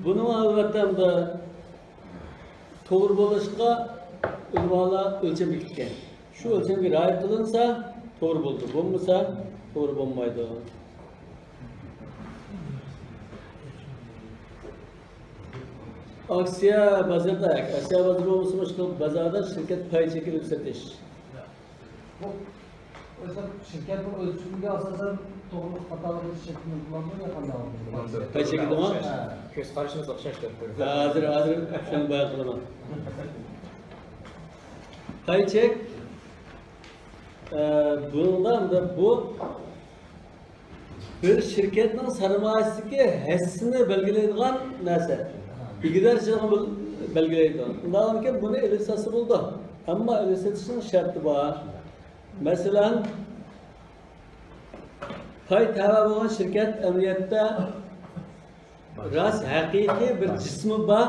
بۇنىڭ ئەلۋەتتە ئەمدى توغرا بولۇشقا ئۆلىمالار ئۆلچەم بېكىتكەن. شۇ ئۆلچەمگە رىئايە قىلىنسا توغرا بولىدۇ، بولمىسا توغرا بولمايدۇ. ئاكسىيە بازىرىدا، ئاكسىيە بازىرى بولمىسا مۇشۇ بازاردا شىركەت پاي چېكىلىپ سېتىش. ئۆزى شىركەتنىڭ ئۆلچىمىگە ئاساسەن توغرىلىق خاتالىقنى شەكىللىنىپ بولامدۇ يا قانداق؟ پاي چېكىدىمۇ؟ ھە. كۆز قارىشىمىز ئوخشاش. ھازىر، ھازىر شۇنى بايان قىلىمەن. پاي چېك، ئە، بۇنىڭدا بۇ بىر شىركەتنىڭ سەرمايىسىدىكى ھەسسىنى بەلگىلەيدىغان نەرسە. ئىگىدارچىلىقنى بىل-، بەلگىلەيدۇ. ئۇنداق بولغاندىكىن بۇنى ئېلىپ ساتسا بولىدۇ. ئەمما ئېلىپ سېتىشنىڭ شەرتى بار. مەسىلەن، پاي تەۋە بولغان شىركەت ئەمەلىيەتتە راست ھەقىقىي بىر جىسمى بار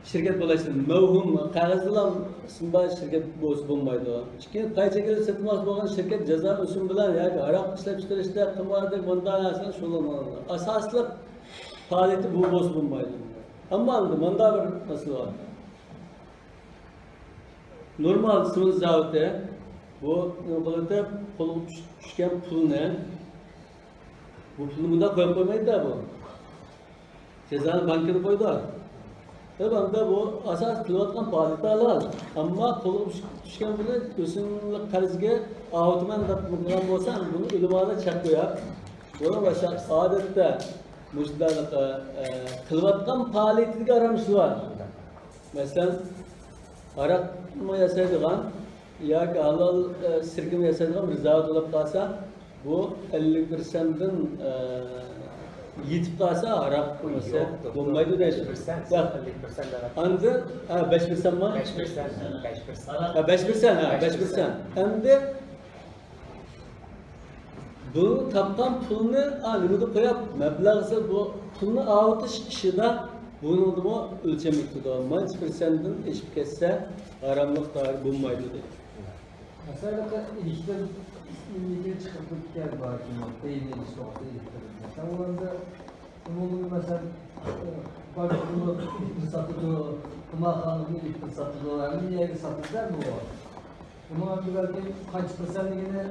شىركەت بولۇشى، مەۋھۇم قەغەزدىلا ئىسمى بار شىركەت بولسا بولمايدۇ. چۈنكى پاي چېكىلىپ سېتىلماقچى بولغان شىركەت جازا ئۆسۈم بىلەن ياكى ھاراق ئىشلەپچىقىرىشتا، قىماردا، مۇنداق نەرسىلەر شۇغۇللانمايدۇ. ئاساسلىق پائالىيىتى بۇ بولسا بولمايدۇ. ئەمما ئەمدى مۇنداق بىر مەسىلە بار. نورمال سېمونت زاۋۇتى بۇ نېمە قىلىۋېتىپ، قولىغا چۈش-، چۈشكەن پۇلنى، بۇ پۇلنى مۇنداق قويۇپ قويمايدۇ-دە بۇ. جازانى بانكىدا قويىدۇ. ئەمدى بۇ ئاساس قىلىۋاتقان پائالىيىتى ھالال. ئەمما قولىغا چۈش-، چۈشكەن پۇلنى ئۆسۈملۈك قەرزگە ئاۋۇتىمەن دەپ قىلغان بولسا، بۇنى ئۆلىمالار چەك قويۇپ، بۇنىڭ باشقا ئادەتتە مۇشۇنداق، ئە، قىلىۋاتقان پائالىيىتىدىكى ئارام ئىشلار بار. مەسىلەن، ھاراقمۇ ياسايدىغان ياكى ھالال، ئە، سىركىمۇ ياسايدىغان بىر زاۋۇت بولۇپ قالسا، بۇ ئەللىك پىرسەنتتىن، ئە، يېتىپ قالسا، ھاراق بولمىسا يوق، دوكتور. بولمايدۇ دەيسىز. ئەللىك پىرسەنت، ياق. ئەللىك پىرسەنت دەۋاتىمىز. ئاندىن، ھە، بەش پىرسەنتمۇ؟ بەش پىرسەنت، بەش پىرسەنت. ھە، بەش پىرسەنت، ھە، بەش پىرسەنت. بەش پىرسەنت. ئەمدى بۇ تاپقان پۇلنى، ئا، نېمىدە قويۇپ، مەبلەغ سېلىپ، بۇ پۇلنى ئاۋۇتۇش ئىشىدا بۇنىڭدىمۇ ئۆلچەم ئۆتىدۇ. مانچە پىرسەنتتىن ئېشىپ كەتسە، ھاراملىق دائىر بولمايدۇ دەيدۇ. مەسىلەن، ئېلېكتىر ئۈسكۈنىلىكى چىقىرىپ كەلدى باركىمۇ، پەينى ئېلىش توغرىسىدا ئېلېكتىر. مەسىلەن، ئۇلاردا ئومۇمىي، مەسىلەن، بار ئېلېكتىر ساتىدۇ، قىمارخانىلارغا ئېلېكتىر ساتىدۇ، ھەممە يەرگە ساتىدۇ بۇ. ئۇنىڭ ئەمدى بەلكىم قانچە پىرسەنتلىكىنى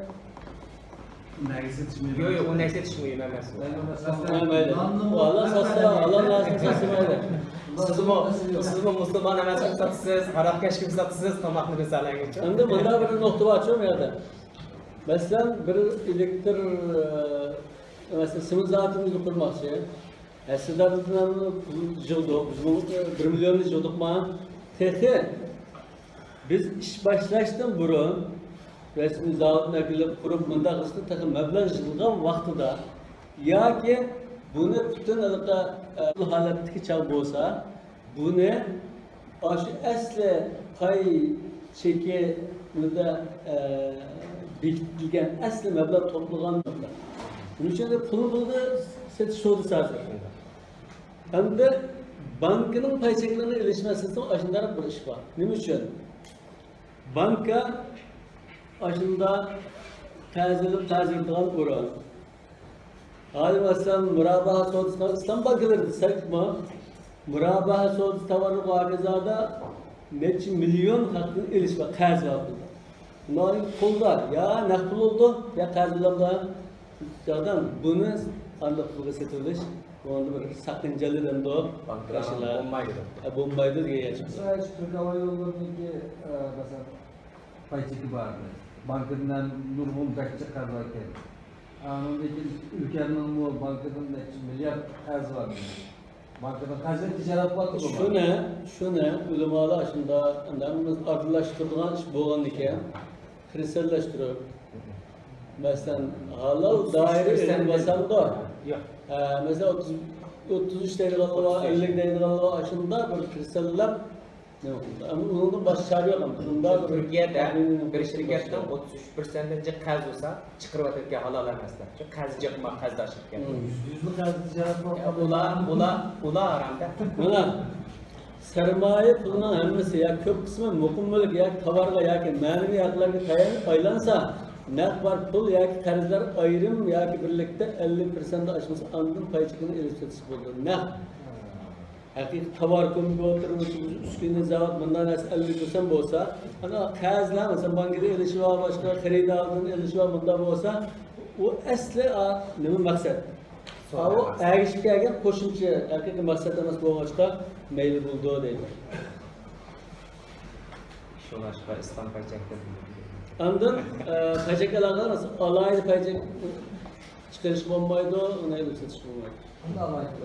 نەگە سېتىش مۇھىم؟ يوق، يوق، ئۇ نەگە سېتىش مۇھىم ئەمەس. مەيلى، مەسىلەن، مەيلى. ناننىمۇ ئۇ ھالال ساتسا، ھالال نەرسىنى ساتسا مەيلى. سىزمۇ، سىزمۇ مۇسۇلمان ئەمەسمۇ ساتىسىز، ھاراقكەشكىمۇ ساتىسىز، تاماقنى مىسالەنگىچە. ئەمدى مۇنداق بىر نۇقتا بارچۇ بۇ يەردە. مەسىلەن، بىر ئېلېكتر، ئە، مەسىلەن، سېمونت زاۋۇتىمىزنى قۇرماقچى. ئەسلىدە بىز بىلەن پۇل يىغدۇق، بىز بۇ بىر مىليوننى يىغدۇقما؟ تېخى بىز ئىش باشلاشتىن بۇرۇن، رەسمىي زاۋۇتنى ئەكېلىپ قۇرۇپ، مۇنداق قىلىشتا تېخى مەبلەغ يىغىلغان ۋاقتىدا ياكى بۇنى پۈتۈن ھېلىقى، ئە، ھالەتتىكى چاغ بولسا، بۇنى ئاشۇ ئەسلى پاي چېكى بۇندا، ئە، بېكىتىلگەن ئەسلى مەبلەغ توپلىغان. شۇنىڭ ئۈچۈن پۇلنى پۇلغا سېتىش سودىسى ھازىر. ئەمدى بانكىنىڭ پاي چېكلىرىنى ئېلىش مەسىلىسىمۇ ئاشۇنداق بىر ئىش بار. نېمە ئۈچۈن؟ بانكا ئاشۇنداق قەرز ئېلىپ، قەرز بېرىدىغان ئورۇن. ھازىر مەسىلەن، مۇرابىھە سودىسى، ئىسلام بانكىلىرى دېسەكمۇ، مۇرابىھە سودىسى، تاۋارلىق ۋە ھاكازادا نەچچە مىليون خەقتىن ئېلىش بار، قەرز بار بۇندا. ئۇلارنىڭ پۇلدا يا نەق پۇل بولىدۇ، يا قەرز بولىدۇ. جاغدان بۇنى قانداق پۇلغا سېتىۋېلىش؟ بۇنىڭدا بىر ساقىنچاقلىق دەمدۇ؟ بانكىلار بولمايدۇ. ھە، بولمايدۇ دېگەن گەپ. مىسال، تۈرك ھاۋا يوللىرىنىڭكى، ئە، مەسىلەن، پاي چېكى بار ئىدى. بانكىدىن ھەم نۇرغۇن بەك جىق قەرز ئالغان. ئاندىن كېيىن ئۆلكەمنىڭمۇ بانكىدىن نەچچە مىليارد قەرزى بار ئىدى. بانكىدىن قەرزلەر تىجارەت قىلاتتى بۇلار. شۇنى، شۇنى ئۆلىمالار شۇنداق ئاندىن ئايدىڭلاشتۇرىدىغان ئىش بولغاندىكىن، كىرىستاللاشتۇرۇپ، مەسىلەن، ھالال دائىرە ئېلىپ بولسامدۇ؟ ياق. ھە، مەسىلەن، ئوتتۇز، ئوتتۇز ئۈچ دەيدىغانلار بار، ئەللىك دەيدىغانلار بار، ئاشۇنداق بىر كىرىستاللاپ، ئەمما ئۇنىڭدىن باشقا چارە يوق. ئەمما ئۇندا بىر تۈركىيەدە بىر شىركەتنىڭ ئوتتۇز ئۈچ پىرسەنتتىن جىق قەرز بولسا، چىقىرىۋاتىدىكەن ھالال ئەمەسلەر. شۇ قەرز جىقما، قەرز ئاشىدىكەن. يۈز يۈزنى قەرز تىجارەت قىلىپ، ئۇلار، ئۇلار، ئۇلار ھارامدا. مانا، سەرمايە پۇلىنىڭ ھەممىسى يا كۆپ قىسمى مۇقىم مۈلۈك ياكى تاۋارغا ياكى مەنىۋى ھەقلەرگە تايىنىپ ئايلانسا، نەق بار پۇل ياكى قەرزلەر ئايرىم ياكى بىرلىكتە ئەللىك پىرسەنتتىن ئاشمىسا، ئاندىن پاي چېكىنى ئېلىپ سېتىش بولىدۇ. نەق. ھەقىقىي تاۋار كومبىناتلىرى بولسا، ئۈسكۈنە زاۋۇت، مۇنداق نەرسە ئەللىك پىرسەنت بولسا، ئانا قەرزلەر، مەسىلەن، بانكىدا ئېلىشى بار، باشقا خېرىداردىن ئېلىشى بار، مۇنداق بولسا، ئۇ ئەسلى، ئا، نېمە مەقسەت؟ ئا، ئۇ ئەگىشىپ كەلگەن قوشۇمچە ھەقىقىي مەقسەت ئەمەس بولغاچقا، مەيلى بولىدۇ دەيدۇ. شۇڭلاشقا ئىسلام پاي چەكلىرى ئاندىن، ئە، پايچەك ئالاقىلار، مەسىلەن، ئالاھىدە پايچەك چىقىرىشقا بولمايدۇ، ئۇنى ئىشلىتىشكە بولمايدۇ.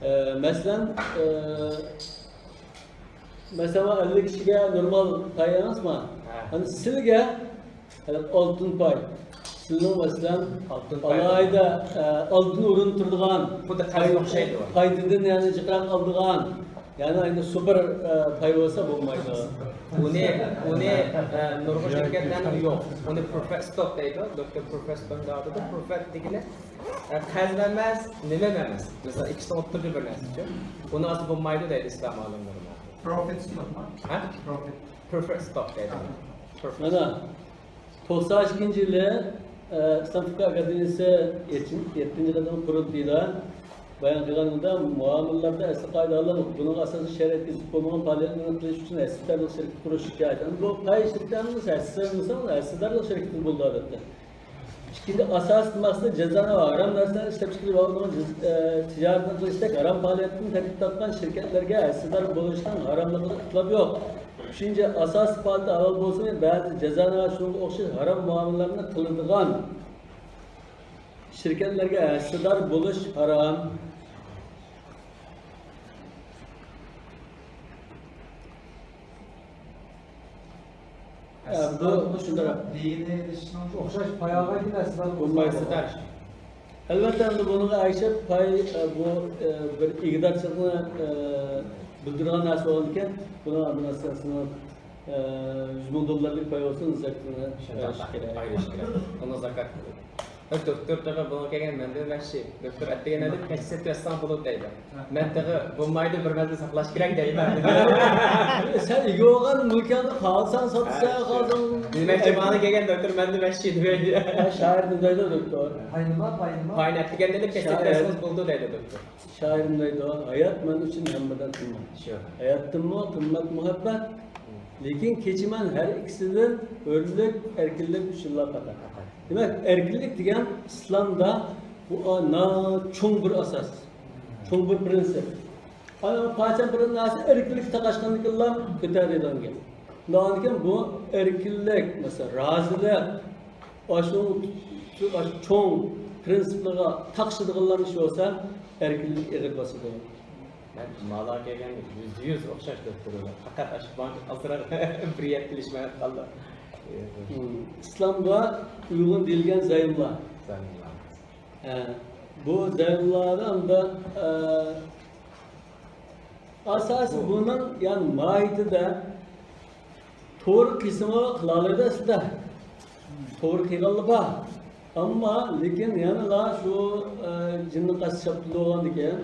ئە، مەسىلەن، ئە، مەسىلەن، ئەللىك كىشىگە نورمال پاي ئەمەسما؟ ھە. ئەمدى سىلگە، ئە، ئالتۇن پاي. سىلنىڭ، مەسىلەن، ئالتۇن پاي. ئالاھىدە، ئە، ئالتۇن ئورۇندا تۇرىدىغان، خۇددى قەرزگە ئوخشايدۇ. پايدىدىن يەنى جىقراق ئالىدىغان، يەنى ئەمدى سۇپېر، ئە، پاي بولسا بولمايدۇ. ئۇنى، ئۇنى، ئە، نۇرغۇن شىركەتلەردە يوق. ئۇنى پروفىت ستوك دەيدۇ. دوكتور پروفىت ستوك دەۋاتىدۇ. پروفىت دېگىنى، ئە، قەرز ئەمەس، نېمە ئەمەس. مەسىلەن، ئىككىسىنىڭ ئوتتۇرىدا بىر نەرسە ئۈچۈن. ئۇنى ئالسا بولمايدۇ دەيدۇ ئىسلام ئالىملىرى. پروفىت ستوكمۇ؟ ھە؟ پروفىت. پروفىت ستوك دەيدۇ. ھە. پروفىت. مانا، توقسان ئىككىنچى يىلى، ئە، ئىسلام فىقھى ئاكادېمىيىسى يەتتىنچى قېتىم قۇرۇلتىيىدا بايان قىلغىنىدا، مۇئامىلىلەردە ئەسلى قائىدە ھالال، بۇنىڭغا ئاساسەن شەرئىيەتكە زىت بولمىغان پائالىيەتلەرنى قىلىش ئۈچۈن ھەسسىدارلىق شىركىتى قۇرۇش جائىز. ئەمدى بۇ پاي شىركىتىنىڭ ھەسسىدارلىق شىركىتى بولىدۇ، ئادەتتە. ئىككىنچى، ئاساسىي مەقسىتى جازانى ۋە ھارام نەرسىلەرنى ئىشلەپچىقىرىپ ئالىدىغان جىز-، ئە، تىجارەتنى قىلىشتەك ھارام پائالىيەتتىن تەركىب تاپقان شىركەتلەرگە ھەسسىدار بولۇشنىڭ ھاراملىقىدا ئىختىلاپ يوق. ئۈچىنچى، ئاساسىي پائالىيىتى ھالال بولسىمۇ، بەزى جازانە ۋە شۇنىڭغا ئوخشاش ھارام مۇئامىلىلەرنى قىلىدىغان شىركەتلەرگە ھەسسىدار بولۇش ھارام. ئەمدى شۇنداق. ئوخشاش پاي ئالغايدى، ئەسلىدار بولمايدۇ. ئەلۋەتتە، ئەمدى بۇنىڭغا ئەگىشىپ پاي، ئە، بۇ، ئە، بىر ئىگىدارچىلىقنى، ئە، بىلدۈرىدىغان نەرسە بولغاندىكىن، بۇنىڭ ئادمىنىستراتسىيىسىنىڭ، ئە، يۈز مىڭ دوللارلىق پاي بولسا، زاكاتنى، ئە، ئايرىش كېرەك. ئايرىش كېرەك. ئۇنىڭ زاكات. بىر دوكتور تېخى بۇنىڭغا كەلگەن، مەندىن ۋەھشىي. دوكتور ئەتىگەن ئەدىپ، كەچ سېتىۋەتسەڭ بولىدۇ دەيدۇ. مەن تېخى بولمايدۇ، بىر مەزگىل ساقلاش كېرەك دەيمەن. سەن ئىگە بولغان مۈلكۈڭنى خالىساڭ ساتىسەن، خالىساڭ. دېمەكچى، مانا كەلگەن دوكتور مەندىن ۋەھشىي دەيدۇ. شائىر نېمە دەيدۇ، دوكتور؟ پاينىما، پاينىما. پاينى ئەتىگەن ئېلىپ، كەچ سېتىۋەتسىڭىز بولىدۇ دەيدۇ دوكتور. شائىر نېمە دەيدۇ؟ ھايات مەن ئۈچۈن ھەممىدىن قىممەت. شۇ. ھاياتتىنمۇ قىممەت مۇھەببەت. لېكىن كېچىمەن ھەر ئىككىسىدىن ھۆرلۈك، ئەركىنلىك ئۈچۈنلا پەقەت. دېمەك، ئەركىنلىك دېگەن ئىسلامدا بۇ، ئا، ناھايىتى چوڭ بىر ئاساس، چوڭ بىر پىرىنسىپ. ئانا پاچان بىر نەرسە ئەركىنلىككە تاقاشقاندىكىنلا كۆتەرىدىغان گەپ. شۇنداقكەن بۇ ئەركىنلىك، مەسىلەن، رازىلىق، ئاشۇ، ئاشۇ چوڭ پىرىنسىپلارغا تاقىشىدىغانلارنىڭ ئىشى بولسا، ئەركىنلىك ئېغىر باسىدۇ. مەن مالا كەلگەن يۈزدە يۈز ئوخشاش دوكتور. پەقەت ئاشۇ بانكا ئازراق بىر يەر كېلىشمەي قالدى. ئىسلامغا ئۇيغۇن دېيىلگەن زايوملار. زايوملار. ھە، بۇ زايوملاردا ئەمدى، ئە، ئاساسىي بۇنىڭ، يەنى ماھىيىتىدە توغرا قىلسىمۇ قىلالايدۇ ئەسلىدە. توغرا قىلغانلار بار. ئەمما لېكىن يەنىلا شۇ، ئە، جىننى قەستى شاپتۇلدى بولغاندىكىن،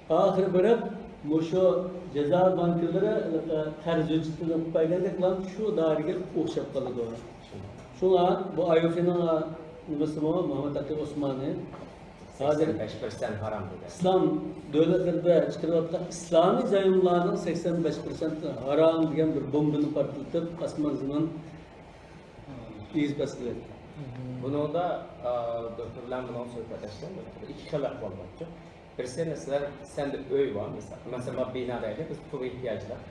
ئاخىرى بېرىپ مۇشۇ جازا بانكىلىرى، ئە، قەرز ھۆججىتىنى ئوقۇپ بەرگەندەك بىلەن شۇ دائىرىگە ئوخشاپ قالىدۇ. شۇڭا بۇ ئايۇخىنىڭ، ئە، نېمىسىمۇ، مۇھەممەد تەقى ئوسمانى ھازىر سەكسەن بەش پىرسەنت ھارام دېدى. ئىسلام دۆلەتلىرىدە چىقىرىۋاتقان ئىسلامىي زايوملارنىڭ سەكسەن بەش پىرسەنت ھارام دېگەن بىر بومبىنى پارتلىتىپ، ئاسمان زېمىن ئېگىز-پەس قىلىۋەتتى. بۇنىڭدا، ئا، دوكتور بىلەن بۇنىڭ سۆھبەتلەشكەن ئىككى خىل ئەھۋال بارچۇ. بىرسى، مەسىلەن، سەندە ئۆي بار، مەسىلەن، مەسىلەن، بىنا دەيلى، بىز پۇل ئېھتىياجلىق.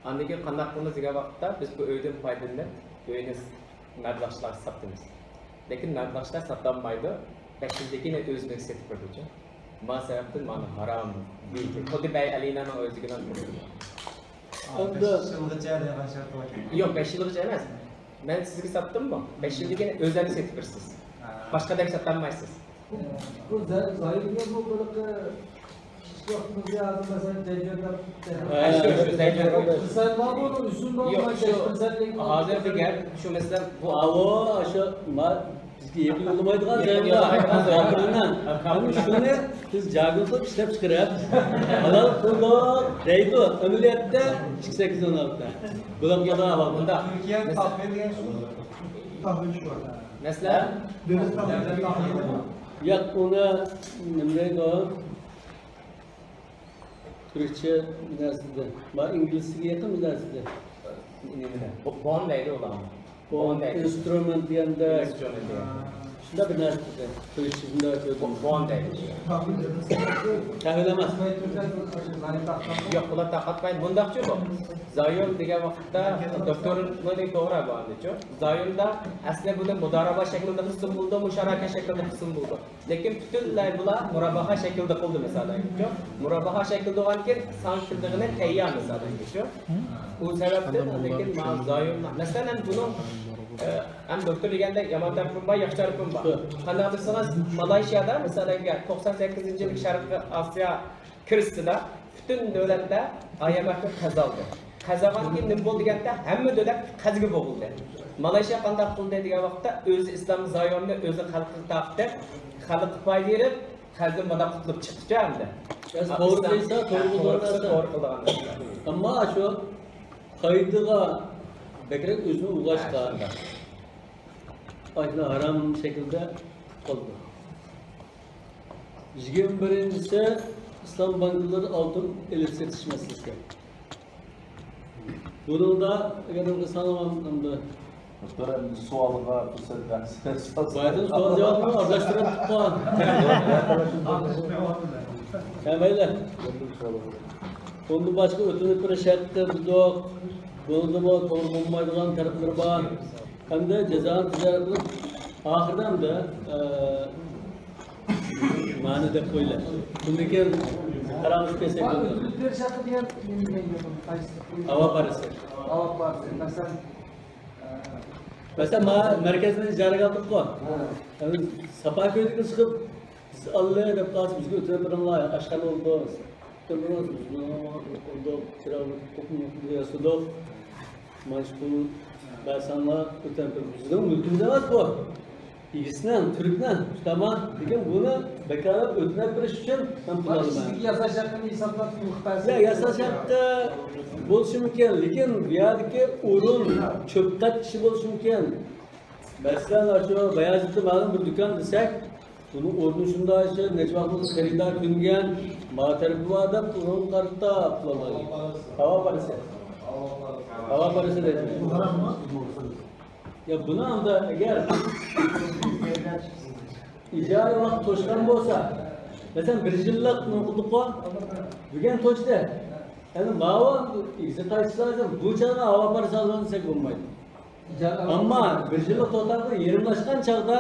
ئاندىن كېيىن قانداق قىلىمىز دېگەن ۋاقىتتا، بىز بۇ ئۆيدىن پايدىلىنىپ، ئۆينى مەبلەغچىلارغا ساتىمىز. لېكىن مەبلەغچىلار ساتالمايدۇ، بەش يىلدىن كېيىن ئۆزىمىزگە سېتىپ بېرىدۇچۇ. ما سەۋەبتىن مانا ھارام، خۇددى بەي ئەلىنانىڭ ئۆزىگىلا. ئەمدى بەش يىلغىچە دېگەن شەرت بار ئىكەن. يوق، بەش يىلغىچە ئەمەس. مەن سىزگە ساتتىممۇ؟ بەش يىلدىن كېيىن ئۆزۈڭلار سېتىپ بېرىسىز. ھە. باشقا ئادەمگە ساتالمايسىز. بۇ زە-، زايومنى بۇ بىر ئىش ۋاقتىمىزدا ھازىر مەسىلەن، زەنجىر دەپ، ھە، شۇ، شۇ زەنجىر. پىرسەنت بارمۇ، ئۇنىڭ ئۈستىدىن بارمۇ، يوق، شۇ بەش پىرسەنتلىك ھازىرقى گەپ شۇ، مەسىلەن، بۇ ئاۋۇ، شۇ ما-، بىزگە يېقىن يوللىمايدىغان يېقىن زەنجىر. يوللىمايدىغان زەنجىر. ئەمدى شۇنى بىز جاگىر قىلىپ ئىشلەپ چىقىرىپ، ھالال قىلدۇق دەيدۇ. ئەمەلىيەتتە ئىككى سەككىز ئون ئالتە. بۇلارغا ئاۋۇ. مۇنداق. تۈركىيە تاھۋىل دېگەن شۇ. تاھۋىل شۇ. مەسىلەن؟ دۆلەت تاھۋىلى. ياق، ئۇنى نېمە دەيدۇ؟ تۈركچە بىر نەرسىدە. ما ئىنگلىزچىگە يېقىن بىر نەرسىدە. نېمىدە؟ بو-، بون دەيدۇ ئۇلار. بون بون دەيدۇ. ئىنسترۇمېنت دېگەندە. ئىنسترۇمېنت دېگەن. بىر نەرسە دېدى. شۇ ئىچىدە كۆردۈم. بۇ، بۇ ئانداق. تەھۋىل ئەمەس. ياق، بۇلار تارقاتمايدۇ. مۇنداقچۇ بۇ. زايون دېگەن ۋاقىتتا دوكتورنىڭ توغرا بۇ ئاندىچۇ. زايوندا ئەسلى بۇنى مۇدارىبە شەكلىدە قىلسىمۇ بولىدۇ، مۇشارەكە شەكلىدە قىلسىمۇ بولىدۇ. لېكىن پۈتۈنلەي بۇلار مۇراباھا شەكلىدە قىلدى، مىسالەن. مۇراباھا شەكلىدە بولغاندىكىن ساڭا كېلىدىغىنى تەييار، مىسالەن. ئۇ سەۋەبتىن، لېكىن مانا زايونلار، مەسىلەن، بۇنىڭ، ئە، ھەم دوكتور دېگەندەك يامان تەرىپىم بار، ياخشى تەرىپىم بار. قانداق دېسىڭىز، مالايشىيادا، مىسالەن، توقسان سەككىزىنچى يىلى شەرقىي ئاسىيا كىرىزىسىدا پۈتۈن دۆلەتلەر ئاي ئېم ئېف قەرز ئالدى. قەرز ئالغاندىن كېيىن نېمە بولدى دېگەندە، ھەممە دۆلەت قەرزگە بوغۇلدى. مالايشىيا قانداق قىلدى دېگەن ۋاقىتتا، ئۆزى ئىسلام زايوننى ئۆزى خەلقىگە تارقىتىپ، خەلققە پايدا بېرىپ، قەرزدىن مانا قۇتۇلۇپ چىقتىچۇ ئەمدى. بەس، توغرا دېسە، توغرا قىلىدىغان نەرسە. ئەمما شۇ پايدىغا بەكرەك ئۆزىنى ئۇلغاشقان. ئاشۇنداق ھارام شەكىلدە قىلدى. يىگىرمە بىرىنچىسى، ئىسلام بانكىلىرى ئالتۇن ئېلىپ سېتىش مەسىلىسى. بۇنىڭدا ئەگەر ساغلام ئەمدى دوكتور، ئەمدى سوئالغا پۇرسەت بەرسىڭىز. بايىقى سوئال جاۋابىنى ئارىلاشتۇرۇپ تۇتقان. مەيلى. ئۇندىن باشقا ئۆتۈنۈپ بېرىش شەرتى تۈزدۇق. بۇنىڭدىمۇ توغرا بولمايدىغان تەرەپلىرى بار. ھەمدە جازانى تىجارەت قىلىپ، ئاخىرىدا ھەمدە، ئە، مەنە دەپ قويىلى. بۇندىن كېيىن قاراڭلىشىپ كەلسەك بولىدۇ. ئۆتۈنۈپ بېرىش ھەققى دېگەن نېمە دېگەن گەپ؟ قايسى؟ ھاۋا پارىسى. ھاۋا پارىسى. مەسىلەن، ئە، مەسىلەن، ما-، مەركەزنى ئىجارىگە ئالدۇققۇ. ھە. ساپا كۆيدىكى چىقىپ، بىز ئاللى دەپ قالسا، بىزگە ئۆتۈنۈپ بېرىڭلار، ئاشخانا بولدى. ئۆتۈنۈپ بېرىڭلار، بىز بۇنىڭغا ئالدۇق، كىرا قوپمۇ ياسىدۇق. مانا شۇ پۇل بەرسەڭلار، ئۆتۈنۈپ بېرىڭ. بىزنىڭ مۈلكىمىز ئەمەس بۇ. ئىگىسىنىڭ، تۈركنىڭ، تامام. لېكىن بۇنى بەكارلاپ ئۆتۈنۈپ بېرىش ئۈچۈن مەن پۇل ئالىمەن. ياساش ھەققىنى ھېسابلاپ تۇرۇپ بەرسەڭ. يا، ياساش ھەققى بولۇشى مۇمكىن، لېكىن بۇ يەردىكى ئورۇن چۆپ قات كىشى بولۇشى مۇمكىن. مەسىلەن، شۇ بايازىتتا مەلۇم بىر دۇكان دېسەك، بۇنىڭ ئورنى شۇنداق، شۇ نەچچە ۋاقىت خېرىدار كۆنگەن، ما تەرىپى بار دەپ، ئۇنىڭغا قارىتا پۇل ئالغان. ھاۋا پارىسى. ھاۋا پارىسى دەيدۇ. بۇ ھاراممۇ؟ يا، بۇنى ئەمدى ئەگەر ئىجارە ۋاقىت توشقان بولسا، مەسىلەن، بىر يىللىق نېمە قىلدۇققۇ؟ بۈگۈن توشتى. يەنى ماۋۇ ئىگىسى قايتىشى لازىم. بۇ چاغدا ھاۋا پارىسى ئالغان دېسەك بولمايدۇ. ئەمما بىر يىللىق توختامغا يېرىملاشقان چاغدا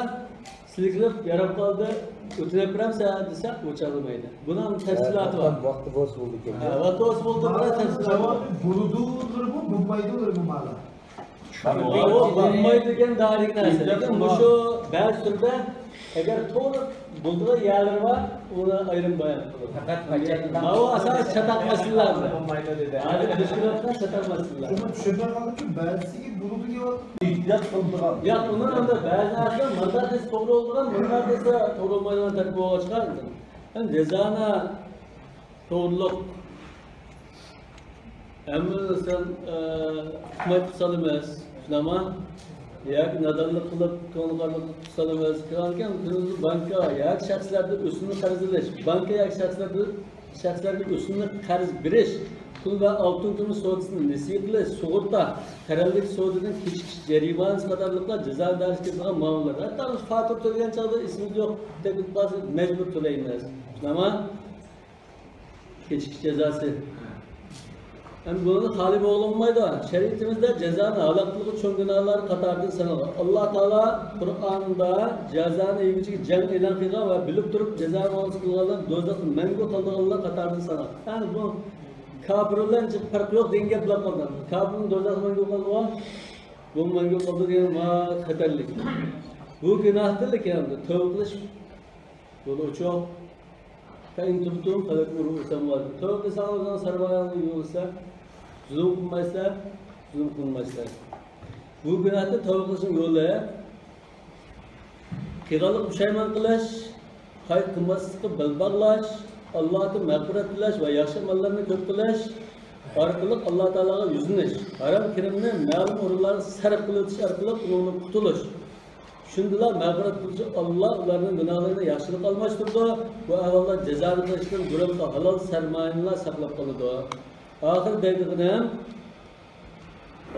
سىلكىلىپ ياراپ قالدى، ئۆتۈنۈپ بېرەمسەن دېسە، ئۇ چاغلىمايدۇ. بۇنىڭ تەپسىلاتى بار. ۋاقتى بولسا بولىدىكەن. ھە، ۋاقتى بولسا بولىدۇ، بۇنىڭ تەپسىلاتى بار. بولىدۇ، بولمايدۇ، بولمايدۇ. بۇ بولمايدۇ دېگەن دائىرىگە نەرسە. لېكىن مۇشۇ بەزى تۈردە ئەگەر توغرا بولىدىغان يەرلىرى بار، ئۇنى ئايرىم بايان قىلىدۇ. پەقەت ماۋۇ ئاساسىي چاتاق مەسىلىلەر. بولمايدۇ دېدى. ھازىر بىز كۆرۈۋاتقان چاتاق مەسىلىلەر. شۇنى چۈشەنمەي قالدىمكى، بەزىسىگە بولىدۇ دەپ. ئېھتىيات قىلىدىغان. ياق، ئۇنىڭ ئەمدى بەزى نەرسىلەر مۇنداق دېسە توغرا بولىدىغان، مۇنداق دېسە توغرا بولمايدىغان تەرىپى بولغاچقا، ئەمدى جازانى توغرىلىق ھەممىنى سەن، ئە، ئۇقماي قىلسالا ئەمەس، شۇنداقمۇ؟ ياكى نادانلىق قىلىپ، كۆڭلى قارىلىق قىلسالا ئەمەس. كېلىدىكەن كۈنىمىزدە بانكا ياكى شەخسلەردىن ئۆسۈملۈك قەرز ئېلىش، بانكا ياكى شەخسلەردىن، شەخسلەرگە ئۆسۈملۈك قەرز بېرىش، پۇل ۋە ئالتۇن كۈمۈش سودىسىنى نېسىۋە قىلىش، سۇغۇرتا، قەرەللىك سودىدىن كېچىكىش جەرىمانىسى قاتارلىقلار جازا دائىرىسىگە كىرىدىغان مۇئامىلىلەر. ھەتتا فاتۇرا تۆلىگەن چاغدا ئېسىمىزدە يوق، تەكلىپ قىلسا مەجبۇر تۆلەيمىز. شۇنداقمۇ؟ كېچىكىش جازاسى. ئەمدى بۇنىڭدا خالىي بولغىلى بولمايدۇ. شەرىئىتىمىزدە جازانى ھالاك قىلغۇچى چوڭ گۇناھلار قاتارىدىن سانالغان. ئاللا تائالا قۇرئاندا جازانى يېگۈچىگە جەڭ ئېلان قىلغان ۋە بىلىپ تۇرۇپ جازا مۇئامىلىسى قىلغانلار دوزاختا مەڭگۈ قالىدىغانلار قاتارىدىن سانالغان. يەنى بۇ كاپىر بىلەن جىق پەرق يوق دېگەن گەپ بولۇپ قالدى. كاپىرنى دوزاختا مەڭگۈ قالىدىغان، بۇ مەڭگۈ قالىدۇ دېگەن ما خەتەرلىك. بۇ گۇناھتىن لېكىن تەۋبە قىلىش يولى ئوچۇق. فَإِنْ تُبْتُمْ فَلَكُمْ رُءُوسُ أَمْوَالِكُمْ. تەۋبە قىلساڭلار سەرمايەڭلارنى يۇيۇۋالسا، زۇلۇم قىلمايسىلەر، زۇلۇم قىلمايسىلەر. بۇ گۇناھتىن تەۋبە قىلىشنىڭ يولى، قىلغانلىققا پۇشايمان قىلىش، قايتا قىلماسلىققا بەل باغلاش، ئاللادىن مەغپىرەت تىلەش ۋە ياخشى ئەمەللەرنى كۆپ قىلىش ئارقىلىق ئاللا تائالاغا يۈزلىنىش، ھارام كىرىمنى مەلۇم ئورۇنلارغا سەرپ قىلىۋېتىش ئارقىلىق ئۇنىڭدىن قۇتۇلۇش. شۇندىلا مەغپىرەت قىلغۇچى ئاللا ئۇلارنىڭ گۇناھلىرىنى ياخشىلىققا ئالماشتۇرىدۇ. بۇ ئەھۋالدا جازانى قىلىشتىن بۇرۇنقى ھالال سەرمايىنىلا ساقلاپ قالىدۇ. ئاخىرى دەيدىغىنىم،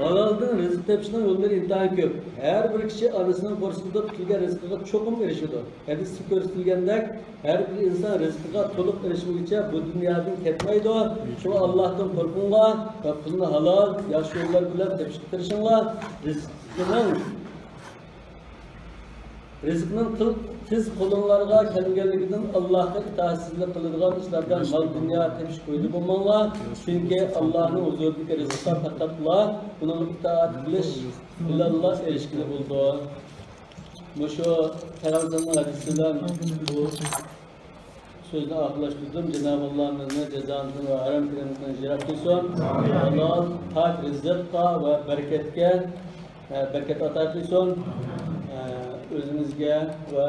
ھالالدىن رىزىق تېپىشنىڭ يوللىرى ئىنتايىن كۆپ. ھەر بىر كىشى ئانىسىنىڭ قورسىقىدا پۈتۈلگەن رىزقىغا چوقۇم ئېرىشىدۇ. ھەدىستە كۆرسىتىلگەندەك، ھەر بىر ئىنسان رىزقىغا تولۇق ئېرىشمىگۈچە بۇ دۇنيادىن كەتمەيدۇ. شۇڭا ئاللاھتىن قورقۇڭلار ۋە پۇلنى ھالال، ياخشى يوللار بىلەن تېپىشقا تىرىشىڭلار. رىزقىنىڭ رىزقنىڭ تىل-، تېز قولۇڭلارغا كەلگەنلىكىدىن ئاللاھقا ئىتائەتسىزلىك قىلىدىغان ئىشلاردىن مال-دۇنيا تېپىش كويىدا بولماڭلار، چۈنكى ئاللاھنىڭ ھۇزۇرىدىكى رىزىققا پەقەتلا ئۇنىڭغا ئىتائەت قىلىش بىلەنلا ئېرىشكىلى بولىدۇ. مۇشۇ پەيغەمبەرنىڭ ھەدىسى بىلەن بۇ سۆزنى ئاخىرلاشتۇردۇم. جانابى ئاللا بىزنى جازانىڭدىن ۋە ھارام كېرەمىڭدىن يىراق قىلسۇن. ھالال، پاك رىزىققا ۋە بەرىكەتكە، ئە، بەرىكەت ئاتا قىلسۇن. ئە، ئۆزىمىزگە ۋە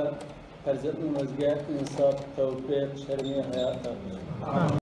پەرزەنتلىرىمىزگە ئىنساپ، تەۋپىق، شەرمى ھايا ئاتا قىلسۇن.